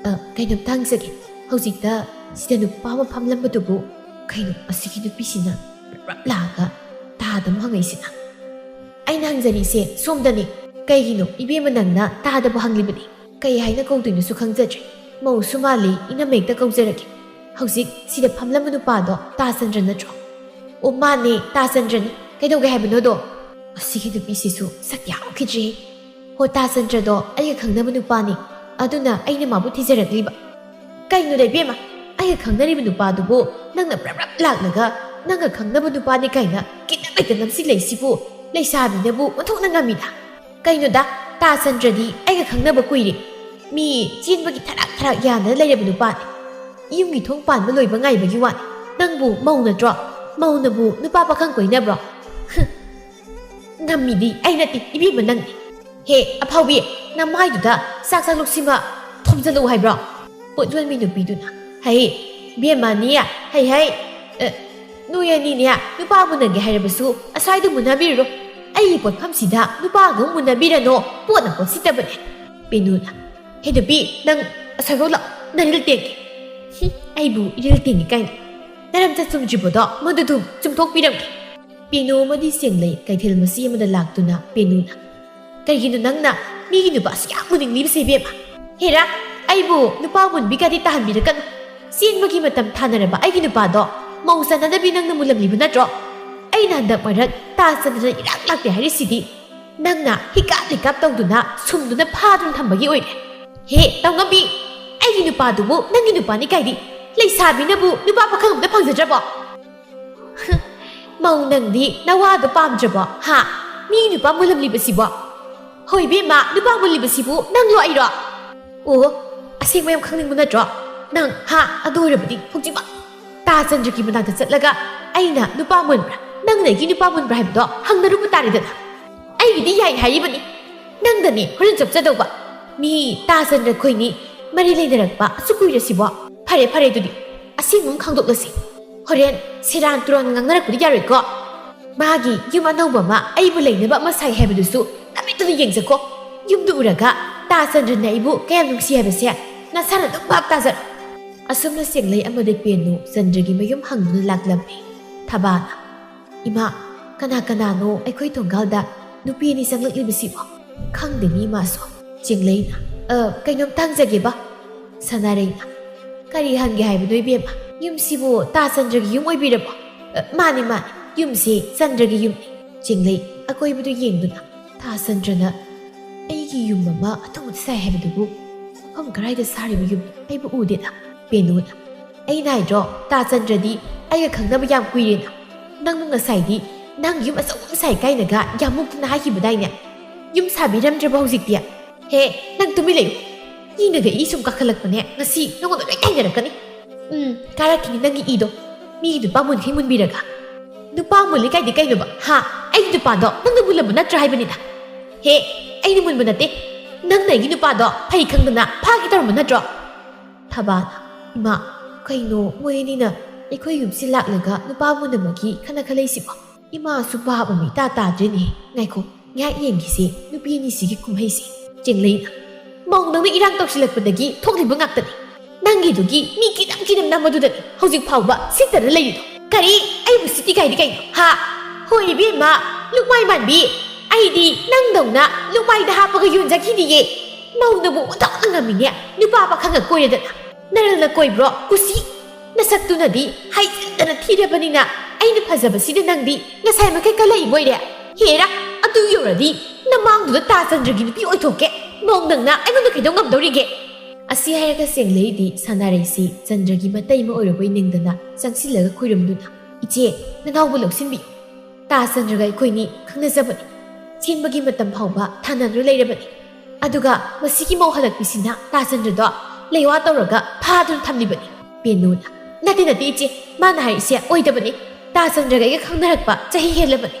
"ꯑ, ꯀꯩꯅꯣꯝꯇ ꯍꯪꯖꯒꯦ꯫ ꯍꯧꯖꯤꯛꯇ ꯁꯤꯗ ꯅꯨꯄꯥ ꯑꯃ ꯐꯝꯂꯝꯕꯗꯨꯕꯨ ꯀꯩꯅꯣ ꯑꯁꯤꯒꯤ ꯅꯨꯄꯤꯁꯤꯅ ꯔꯞ ꯂꯥꯛꯑꯒ ꯇꯥꯗ ꯑꯃꯨꯛ ꯍꯪꯉꯛꯏꯁꯤꯅ?" "ꯑꯩꯅ ꯍꯪꯖꯔꯤꯁꯦ ꯁꯣꯝꯗꯅꯤ꯫ ꯀꯩꯒꯤꯅꯣ ꯏꯕꯦꯝꯃ ꯅꯪꯅ ꯇꯥꯗꯕꯨ ꯍꯪꯂꯤꯕꯗꯤ? ꯀꯩ ꯍꯥꯏꯅ ꯀꯧꯗꯣꯏꯅꯣꯁꯨ ꯈꯪꯖꯗ꯭ꯔꯦ꯫ ꯃꯧꯁꯨ ꯃꯥꯜꯂꯤ, ꯏꯅꯝꯃ ꯍꯦꯛꯇ ꯀꯧꯖꯔꯒꯦ꯫ ꯍꯧꯖꯤꯛ ꯁꯤꯗ ꯐꯝꯂꯝꯕ ꯅꯨꯄꯥꯗꯣ ꯇꯥꯆꯟꯗ꯭ꯔ ꯅꯠꯇ꯭ꯔꯣ?" "ꯑꯣ, ꯃꯥꯅꯦ, ꯇꯥꯆꯟꯗ꯭ꯔꯅꯤ꯫ ꯀꯩꯗꯧꯒꯦ ꯍꯥꯏꯕꯅꯣꯗꯣ?" ꯑꯁꯤꯒꯤ ꯅꯨꯄꯤꯁꯤꯁꯨ ꯁꯛ ꯌꯥꯎꯈꯤꯗ꯭ꯔꯦ꯫ "ꯍꯣ, ꯇꯥꯆꯟꯗ꯭ꯔꯗꯣ ꯑꯩꯒ ꯈꯪꯅꯕ ꯅꯨꯄꯥꯅꯤ꯫ ꯑꯗꯨꯅ ꯑꯩꯅ ꯃꯥꯕꯨ ꯊꯤꯖꯔꯛꯂꯤꯕ꯫" "ꯀꯩꯅꯣꯗ ꯏꯕꯦꯝꯃ, ꯑꯩꯒ ꯈꯪꯅꯔꯤꯕ ꯅꯨꯄꯥꯗꯨꯕꯨ ꯅꯪꯅ ꯕ꯭ꯔꯞ ꯕ꯭ꯔꯞ ꯂꯥꯛꯂꯒ ꯅꯪꯒ ꯈꯪꯅꯕ ꯅꯨꯄꯥꯅꯤ ꯀꯥꯏꯅ ꯀꯤꯅ ꯂꯩꯇ ꯅꯝꯁꯤꯜꯂꯛꯏꯁꯤꯕꯨ? ꯂꯩꯁꯥꯕꯤꯅꯕꯨ ꯑꯣꯟꯊꯣꯛꯅ ꯉꯝꯃꯤꯗ꯫ ꯀꯩꯅꯣꯗ, ꯇꯥꯆꯟꯗ꯭ꯔꯗꯤ ꯑꯩꯒ ꯈꯪꯅꯕ ꯀꯨꯏꯔꯦ꯫ ꯃꯤ ꯆꯦꯟꯕꯒꯤ ꯊꯔꯥꯛ ꯊꯔꯥꯛ ꯌꯥꯅ ꯂꯩꯔꯕ ꯅꯨꯄꯥꯅꯤ꯫ ꯌꯨꯝꯒꯤ ꯊꯣꯡ ꯄꯥꯟꯕ ꯂꯣꯏꯕ ꯉꯥꯏꯕꯒꯤ ꯋꯥꯅꯤ꯫ ꯅꯪꯕꯨ ꯃꯧ ꯅꯠꯇ꯭ꯔꯣ? ꯃꯧꯅꯕꯨ ꯅꯨꯄꯥ ꯄꯥꯈꯪ ꯀꯣꯏꯅꯕ꯭ꯔꯣ?" "ꯍꯨꯝ, ꯉꯝꯃꯤꯗꯤ ꯑꯩ ꯅꯠꯇꯦ, ꯏꯕꯦꯝꯃ ꯅꯪꯅꯤ꯫ ꯍꯦ ꯑꯐꯥꯎꯕꯤ, ꯅꯃꯥꯏꯗꯨꯗ ꯆꯥꯛ ꯆꯥꯛꯂꯨꯛꯁꯤꯃ ꯊꯣꯝꯖꯤꯜꯂꯛꯎ ꯍꯥꯏꯕ꯭ꯔꯣ?" ꯄꯣꯠ ꯌꯣꯟꯕꯤ ꯅꯨꯄꯤꯗꯨꯅ꯫ "ꯍꯩ, ꯕꯦꯝꯃꯅꯤ, ꯍꯩ ꯍꯩ, ꯑꯦ, ꯅꯣꯏ ꯑꯅꯤꯅꯦ ꯅꯨꯄꯥ ꯃꯨꯟꯅꯒꯦ ꯍꯥꯏꯔꯕꯁꯨ ꯑꯁ꯭ꯋꯥꯏꯗ ꯃꯨꯟꯅꯕꯤꯔꯨꯔꯣ꯫ ꯑꯩꯒꯤ ꯄꯣꯠꯐꯝꯁꯤꯗ ꯅꯨꯄꯥꯒ ꯑꯃꯨꯛ ꯃꯨꯟꯅꯕꯤꯔꯅꯣ, ꯄꯣꯠꯅ ꯄꯣꯠ ꯁꯤꯠꯇꯕꯅꯦ꯫" ꯄꯦꯅꯨꯅ꯫ "ꯍꯦ ꯅꯨꯄꯤ, ꯅꯪ ꯑꯁ꯭ꯋꯥꯏꯐꯥꯎ ꯂꯥꯛꯑꯣ, ꯅꯔꯤꯜ ꯇꯦꯡꯒꯦ꯫" "ꯍꯨꯝ, ꯑꯩꯕꯨ ꯏꯔꯤꯜ ꯇꯦꯡꯒꯦ ꯀꯥꯏꯅ꯫ ꯅꯔꯝꯆꯠ ꯆꯨꯝꯗ꯭ꯔꯤꯕꯗꯣ ꯃꯗꯨꯗꯨ ꯆꯨꯝꯊꯣꯛꯄꯤꯔꯝꯒꯦ꯫" ꯄꯦꯅꯨ ꯑꯃꯗꯤ ꯁꯦꯡꯂꯩ ꯀꯩꯊꯦꯜ ꯃꯆꯤ ꯑꯃꯗ ꯂꯥꯛꯇꯨꯅ ꯄꯦꯅꯨꯅ, "ꯀꯩꯒꯤꯅꯣ ꯅꯪꯅ ꯃꯤꯒꯤ ꯅꯨꯄꯥ ꯑꯁꯨꯛ ꯌꯥꯝ ꯃꯨꯟꯅꯤꯡꯂꯤꯕꯁꯦ ꯏꯕꯦꯝꯃ? ꯍꯦꯔꯥ, ꯑꯩꯕꯨ ꯅꯨꯄꯥ ꯃꯨꯟꯕꯤꯒꯗꯤ ꯇꯥꯍꯟꯕꯤꯔꯛꯀꯅꯨ꯫ ꯆꯦꯟꯕꯒꯤ ꯃꯇꯝ ꯊꯥꯅꯔꯕ ꯑꯩꯒꯤ ꯅꯨꯄꯥꯗꯣ ꯃꯧ ꯆꯥꯟꯅꯗꯕꯤ ꯅꯪꯅ ꯃꯨꯜꯂꯝꯂꯤꯕ ꯅꯠꯇ꯭ꯔꯣ? ꯑꯩꯅ ꯍꯟꯗꯛ ꯃꯔꯛ ꯇꯥ ꯆꯟꯗꯅ ꯏꯔꯥꯛ ꯂꯥꯛꯇꯦ ꯍꯥꯏꯔꯤꯁꯤꯗꯤ ꯅꯪꯅ ꯍꯤꯀꯥꯞ ꯂꯤꯀꯥꯞ ꯇꯧꯗꯨꯅ ꯁꯨꯝꯗꯨꯅ ꯐꯥꯗꯨꯅ ꯊꯝꯕꯒꯤ ꯑꯣꯏꯔꯦ꯫ ꯍꯦ, ꯇꯧꯉꯝꯕꯤ, ꯑꯩꯒꯤ ꯅꯨꯄꯥꯗꯨꯕꯨ ꯅꯪꯒꯤ ꯅꯨꯄꯥꯅꯤ ꯀꯥꯏꯗꯤ? ꯂꯩꯁꯥꯕꯤꯅꯕꯨ ꯅꯨꯄꯥ ꯄꯥꯈꯪ ꯑꯝꯇ ꯐꯪꯖꯗ꯭ꯔꯕꯣ?" "ꯃꯧ ꯅꯪꯗꯤ ꯅꯋꯥꯗꯣ ꯄꯥꯝꯗ꯭ꯔꯕꯣ? ꯍꯥ? ꯃꯤ ꯅꯨꯄꯥ ꯃꯨꯜꯂꯝꯂꯤꯕꯁꯤꯕꯣ? ꯍꯣꯏ ꯏꯕꯦꯝꯃ, ꯅꯨꯄꯥ ꯃꯨꯜꯂꯤꯕꯁꯤꯕꯨ ꯅꯪꯂꯣ ꯑꯩꯔꯣ? ꯑꯣ, ꯑꯁꯦꯡꯕ ꯌꯥꯝ ꯈꯪꯅꯤꯡꯕ ꯅꯠꯇ꯭ꯔꯣ ꯅꯪ? ꯍꯥ? ꯑꯗꯨ ꯑꯣꯏꯔꯕꯗꯤ ꯍꯧꯖꯤꯛꯃꯛ ꯇꯥ ꯆꯟꯗ꯭ꯔꯒꯤ ꯃꯅꯥꯛꯇ ꯆꯠꯂꯒ ꯑꯩꯅ ꯅꯨꯄꯥ ꯃꯨꯟꯕ꯭ꯔꯥ, ꯅꯪꯅ ꯑꯩꯒꯤ ꯅꯨꯄꯥ ꯃꯨꯟꯕ꯭ꯔꯥ ꯍꯥꯏꯕꯗꯣ ꯍꯪꯅꯔꯨꯕ ꯇꯥꯔꯦꯗꯅ꯫ ꯑꯩꯒꯤꯗꯤ ꯌꯥꯏ ꯍꯥꯏꯔꯤꯕꯅꯤ꯫ ꯅꯪꯗꯅꯤ ꯍꯣꯔꯦꯟ ꯆꯞꯆꯗꯧꯕ꯫ ꯃꯤ ꯇꯥ ꯆꯟꯗ꯭ꯔ ꯈꯣꯏꯅꯤ ꯃꯔꯤ ꯂꯩꯅꯔꯛꯄ ꯑꯁꯨꯛ ꯀꯨꯏꯔꯁꯤꯕꯣ꯫ ꯐꯔꯦ, ꯐꯔꯦ, ꯑꯗꯨꯗꯤ ꯑꯁꯦꯡꯕ ꯑꯃ ꯈꯪꯗꯣꯛꯂꯁꯤ꯫ ꯍꯣꯔꯦꯟ ꯁꯦꯔꯥꯟ ꯇꯨꯔꯥꯟ ꯉꯥꯡꯅꯔꯛꯄꯗꯤ ꯌꯥꯔꯣꯏꯀꯣ꯫ ꯃꯥꯒꯤ ꯌꯨꯝ ꯑꯅꯧꯕ ꯑꯃ ꯑꯩꯕꯨ ꯂꯩꯅꯕ ꯑꯃ ꯁꯥꯏ ꯍꯥꯏꯕꯗꯨꯁꯨ ꯅꯃꯤꯠꯇꯨꯅ ꯌꯦꯡꯖꯀꯣ꯫ ꯌꯨꯝꯗꯨ ꯎꯔꯒ ꯇꯥ ꯆꯟꯗ꯭ꯔꯅ ꯑꯩꯕꯨ ꯀꯌꯥꯝ ꯅꯨꯡꯁꯤ ꯍꯥꯏꯕꯁꯦ ꯅꯁꯥꯅ ꯑꯗꯨꯝ ꯚꯥꯞ ꯇꯥꯖꯔꯣ꯫ ꯑꯁꯨꯝꯅ ꯆꯦꯡꯂꯩ ꯑꯃꯗꯤ ꯄꯦꯅꯨ ꯆꯟꯗ꯭ꯔꯒꯤ ꯃꯌꯨꯝ ꯍꯪꯗꯨꯅ ꯂꯥꯛꯂꯝꯃꯤ꯫ ꯊꯕꯥꯅ, "ꯏꯃꯥ, ꯀꯅꯥ ꯀꯅꯥꯅꯣ ꯑꯩꯈꯣꯏ ꯊꯣꯡꯒꯥꯜꯗ ꯅꯨꯄꯤ ꯑꯅꯤ ꯆꯪꯂꯛꯂꯤꯕꯁꯤꯕꯣ?" "ꯈꯪꯗꯦꯅꯦ ꯏꯃꯥꯁꯨ꯫" ꯆꯦꯡꯂꯩꯅ, "ꯑ, ꯀꯩꯅꯣꯝꯇ ꯍꯪꯖꯒꯦꯕ꯫" ꯁꯅꯥꯔꯩꯅ, "ꯀꯔꯤ ꯍꯪꯒꯦ ꯍꯥꯏꯕꯅꯣ ꯏꯕꯦꯝꯃ? ꯌꯨꯝꯁꯤꯕꯨ ꯇꯥ ꯆꯟꯗ꯭ꯔꯒꯤ ꯌꯨꯝ ꯑꯣꯏꯕꯤꯔꯕꯣ?" "ꯑ, ꯃꯥꯅꯤ, ꯃꯥꯅꯤ, ꯌꯨꯝꯁꯤ ꯆꯟꯗ꯭ꯔꯒꯤ ꯌꯨꯝꯅꯤ꯫" ꯆꯦꯡꯂꯩ ꯑꯀꯣꯏꯕꯗꯨ ꯌꯦꯡꯗꯨꯅ, "ꯇꯥ ꯆꯟꯗ꯭ꯔꯅ ꯑꯩꯒꯤ ꯌꯨꯝ ꯑꯃ ꯑꯅꯧꯕ ꯁꯥꯏ ꯍꯥꯏꯕꯗꯨꯕꯨ ꯃꯐꯝ ꯀꯗꯥꯏꯗ ꯁꯥꯔꯤꯕ ꯌꯨꯝꯅꯣ? ꯑꯩꯕꯨ ꯎꯗꯦꯗ꯫" ꯄꯦꯅꯨꯅ, "ꯑꯩꯅ ꯍꯥꯏꯗ꯭ꯔꯣ, ꯇꯥ ꯆꯟꯗ꯭ꯔꯗꯤ ꯑꯩꯒ ꯈꯪꯅꯕ ꯌꯥꯝ ꯀꯨꯏꯔꯦꯅ꯫ ꯅꯪꯕꯨ ꯉꯁꯥꯏꯗꯤ ꯅꯪ ꯌꯨꯝ ꯑꯆꯧꯕ ꯑꯃ ꯁꯥꯏ ꯀꯥꯏꯅꯒ ꯌꯥꯝ ꯃꯨꯛꯇꯅ ꯍꯥꯏꯈꯤꯕꯗꯥꯏꯅꯦ? ꯌꯨꯝ ꯁꯥꯕꯤꯔꯝꯗ꯭ꯔꯕ ꯍꯧꯖꯤꯛꯇꯤ?" "ꯍꯦ, ꯅꯪ ꯇꯨꯃꯤꯟ ꯂꯩꯌꯨ꯫ ꯏꯅꯒ ꯏ ꯁꯨꯝ ꯀꯥꯈꯠꯂꯛꯄꯅꯦ, ꯉꯁꯤ ꯅꯉꯣꯟꯗ ꯂꯣꯏ ꯇꯥꯏꯅꯔꯛꯀꯅꯤ꯫ ꯎꯝ, ꯀꯥꯔꯛꯈꯤꯅꯤ ꯅꯪꯒꯤ ꯏꯗꯣ꯫ ꯃꯤꯒꯤ ꯅꯨꯄꯥ ꯃꯨꯟꯈꯩ ꯃꯨꯟꯕꯤꯔꯒ꯫ ꯅꯨꯄꯥ ꯃꯨꯜꯂꯤ ꯀꯥꯏꯗꯤ ꯀꯩꯅꯣꯕ? ꯍꯥ? ꯑꯩꯒꯤ ꯅꯨꯄꯥꯗꯣ ꯅꯪꯅ ꯃꯨꯜꯂꯝꯕ ꯅꯠꯇ꯭ꯔꯥ ꯍꯥꯏꯕꯅꯤꯗ?" "ꯍꯦ, ꯑꯩꯅ ꯃꯨꯟꯕ ꯅꯠꯇꯦ꯫ ꯅꯪꯅ ꯑꯩꯒꯤ ꯅꯨꯄꯥꯗꯣ ꯐꯩ ꯈꯪꯗꯅ ꯐꯥꯒꯦ ꯇꯧꯔꯝꯕ ꯅꯠꯇ꯭ꯔꯣ?" ꯊꯕꯥꯅ, "ꯏꯃꯥ, ꯀꯩꯅꯣ ꯃꯣꯏ ꯑꯅꯤꯅ ꯑꯩꯈꯣꯏ ꯌꯨꯝꯁꯤ ꯂꯥꯛꯂꯒ ꯅꯨꯄꯥ ꯃꯨꯟꯅꯕꯒꯤ ꯈꯟꯅ ꯈꯜꯂꯛꯏꯁꯤꯕꯣ? ꯏꯃꯥꯁꯨ ꯚꯥꯞ ꯑꯃ ꯏꯇꯥ ꯇꯥꯗ꯭ꯔꯦꯅꯦ꯫ ꯉꯥꯏꯈꯣ, ꯉꯥꯏꯍꯥꯛ ꯌꯦꯡꯈꯤꯁꯦ ꯅꯨꯄꯤ ꯑꯅꯤꯁꯤꯒꯤ ꯀꯨꯝꯍꯩꯁꯦ꯫" ꯆꯦꯡꯂꯩꯅ, "ꯃꯧ ꯅꯪꯅ ꯏꯔꯥꯡ ꯇꯧꯁꯤꯜꯂꯛꯄꯗꯒꯤ ꯊꯣꯛꯂꯤꯕ ꯉꯥꯛꯇꯅꯤ꯫ ꯅꯪꯒꯤꯗꯨꯒꯤ ꯃꯤ ꯀꯤꯗꯝ ꯀꯤꯗꯝ ꯅꯝꯕꯗꯨꯗꯅꯤ ꯍꯧꯖꯤꯛ ꯐꯥꯎꯕ ꯁꯤꯠꯇꯅ ꯂꯩꯔꯤꯗꯣ꯫ ꯀꯔꯤ? ꯑꯩꯕꯨ ꯁꯤꯠꯇꯤ ꯀꯥꯏꯗꯤ ꯀꯩꯅꯣ? ꯍꯥ? ꯍꯣꯏ ꯏꯕꯦꯝꯃ, ꯂꯨꯛꯃꯥꯏ ꯃꯥꯟꯕꯤ, ꯑꯩꯗꯤ ꯅꯪꯗꯧꯅ ꯂꯨꯛꯃꯥꯏꯗ ꯍꯥꯞꯄꯒ ꯌꯣꯟꯖꯈꯤꯅꯤꯌꯦ꯫ ꯃꯧꯅꯕꯨ ꯑꯣꯟꯊꯣꯛꯅ ꯉꯝꯃꯤꯅꯦ, ꯅꯨꯄꯥ ꯄꯥꯈꯪꯒ ꯀꯣꯏꯔꯗꯅ꯫ ꯅꯔꯜꯅ ꯀꯣꯏꯕ꯭ꯔꯣ? ꯀꯨꯁꯤ! ꯅꯁꯛꯇꯨꯅꯗꯤ ꯍꯩꯖꯤꯟꯗꯅ ꯊꯤꯔꯕꯅꯤꯅ ꯑꯩꯅ ꯐꯖꯕꯁꯤꯗ ꯅꯪꯗꯤ ꯉꯁꯥꯏ ꯃꯈꯩ ꯀꯜꯂꯛꯏꯕꯣꯏꯔꯦ꯫ ꯍꯦꯔꯥ, ꯑꯗꯨ ꯌꯧꯔꯗꯤ ꯅꯃꯥꯡꯗꯨꯗ ꯇꯥ ꯆꯟꯗ꯭ꯔꯒꯤ ꯅꯨꯄꯤ ꯑꯣꯏꯊꯣꯛꯀꯦ꯫ ꯃꯧ ꯅꯪꯅ ꯑꯩꯉꯣꯟꯗ ꯀꯩꯗꯧ ꯉꯝꯗꯧꯔꯤꯒꯦ?" ꯑꯁꯤ ꯍꯥꯏꯔꯒ ꯆꯦꯡꯂꯩꯗꯤ ꯁꯅꯥꯔꯩꯁꯤ ꯆꯟꯗ꯭ꯔꯒꯤ ꯃꯇꯩ ꯑꯃ ꯑꯣꯏꯔꯕꯣꯏ ꯅꯤꯡꯗꯅ ꯆꯪꯁꯤꯜꯂꯒ ꯈꯣꯏꯔꯝꯗꯨꯅ, "ꯏꯆꯦ, ꯅꯅꯥꯎꯕꯨ ꯂꯧꯁꯤꯟꯕꯤꯌꯨ꯫ ꯇꯥ ꯆꯟꯗ꯭ꯔꯒ ꯑꯩꯈꯣꯏꯅꯤ ꯈꯪꯅꯖꯕꯅꯤ꯫ ꯆꯦꯟꯕꯒꯤ ꯃꯇꯝ ꯐꯥꯎꯕ ꯊꯥꯅꯗꯨꯅ ꯂꯩꯔꯕꯅꯤ꯫ ꯑꯗꯨꯒ ꯃꯁꯤꯒꯤ ꯃꯧ ꯍꯜꯂꯛꯄꯤꯁꯤꯅ ꯇꯥ ꯆꯟꯗ꯭ꯔꯗꯣ ꯂꯩꯋꯥ ꯇꯧꯔꯒ ꯐꯥꯗꯨꯅ ꯊꯝꯂꯤꯕꯅꯤ꯫" ꯄꯦꯅꯨꯅ, "ꯅꯠꯇꯦ, ꯅꯠꯇꯦ ꯏꯆꯦ, ꯃꯥꯅ ꯍꯥꯏꯔꯤꯁꯦ ꯑꯣꯏꯗꯕꯅꯤ꯫ ꯇꯥ ꯆꯟꯗ꯭ꯔꯒ ꯑꯩꯒ ꯈꯪꯅꯔꯛꯄ ꯆꯍꯤ ꯍꯦꯜꯂꯕꯅꯤ꯫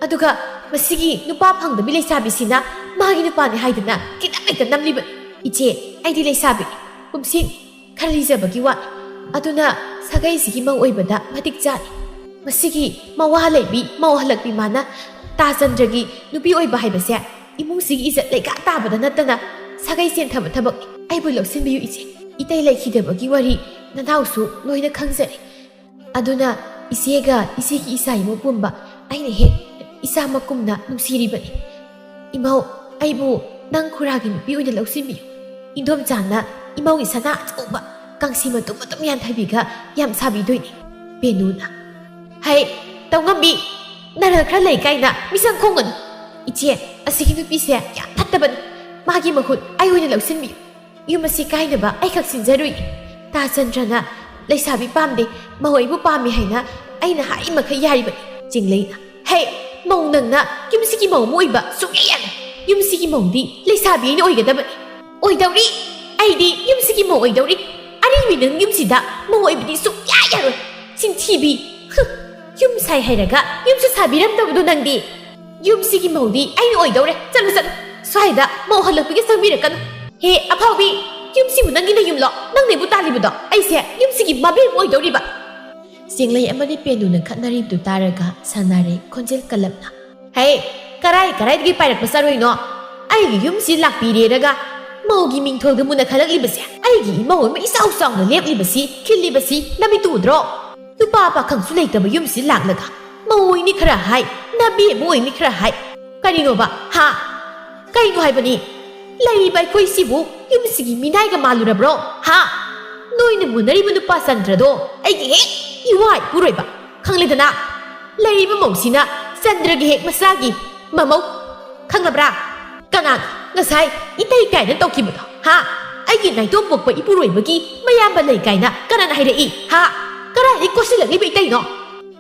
ꯑꯗꯨꯒ ꯃꯁꯤꯒꯤ ꯅꯨꯄꯥ ꯐꯪꯗꯕꯤ ꯂꯩꯁꯥꯕꯤꯁꯤꯅ ꯃꯥꯒꯤ ꯅꯨꯄꯥꯅꯤ ꯍꯥꯏꯗꯅ ꯈꯤꯇꯪ ꯍꯦꯛꯇ ꯅꯝꯂꯤꯕꯅꯤ꯫ ꯏꯆꯦ, ꯑꯩꯗꯤ ꯂꯩꯁꯥꯕꯤꯅꯤ, ꯀꯨꯝꯁꯤꯅꯤ, ꯈꯔ ꯂꯤꯖꯕꯒꯤ ꯋꯥꯅꯤ꯫ ꯑꯗꯨꯅ ꯁꯥꯒꯩꯁꯤꯒꯤ ꯃꯧ ꯑꯣꯏꯕꯗ ꯃꯇꯤꯛ ꯆꯥꯅꯤ꯫ ꯃꯁꯤꯒꯤ ꯃꯋꯥ ꯂꯩꯕꯤ, ꯃꯧ ꯍꯜꯂꯛꯄꯤ ꯃꯥꯅ ꯇꯥ ꯆꯟꯗ꯭ꯔꯒꯤ ꯅꯨꯄꯤ ꯑꯣꯏꯕ ꯍꯥꯏꯕꯁꯦ ꯏꯃꯨꯡꯁꯤꯒꯤ ꯏꯖꯠ ꯂꯩꯈꯥ ꯇꯥꯕꯗ ꯅꯠꯇꯅ ꯁꯥꯒꯩ ꯆꯦꯟꯊꯕ ꯊꯕꯛꯅꯤ꯫ ꯑꯩꯕꯨ ꯂꯧꯁꯤꯟꯕꯤꯌꯨ ꯏꯆꯦ꯫ ꯏꯇꯩ ꯂꯩꯈꯤꯗꯕꯒꯤ ꯋꯥꯔꯤ ꯅꯅꯥꯎꯁꯨ ꯂꯣꯏꯅ ꯈꯪꯖꯔꯦ꯫ ꯑꯗꯨꯅ ꯏꯆꯦꯒ ꯏꯆꯦꯒꯤ ꯏꯆꯥ ꯏꯃꯧ ꯄꯨꯝꯕ ꯑꯩꯅ ꯍꯦꯛ ꯏꯆꯥꯃꯛꯀꯨꯝꯅ ꯅꯨꯡꯁꯤꯔꯤꯕꯅꯤ꯫ ꯏꯃꯧ, ꯑꯩꯕꯨ ꯅꯪ ꯈꯨꯔꯥꯒꯤ ꯅꯨꯄꯤ ꯑꯣꯏꯅ ꯂꯧꯁꯤꯟꯕꯤꯌꯨ꯫ ꯏꯟꯗꯣꯝꯆꯥꯅ ꯏꯃꯧꯒꯤ ꯁꯅꯥ ꯑꯆꯧꯕ ꯀꯥꯡꯁꯤ ꯃꯇꯨꯝ ꯃꯇꯨꯝ ꯌꯥꯟꯊꯕꯤꯒ ꯌꯥꯝ ꯁꯥꯕꯤꯗꯣꯏꯅꯤ꯫ ꯕꯦꯅꯨꯅ, "ꯍꯩ, ꯇꯧꯉꯝꯕꯤ, ꯅꯔꯜ ꯈꯔ ꯂꯩ ꯀꯥꯏꯅ ꯃꯤꯆꯪ ꯈꯣꯡꯒꯅꯨ꯫ ꯏꯆꯦ, ꯑꯁꯤꯒꯤ ꯅꯨꯄꯤꯁꯦ ꯌꯥꯝ ꯐꯠꯇꯕꯅꯤ꯫ ꯃꯥꯒꯤ ꯃꯍꯨꯠ ꯑꯩ ꯑꯣꯏꯅ ꯂꯧꯁꯤꯟꯕꯤꯌꯨ꯫ ꯌꯨꯝ ꯑꯁꯤ ꯀꯥꯏꯅꯕ ꯑꯩꯈꯛ ꯁꯤꯟꯖꯔꯨꯏ꯫ ꯇꯥ ꯆꯟꯗ꯭ꯔꯅ ꯂꯩꯁꯥꯕꯤ ꯄꯥꯝꯗꯦ, ꯃꯧ ꯑꯩꯕꯨ ꯄꯥꯝꯃꯤ ꯍꯥꯏꯅ ꯑꯩꯅ ꯍꯥꯏꯔꯤꯃꯈꯩ ꯌꯥꯔꯤꯕꯅꯤ꯫" ꯆꯤꯡꯂꯩꯅ, "ꯍꯦ, ꯃꯧ ꯅꯪꯅ ꯌꯨꯝꯁꯤꯒꯤ ꯃꯧ ꯑꯃ ꯑꯣꯏꯕ ꯁꯨꯡꯌꯥ ꯌꯥꯔꯣꯏ꯫ ꯌꯨꯝꯁꯤꯒꯤ ꯃꯧꯗꯤ ꯂꯩꯁꯥꯕꯤ ꯑꯩꯅ ꯑꯣꯏꯒꯗꯕꯅꯤ꯫" "ꯑꯣꯏꯗꯧꯔꯤ, ꯑꯩꯗꯤ ꯌꯨꯝꯁꯤꯒꯤ ꯃꯧ ꯑꯣꯏꯗꯧꯔꯤ꯫ ꯑꯔꯤꯕꯤ ꯅꯪ ꯌꯨꯝꯁꯤꯗ ꯃꯧ ꯑꯣꯏꯕꯗꯤ ꯁꯨꯡꯌꯥ ꯌꯥꯔꯣꯏ꯫ ꯆꯤꯟꯊꯤꯕꯤ꯫ ꯍꯨꯝ, ꯌꯨꯝ ꯁꯥꯏ ꯍꯥꯏꯔꯒ ꯌꯨꯝꯁꯨ ꯁꯥꯕꯤꯔꯝꯗꯕꯗꯣ ꯅꯪꯗꯤ꯫ ꯌꯨꯝꯁꯤꯒꯤ ꯃꯧꯗꯤ ꯑꯩꯅ ꯑꯣꯏꯗꯧꯔꯦ꯫ ꯆꯠꯂꯨ, ꯆꯠꯂꯨ꯫ ꯁ꯭ꯋꯥꯏꯗ ꯃꯧ ꯍꯜꯂꯛꯄꯤꯒ ꯆꯪꯕꯤꯔꯛꯀꯅꯨ꯫ ꯍꯦ, ꯑꯐꯥꯎꯕꯤ, ꯌꯨꯝꯁꯤꯕꯨ ꯅꯪꯒꯤ ꯅꯌꯨꯝꯂꯣ? ꯅꯪꯅ ꯑꯩꯕꯨ ꯇꯥꯜꯂꯤꯕꯗꯣ? ꯑꯩꯁꯦ ꯌꯨꯝꯁꯤꯒꯤ ꯃꯕꯦꯝ ꯑꯣꯏꯗꯧꯔꯤꯕ?" ꯆꯦꯡꯂꯩ ꯑꯃꯗꯤ ꯄꯦꯅꯨꯅ ꯈꯠꯅꯔꯤꯕꯗꯨ ꯇꯥꯔꯒ ꯁꯥꯟꯅꯔꯦ ꯈꯣꯟꯖꯦꯜ ꯀꯜꯂꯞꯅ꯫ "ꯍꯦ, ꯀꯔꯥꯏ ꯀꯔꯥꯏꯗꯒꯤ ꯄꯥꯏꯔꯛꯄ ꯆꯥꯔꯣꯏꯅꯣ? ꯑꯩꯒꯤ ꯌꯨꯝꯁꯤ ꯂꯥꯛꯄꯤꯔꯦꯔꯒ ꯃꯧꯒꯤ ꯃꯤꯡꯊꯣꯜꯒ ꯃꯨꯟꯅ ꯈꯜꯂꯛꯂꯤꯕꯁꯦ ꯑꯩꯒꯤ ꯏꯃꯧ ꯑꯃ ꯏꯆꯥꯎ ꯆꯥꯎꯅ ꯂꯦꯞꯂꯤꯕꯁꯤ, ꯈꯤꯜꯂꯤꯕꯁꯤ ꯅꯃꯤꯠꯇꯨ ꯎꯗ꯭ꯔꯣ? ꯅꯨꯄꯥ ꯄꯥꯈꯪꯁꯨ ꯂꯩꯇꯕ ꯌꯨꯝꯁꯤ ꯂꯥꯛꯂꯒ ꯃꯧ ꯑꯣꯏꯅꯤ ꯈꯔ ꯍꯥꯏ, ꯅꯕꯤ ꯑꯃ ꯑꯣꯏꯅꯤ ꯈꯔ ꯍꯥꯏ꯫ ꯀꯔꯤꯅꯣꯕ, ꯍꯥ? ꯀꯩꯅꯣ ꯍꯥꯏꯕꯅꯤ? ꯂꯩꯔꯤꯕ ꯑꯩꯈꯣꯏꯁꯤꯕꯨ ꯌꯨꯝꯁꯤꯒꯤ ꯃꯤꯅꯥꯏꯒ ꯃꯥꯜꯂꯨꯔꯕ꯭ꯔꯣ? ꯍꯥ? ꯅꯣꯏꯅ ꯃꯨꯟꯅꯔꯤꯕ ꯅꯨꯄꯥ ꯆꯟꯗ꯭ꯔꯗꯣ ꯑꯩꯒꯤ ꯍꯦꯛ ꯏꯋꯥ ꯏꯄꯨꯔꯣꯏꯕ, ꯈꯪꯂꯦꯗꯅ? ꯂꯩꯔꯤꯕ ꯃꯧꯁꯤꯅ ꯆꯟꯗ꯭ꯔꯒꯤ ꯍꯦꯛ ꯃꯆꯥꯒꯤ ꯃꯃꯧ, ꯈꯪꯂꯕ꯭ꯔꯥ? ꯀꯅꯥꯅ ꯉꯁꯥꯏ ꯏꯇꯩ ꯀꯥꯏꯅ ꯇꯧꯈꯤꯕꯗꯣ? ꯍꯥ? ꯑꯩꯒꯤ ꯅꯥꯏꯇꯣꯝ ꯄꯣꯛꯄ ꯏꯄꯨꯔꯣꯏꯕꯒꯤ ꯃꯌꯥꯝꯕ ꯂꯩ ꯀꯥꯏꯅ ꯀꯅꯥꯅ ꯍꯥꯏꯔꯛꯏ? ꯍꯥ? ꯀꯗꯥꯏꯗꯒꯤ ꯀꯣꯠꯁꯤꯜꯂꯛꯂꯤꯕ ꯏꯇꯩꯅꯣ?"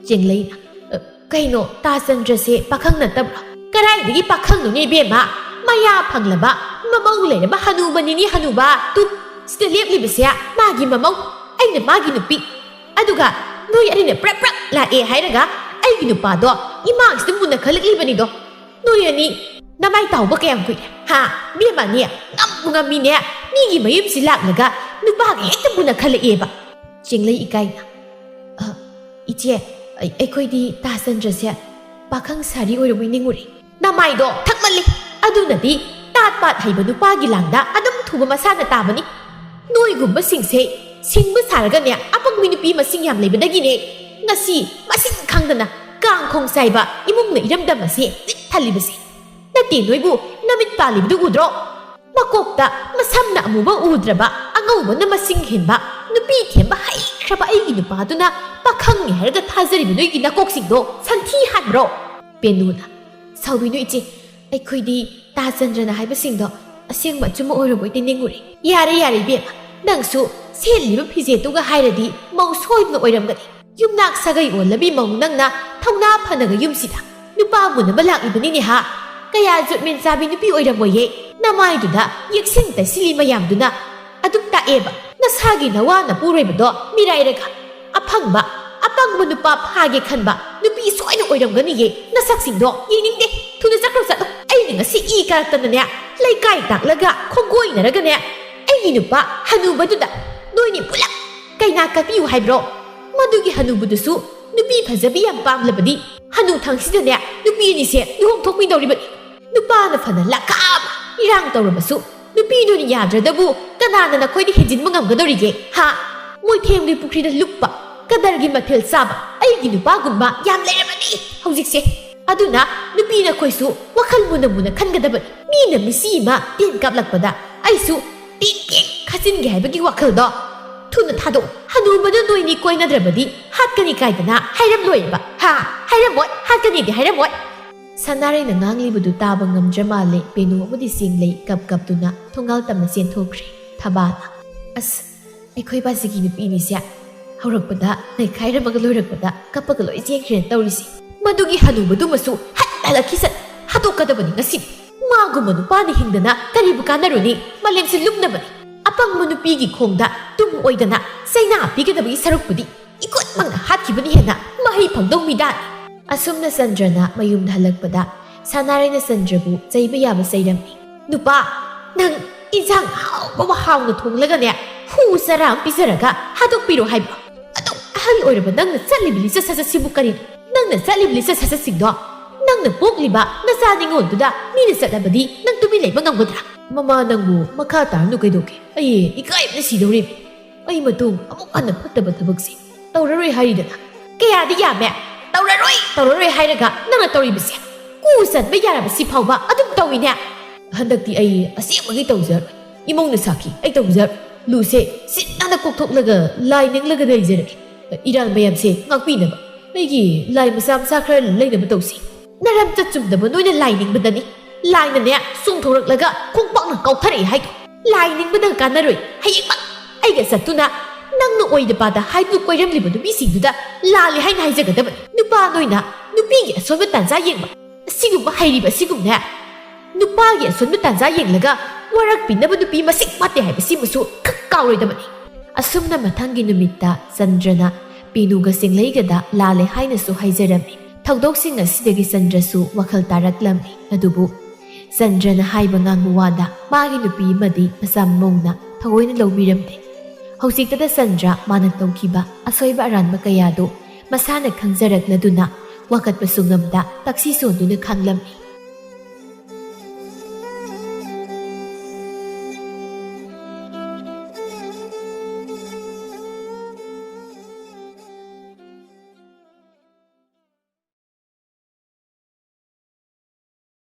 ꯆꯦꯡꯂꯩꯅ, "ꯑ, ꯀꯩꯅꯣ, ꯇꯥ ꯆꯟꯗ꯭ꯔꯁꯦ ꯄꯥꯈꯪ ꯅꯠꯇꯕ꯭ꯔꯣ?" "ꯀꯗꯥꯏꯗꯒꯤ ꯄꯥꯈꯪꯅꯣꯅꯦ ꯏꯕꯦꯝꯃ? ꯃꯌꯥ ꯐꯪꯂꯕ, ꯃꯃꯧ ꯂꯩꯔꯕ ꯍꯅꯨꯕꯅꯤꯅꯦ ꯍꯅꯨꯕ꯫ ꯇꯨ, ꯁꯤꯗ ꯂꯦꯞꯂꯤꯕꯁꯦ ꯃꯥꯒꯤ ꯃꯃꯧ, ꯑꯩꯅ ꯃꯥꯒꯤ ꯅꯨꯄꯤ꯫ ꯑꯗꯨꯒ ꯅꯣꯏ ꯑꯅꯤꯅ ꯄ꯭ꯔꯛ ꯄ꯭ꯔꯛ ꯂꯥꯛꯑꯦ ꯍꯥꯏꯔꯒ ꯑꯩꯒꯤ ꯅꯨꯄꯥꯗꯣ ꯏꯃꯥꯡꯁꯤꯗ ꯃꯨꯟꯅ ꯈꯜꯂꯛꯂꯤꯕꯅꯤꯗꯣ꯫ ꯅꯣꯏ ꯑꯅꯤ ꯅꯃꯥꯏ ꯇꯥꯎꯕ ꯀꯌꯥꯝ ꯀꯨꯏꯔꯦ? ꯍꯥ? ꯕꯦꯝꯃꯅꯦ, ꯉꯝꯕꯨ ꯉꯝꯃꯤꯅꯦ, ꯃꯤꯒꯤ ꯃꯌꯨꯝꯁꯤ ꯂꯥꯛꯂꯒ ꯅꯨꯄꯥꯒ ꯍꯦꯛꯇ ꯃꯨꯟꯅ ꯈꯜꯂꯛꯑꯦꯕ꯫ ꯆꯦꯡꯂꯩ ꯏꯀꯥꯏꯅ, "ꯑ, ꯏꯆꯦ, ꯑꯩ-, ꯑꯩꯈꯣꯏꯗꯤ ꯇꯥ ꯆꯟꯗ꯭ꯔꯁꯦ ꯄꯥꯈꯪ ꯁꯥꯔꯤ ꯑꯣꯏꯔꯕꯣꯏ ꯅꯤꯡꯉꯨꯔꯦ꯫" ꯅꯃꯥꯏꯗꯣ ꯊꯛꯃꯜꯂꯤ꯫ ꯑꯗꯨꯅꯗꯤ ꯇꯥꯠ ꯄꯥꯠ ꯍꯩꯕ ꯅꯨꯄꯥꯒꯤ ꯂꯥꯡꯗ ꯑꯗꯨꯝ ꯊꯨꯕ ꯃꯁꯥꯅ ꯇꯥꯕꯅꯤ꯫ ꯅꯣꯏꯒꯨꯝꯕꯁꯤꯡꯁꯦ ꯁꯤꯡꯕ ꯁꯥꯔꯒꯅꯦ, ꯑꯄꯪꯕꯤ ꯅꯨꯄꯤ ꯃꯁꯤꯡ ꯌꯥꯝ ꯂꯩꯕꯗꯒꯤꯅꯦ ꯉꯁꯤ ꯃꯁꯤꯡ ꯈꯪꯗꯅ ꯀꯥꯡ ꯈꯣꯡ ꯆꯥꯏꯕ ꯏꯃꯨꯡꯅ ꯏꯔꯝꯗꯝ ꯑꯁꯤ ꯄꯤꯛ ꯊꯜꯂꯤꯕꯁꯦ꯫ ꯅꯠꯇꯦ, ꯅꯣꯏꯕꯨ ꯅꯃꯤꯠ ꯄꯥꯜꯂꯤꯕꯗꯨ ꯎꯗ꯭ꯔꯣ? ꯃꯀꯣꯛꯇ ꯃꯁꯝꯅ ꯑꯃꯨꯕ ꯎꯗ꯭ꯔꯕ, ꯑꯉꯧꯕꯅ ꯃꯁꯤꯡ ꯍꯦꯟꯕ, ꯅꯨꯄꯤ ꯊꯦꯝꯕ ꯍꯩꯈ꯭ꯔꯕ ꯑꯩꯒꯤ ꯅꯨꯄꯥꯗꯨꯅ ꯄꯥꯈꯪꯅꯤ ꯍꯥꯏꯔꯒ ꯊꯥꯖꯔꯤꯕ ꯅꯣꯏꯒꯤ ꯅꯀꯣꯛꯁꯤꯡꯗꯣ ꯁꯟꯊꯤ ꯍꯥꯟꯕ꯭ꯔꯣ? ꯄꯦꯅꯨꯅ, "ꯁꯥꯎꯕꯤꯅꯨ ꯏꯆꯦ, ꯑꯩꯈꯣꯏꯗꯤ ꯇꯥ ꯆꯟꯗ꯭ꯔꯅ ꯍꯥꯏꯕꯁꯤꯡꯗꯣ ꯑꯁꯦꯡꯕ ꯑꯆꯨꯝꯕ ꯑꯣꯏꯔꯕꯣꯏꯗꯤ ꯅꯤꯡꯉꯨꯔꯦ꯫" ꯌꯥꯔꯦ, ꯌꯥꯔꯦ ꯏꯕꯦꯝꯃ, ꯅꯪꯁꯨ ꯁꯦꯠꯂꯤꯕ ꯐꯤꯖꯦꯠꯇꯨꯒ ꯍꯥꯏꯔꯗꯤ ꯃꯧ ꯁꯣꯏꯗꯅ ꯑꯣꯏꯔꯝꯒꯅꯤ꯫ ꯌꯨꯝꯅꯥꯛ ꯁꯥꯒꯩ ꯑꯣꯜꯂꯕꯤ ꯃꯧ ꯅꯪꯅ ꯊꯧꯅꯥ ꯐꯅꯒ ꯌꯨꯝꯁꯤꯗ ꯅꯨꯄꯥ ꯃꯨꯟꯅꯕ ꯂꯥꯛꯂꯤꯕꯅꯤꯅꯦ ꯍꯥ? ꯀꯌꯥ ꯖꯨꯠ ꯃꯦꯟ ꯆꯥꯕꯤ ꯅꯨꯄꯤ ꯑꯣꯏꯔꯝꯃꯣꯏꯌꯦ꯫ ꯅꯃꯥꯏꯗꯨꯗ ꯌꯦꯛꯁꯤꯟ ꯇꯩꯁꯤꯜꯂꯤ ꯃꯌꯥꯝꯗꯨꯅ ꯑꯗꯨꯝ ꯇꯥꯛꯑꯦꯕ꯫ ꯅꯁꯥꯒꯤ ꯅꯋꯥ ꯅꯄꯨꯔꯣꯏꯕꯗꯣ ꯃꯤꯔꯥꯏꯔꯒ ꯑꯐꯪꯕ, ꯑꯄꯪꯕ ꯅꯨꯄꯥ ꯐꯥꯒꯦ ꯈꯟꯕ ꯅꯨꯄꯤ ꯁꯣꯏꯅ ꯑꯣꯏꯔꯝꯒꯅꯤꯌꯦ꯫ ꯅꯁꯛꯁꯤꯡꯗꯣ ꯌꯦꯡꯅꯤꯡꯗꯦ꯫ ꯊꯨꯅ ꯆꯠꯈ꯭ꯔꯣ, ꯆꯠꯂꯣ꯫ ꯑꯩꯅ ꯉꯁꯤ ꯏ ꯀꯥꯔꯛꯇꯅꯅꯦ, ꯂꯩꯀꯥꯏ ꯇꯥꯛꯂꯒ ꯈꯣꯡꯒꯣꯏꯅꯔꯒꯅꯦ, ꯑꯩꯒꯤ ꯅꯨꯄꯥ ꯍꯅꯨꯕꯗꯨꯗ ꯅꯣꯏꯅꯤ ꯄꯨꯂꯞ ꯀꯩꯅꯥ ꯀꯠꯄꯤꯌꯨ ꯍꯥꯏꯕ꯭ꯔꯣ? ꯃꯗꯨꯒꯤ ꯍꯅꯨꯕꯗꯨꯁꯨ ꯅꯨꯄꯤ ꯐꯖꯕꯤ ꯌꯥꯝ ꯄꯥꯝꯂꯕꯗꯤ ꯍꯅꯨ ꯊꯪꯁꯤꯗꯅꯦ ꯅꯨꯄꯤ ꯑꯅꯤꯁꯦ ꯂꯨꯍꯣꯡꯊꯣꯛꯃꯤꯟꯅꯧꯔꯤꯕꯅꯤ꯫ ꯅꯨꯄꯥꯅ ꯐꯅ ꯂꯀꯥꯞ ꯏꯔꯥꯡ ꯇꯧꯔꯕꯁꯨ ꯅꯨꯄꯤꯗꯨꯅ ꯌꯥꯗ꯭ꯔꯗꯕꯨ ꯀꯅꯥꯅ ꯅꯈꯣꯏꯗ ꯍꯦꯟꯖꯤꯟꯕ ꯉꯝꯒꯗꯧꯔꯤꯒꯦ? ꯍꯥ? ꯃꯣꯏꯊꯦꯝꯒꯤ ꯄꯨꯈ꯭ꯔꯤꯗ ꯂꯨꯞꯄ, ꯀꯗꯔꯒꯤ ꯃꯊꯦꯜ ꯆꯥꯕ ꯑꯩꯒꯤ ꯅꯨꯄꯥꯒꯨꯝꯕ ꯌꯥꯝ ꯂꯩꯔꯕꯅꯤ ꯍꯧꯖꯤꯛꯁꯦ꯫ ꯑꯗꯨꯅ ꯅꯨꯄꯤ ꯅꯈꯣꯏꯁꯨ ꯋꯥꯈꯜ ꯃꯨꯟꯅ ꯃꯨꯟꯅ ꯈꯟꯒꯗꯕꯅꯤ꯫ ꯃꯤꯅ ꯃꯤꯁꯤ ꯑꯃ ꯇꯦꯟ ꯀꯥꯞꯂꯛꯄꯗ ꯑꯩꯁꯨ ꯇꯦꯡ ꯇꯦꯡ ꯈꯥꯖꯤꯟꯒꯦ ꯍꯥꯏꯕꯒꯤ ꯋꯥꯈꯜꯗꯣ ꯊꯨꯅ ꯊꯥꯗꯣꯛꯎ꯫ ꯍꯅꯨꯕꯗ ꯅꯣꯏꯅꯤ ꯀꯣꯏꯅꯗ꯭ꯔꯕꯗꯤ ꯍꯥꯠꯀꯅꯤ ꯀꯥꯏꯗꯅ ꯍꯥꯏꯔꯝꯂꯣꯏꯕ꯫ ꯍꯥ? ꯍꯥꯏꯔꯝꯃꯣꯏ, ꯍꯥꯠꯀꯅꯤꯗꯤ ꯍꯥꯏꯔꯝꯃꯣꯏ꯫ ꯁꯅꯥꯔꯩꯅ ꯉꯥꯡꯂꯤꯕꯗꯨ ꯇꯥꯕ ꯉꯝꯗ꯭ꯔ ꯃꯥꯜꯂꯦ꯫ ꯄꯦꯅꯨ ꯑꯃꯗꯤ ꯆꯦꯡꯂꯩ ꯀꯞ ꯀꯞꯇꯨꯅ ꯊꯣꯡꯒꯥꯜ ꯇꯝꯅ ꯆꯦꯟꯊꯣꯛꯈ꯭ꯔꯦ꯫ ꯊꯕꯥꯅ, "ꯑꯁ, ꯑꯩꯈꯣꯏ ꯕꯥꯖꯤꯒꯤ ꯅꯨꯄꯤꯅꯤꯁꯦ ꯍꯧꯔꯛꯄꯗ ꯅꯩꯈꯥꯏꯔꯝꯃꯒ ꯂꯣꯏꯔꯛꯄꯗ ꯀꯞꯄꯒ ꯂꯣꯏ ꯆꯦꯟꯈ꯭ꯔꯦꯅ ꯇꯧꯔꯤꯁꯦ꯫ ꯃꯗꯨꯒꯤ ꯍꯅꯨꯕꯗꯨꯃꯁꯨ ꯍꯠ ꯍꯜꯂꯛꯈꯤ ꯁꯠ ꯍꯥꯠꯇꯣꯛꯀꯗꯕꯅꯤ ꯉꯁꯤꯗꯤ꯫ ꯃꯥꯒꯨꯝꯕ ꯅꯨꯄꯥꯅ ꯍꯤꯡꯗꯅ ꯀꯔꯤꯕꯨ ꯀꯥꯟꯅꯔꯨꯅꯤ? ꯃꯥꯂꯦꯝꯁꯦ ꯂꯨꯝꯅꯕꯅꯤ꯫ ꯑꯄꯪꯕ ꯅꯨꯄꯤꯒꯤ ꯈꯣꯡꯗ ꯇꯨꯝ ꯑꯣꯏꯗꯅ ꯆꯩꯅꯥ ꯄꯤꯒꯗꯕꯒꯤ ꯁꯔꯨꯛꯄꯨꯗꯤ ꯏꯀꯣꯠꯃꯛꯅ ꯍꯥꯠꯈꯤꯕꯅ ꯍꯦꯟꯅ ꯃꯍꯩ ꯐꯪꯗꯧ ꯃꯤꯗꯥꯅꯤ꯫ ꯑꯁꯨꯝꯅ ꯆꯟꯗ꯭ꯔꯅ ꯃꯌꯨꯝꯗ ꯍꯜꯂꯛꯄꯗ ꯁꯥꯅꯥꯔꯩꯅ ꯆꯟꯗ꯭ꯔꯕꯨ ꯆꯩꯕ ꯌꯥꯕ ꯆꯩꯔꯝꯃꯤ꯫ "ꯅꯨꯄꯥ, ꯅꯪ ꯏꯟꯁꯥꯡ ꯑꯍꯥꯎꯕ ꯑꯃ ꯍꯥꯎꯅ ꯊꯣꯡꯂꯒꯅꯦ, ꯍꯨ ꯆꯔꯥ ꯑꯃ ꯄꯤꯖꯔꯒ ꯍꯥꯠꯇꯣꯛꯄꯤꯔꯣ ꯍꯥꯏꯕ? ꯑꯗꯨꯛ ꯑꯍꯜ ꯑꯣꯏꯔꯕ ꯅꯪꯅ ꯆꯠꯂꯤꯕ ꯂꯤꯆꯠ ꯁꯥꯖꯠꯁꯤꯕꯨ ꯀꯔꯤꯅꯣ? ꯅꯪꯅ ꯆꯠꯂꯤꯕ ꯂꯤꯆꯠ ꯁꯥꯖꯠꯁꯤꯡꯗꯣ ꯅꯪꯅ ꯄꯣꯛꯂꯤꯕ ꯅꯆꯥ ꯅꯤꯉꯣꯜꯗꯨꯗ ꯃꯤꯅ ꯆꯠꯂꯕꯗꯤ ꯅꯪ ꯇꯨꯃꯤꯟ ꯂꯩꯕ ꯉꯝꯒꯗ꯭ꯔꯥ?" "ꯃꯃꯥ, ꯅꯪꯕꯨ ꯃꯈꯥ ꯇꯥꯔꯅꯨ ꯀꯩꯗꯧꯒꯦ? ꯑꯩ ꯏꯀꯥꯏꯕꯅ ꯁꯤꯗꯧꯔꯤꯕꯅꯤ꯫ ꯑꯩ ꯃꯇꯨꯡ ꯑꯃꯨꯛ ꯍꯟꯅ ꯐꯠꯇꯕ ꯊꯕꯛꯁꯤ ꯇꯧꯔꯔꯣꯏ ꯍꯥꯏꯔꯤꯗꯅ?" "ꯀꯌꯥꯗꯤ ꯌꯥꯝꯃꯦ, ꯇꯧꯔꯔꯣꯏ, ꯇꯧꯔꯔꯣꯏ ꯍꯥꯏꯔꯒ ꯅꯪꯅ ꯇꯧꯔꯤꯕꯁꯦ꯫ ꯀꯨ ꯆꯟꯕ ꯌꯥꯔꯕ ꯁꯤ ꯐꯥꯎꯕ ꯑꯗꯨꯝ ꯇꯧꯏꯅꯦ꯫ ꯍꯟꯗꯛꯇꯤ ꯑꯩ ꯑꯁꯦꯡꯕꯒꯤ ꯇꯧꯖꯔꯣꯏ꯫ ꯏꯃꯧꯅ ꯁꯥꯈꯤ, ꯑꯩ ꯇꯧꯖꯔꯣꯏ꯫ ꯂꯨꯁꯦ ꯁꯤꯠ ꯅꯥꯟꯅ ꯀꯣꯛꯊꯣꯛꯂꯒ ꯂꯥꯏ ꯅꯤꯡꯂꯒ ꯂꯩꯖꯔꯒꯦ꯫ ꯏꯔꯥꯜ ꯃꯌꯥꯝꯁꯦ ꯉꯥꯛꯄꯤꯅꯕ ꯑꯩꯒꯤ ꯂꯥꯏ ꯃꯆꯥ ꯃꯆꯥ ꯈꯔ ꯂꯩꯅꯕ ꯇꯧꯁꯤ꯫ ꯅꯔꯝꯆꯠ ꯆꯨꯝꯗꯕ ꯅꯣꯏꯅ ꯂꯥꯏ ꯅꯤꯡꯕꯗꯅꯤ꯫ ꯂꯥꯏꯅꯅꯦ ꯆꯣꯡꯊꯣꯔꯛꯂꯒ ꯈꯣꯡꯄꯥꯛꯅ ꯀꯥꯎꯊꯔꯛꯏ ꯍꯥꯏꯗꯣ꯫ ꯂꯥꯏ ꯅꯤꯡꯕꯗ ꯀꯥꯟꯅꯔꯣꯏ꯫ ꯍꯌꯦꯡꯃꯛ ꯑꯩꯒ ꯆꯠꯇꯨꯅ ꯅꯪꯅ ꯑꯣꯏꯗ ꯄꯥꯗ ꯍꯥꯏꯗꯨ ꯀꯣꯏꯔꯝꯂꯤꯕ ꯅꯨꯄꯤꯁꯤꯡꯗꯨꯗ ꯂꯥꯜꯂꯦ ꯍꯥꯏꯅ ꯍꯥꯏꯖꯒꯗꯕꯅꯤ꯫ ꯅꯨꯄꯥ ꯅꯣꯏꯅ ꯅꯨꯄꯤꯒꯤ ꯑꯁꯣꯟꯕ ꯇꯥꯟꯖꯥ ꯌꯦꯡꯕ, ꯑꯁꯤꯒꯨꯝꯕ ꯍꯩꯔꯤꯕ ꯑꯁꯤꯒꯨꯝꯅꯦ ꯅꯨꯄꯥꯒꯤ ꯑꯁꯣꯟꯕ ꯇꯥꯟꯖꯥ ꯌꯦꯡꯂꯒ ꯋꯥꯔꯛꯄꯤꯅꯕ ꯅꯨꯄꯤ ꯃꯁꯤꯡ ꯋꯥꯠꯇꯦ ꯍꯥꯏꯕꯁꯤꯃꯁꯨ ꯈꯛ ꯀꯥꯎꯔꯣꯏꯗꯕꯅꯤ꯫ ꯑꯁꯨꯝꯅ ꯃꯊꯪꯒꯤ ꯅꯨꯃꯤꯠꯇ ꯆꯟꯗ꯭ꯔꯅ ꯄꯤꯅꯨꯒ ꯆꯤꯡꯂꯩꯒꯗ ꯂꯥꯜꯂꯦ ꯍꯥꯏꯅꯁꯨ ꯍꯥꯏꯖꯔꯝꯃꯤ꯫ ꯊꯧꯗꯣꯛꯁꯤꯡ ꯑꯁꯤꯗꯒꯤ ꯆꯟꯗ꯭ꯔꯁꯨ ꯋꯥꯈꯜ ꯇꯥꯔꯛꯂꯝꯃꯤ꯫ ꯑꯗꯨꯕꯨ ꯆꯟꯗ꯭ꯔꯅ ꯍꯥꯏꯕ ꯉꯥꯡꯕ ꯋꯥꯗ ꯃꯥꯒꯤ ꯅꯨꯄꯤ ꯑꯃꯗꯤ ꯃꯆꯥ ꯃꯧꯅ ꯊꯑꯣꯏꯅ ꯂꯧꯕꯤꯔꯝꯗꯦ꯫ ꯍꯧꯖꯤꯛꯇꯗ ꯆꯟꯗ꯭ꯔ ꯃꯥꯅ ꯇꯧꯈꯤꯕ ꯑꯁꯣꯏꯕ ꯑꯔꯥꯟꯕ ꯀꯌꯥꯗꯨ ꯃꯁꯥꯅ ꯈꯪꯖꯔꯛꯂꯗꯨꯅ ꯋꯥꯀꯠꯄꯁꯨ ꯉꯝꯗ ꯇꯛꯁꯤ ꯁꯣꯟꯗꯨꯅ ꯈꯥꯡꯂꯝꯃꯤ꯫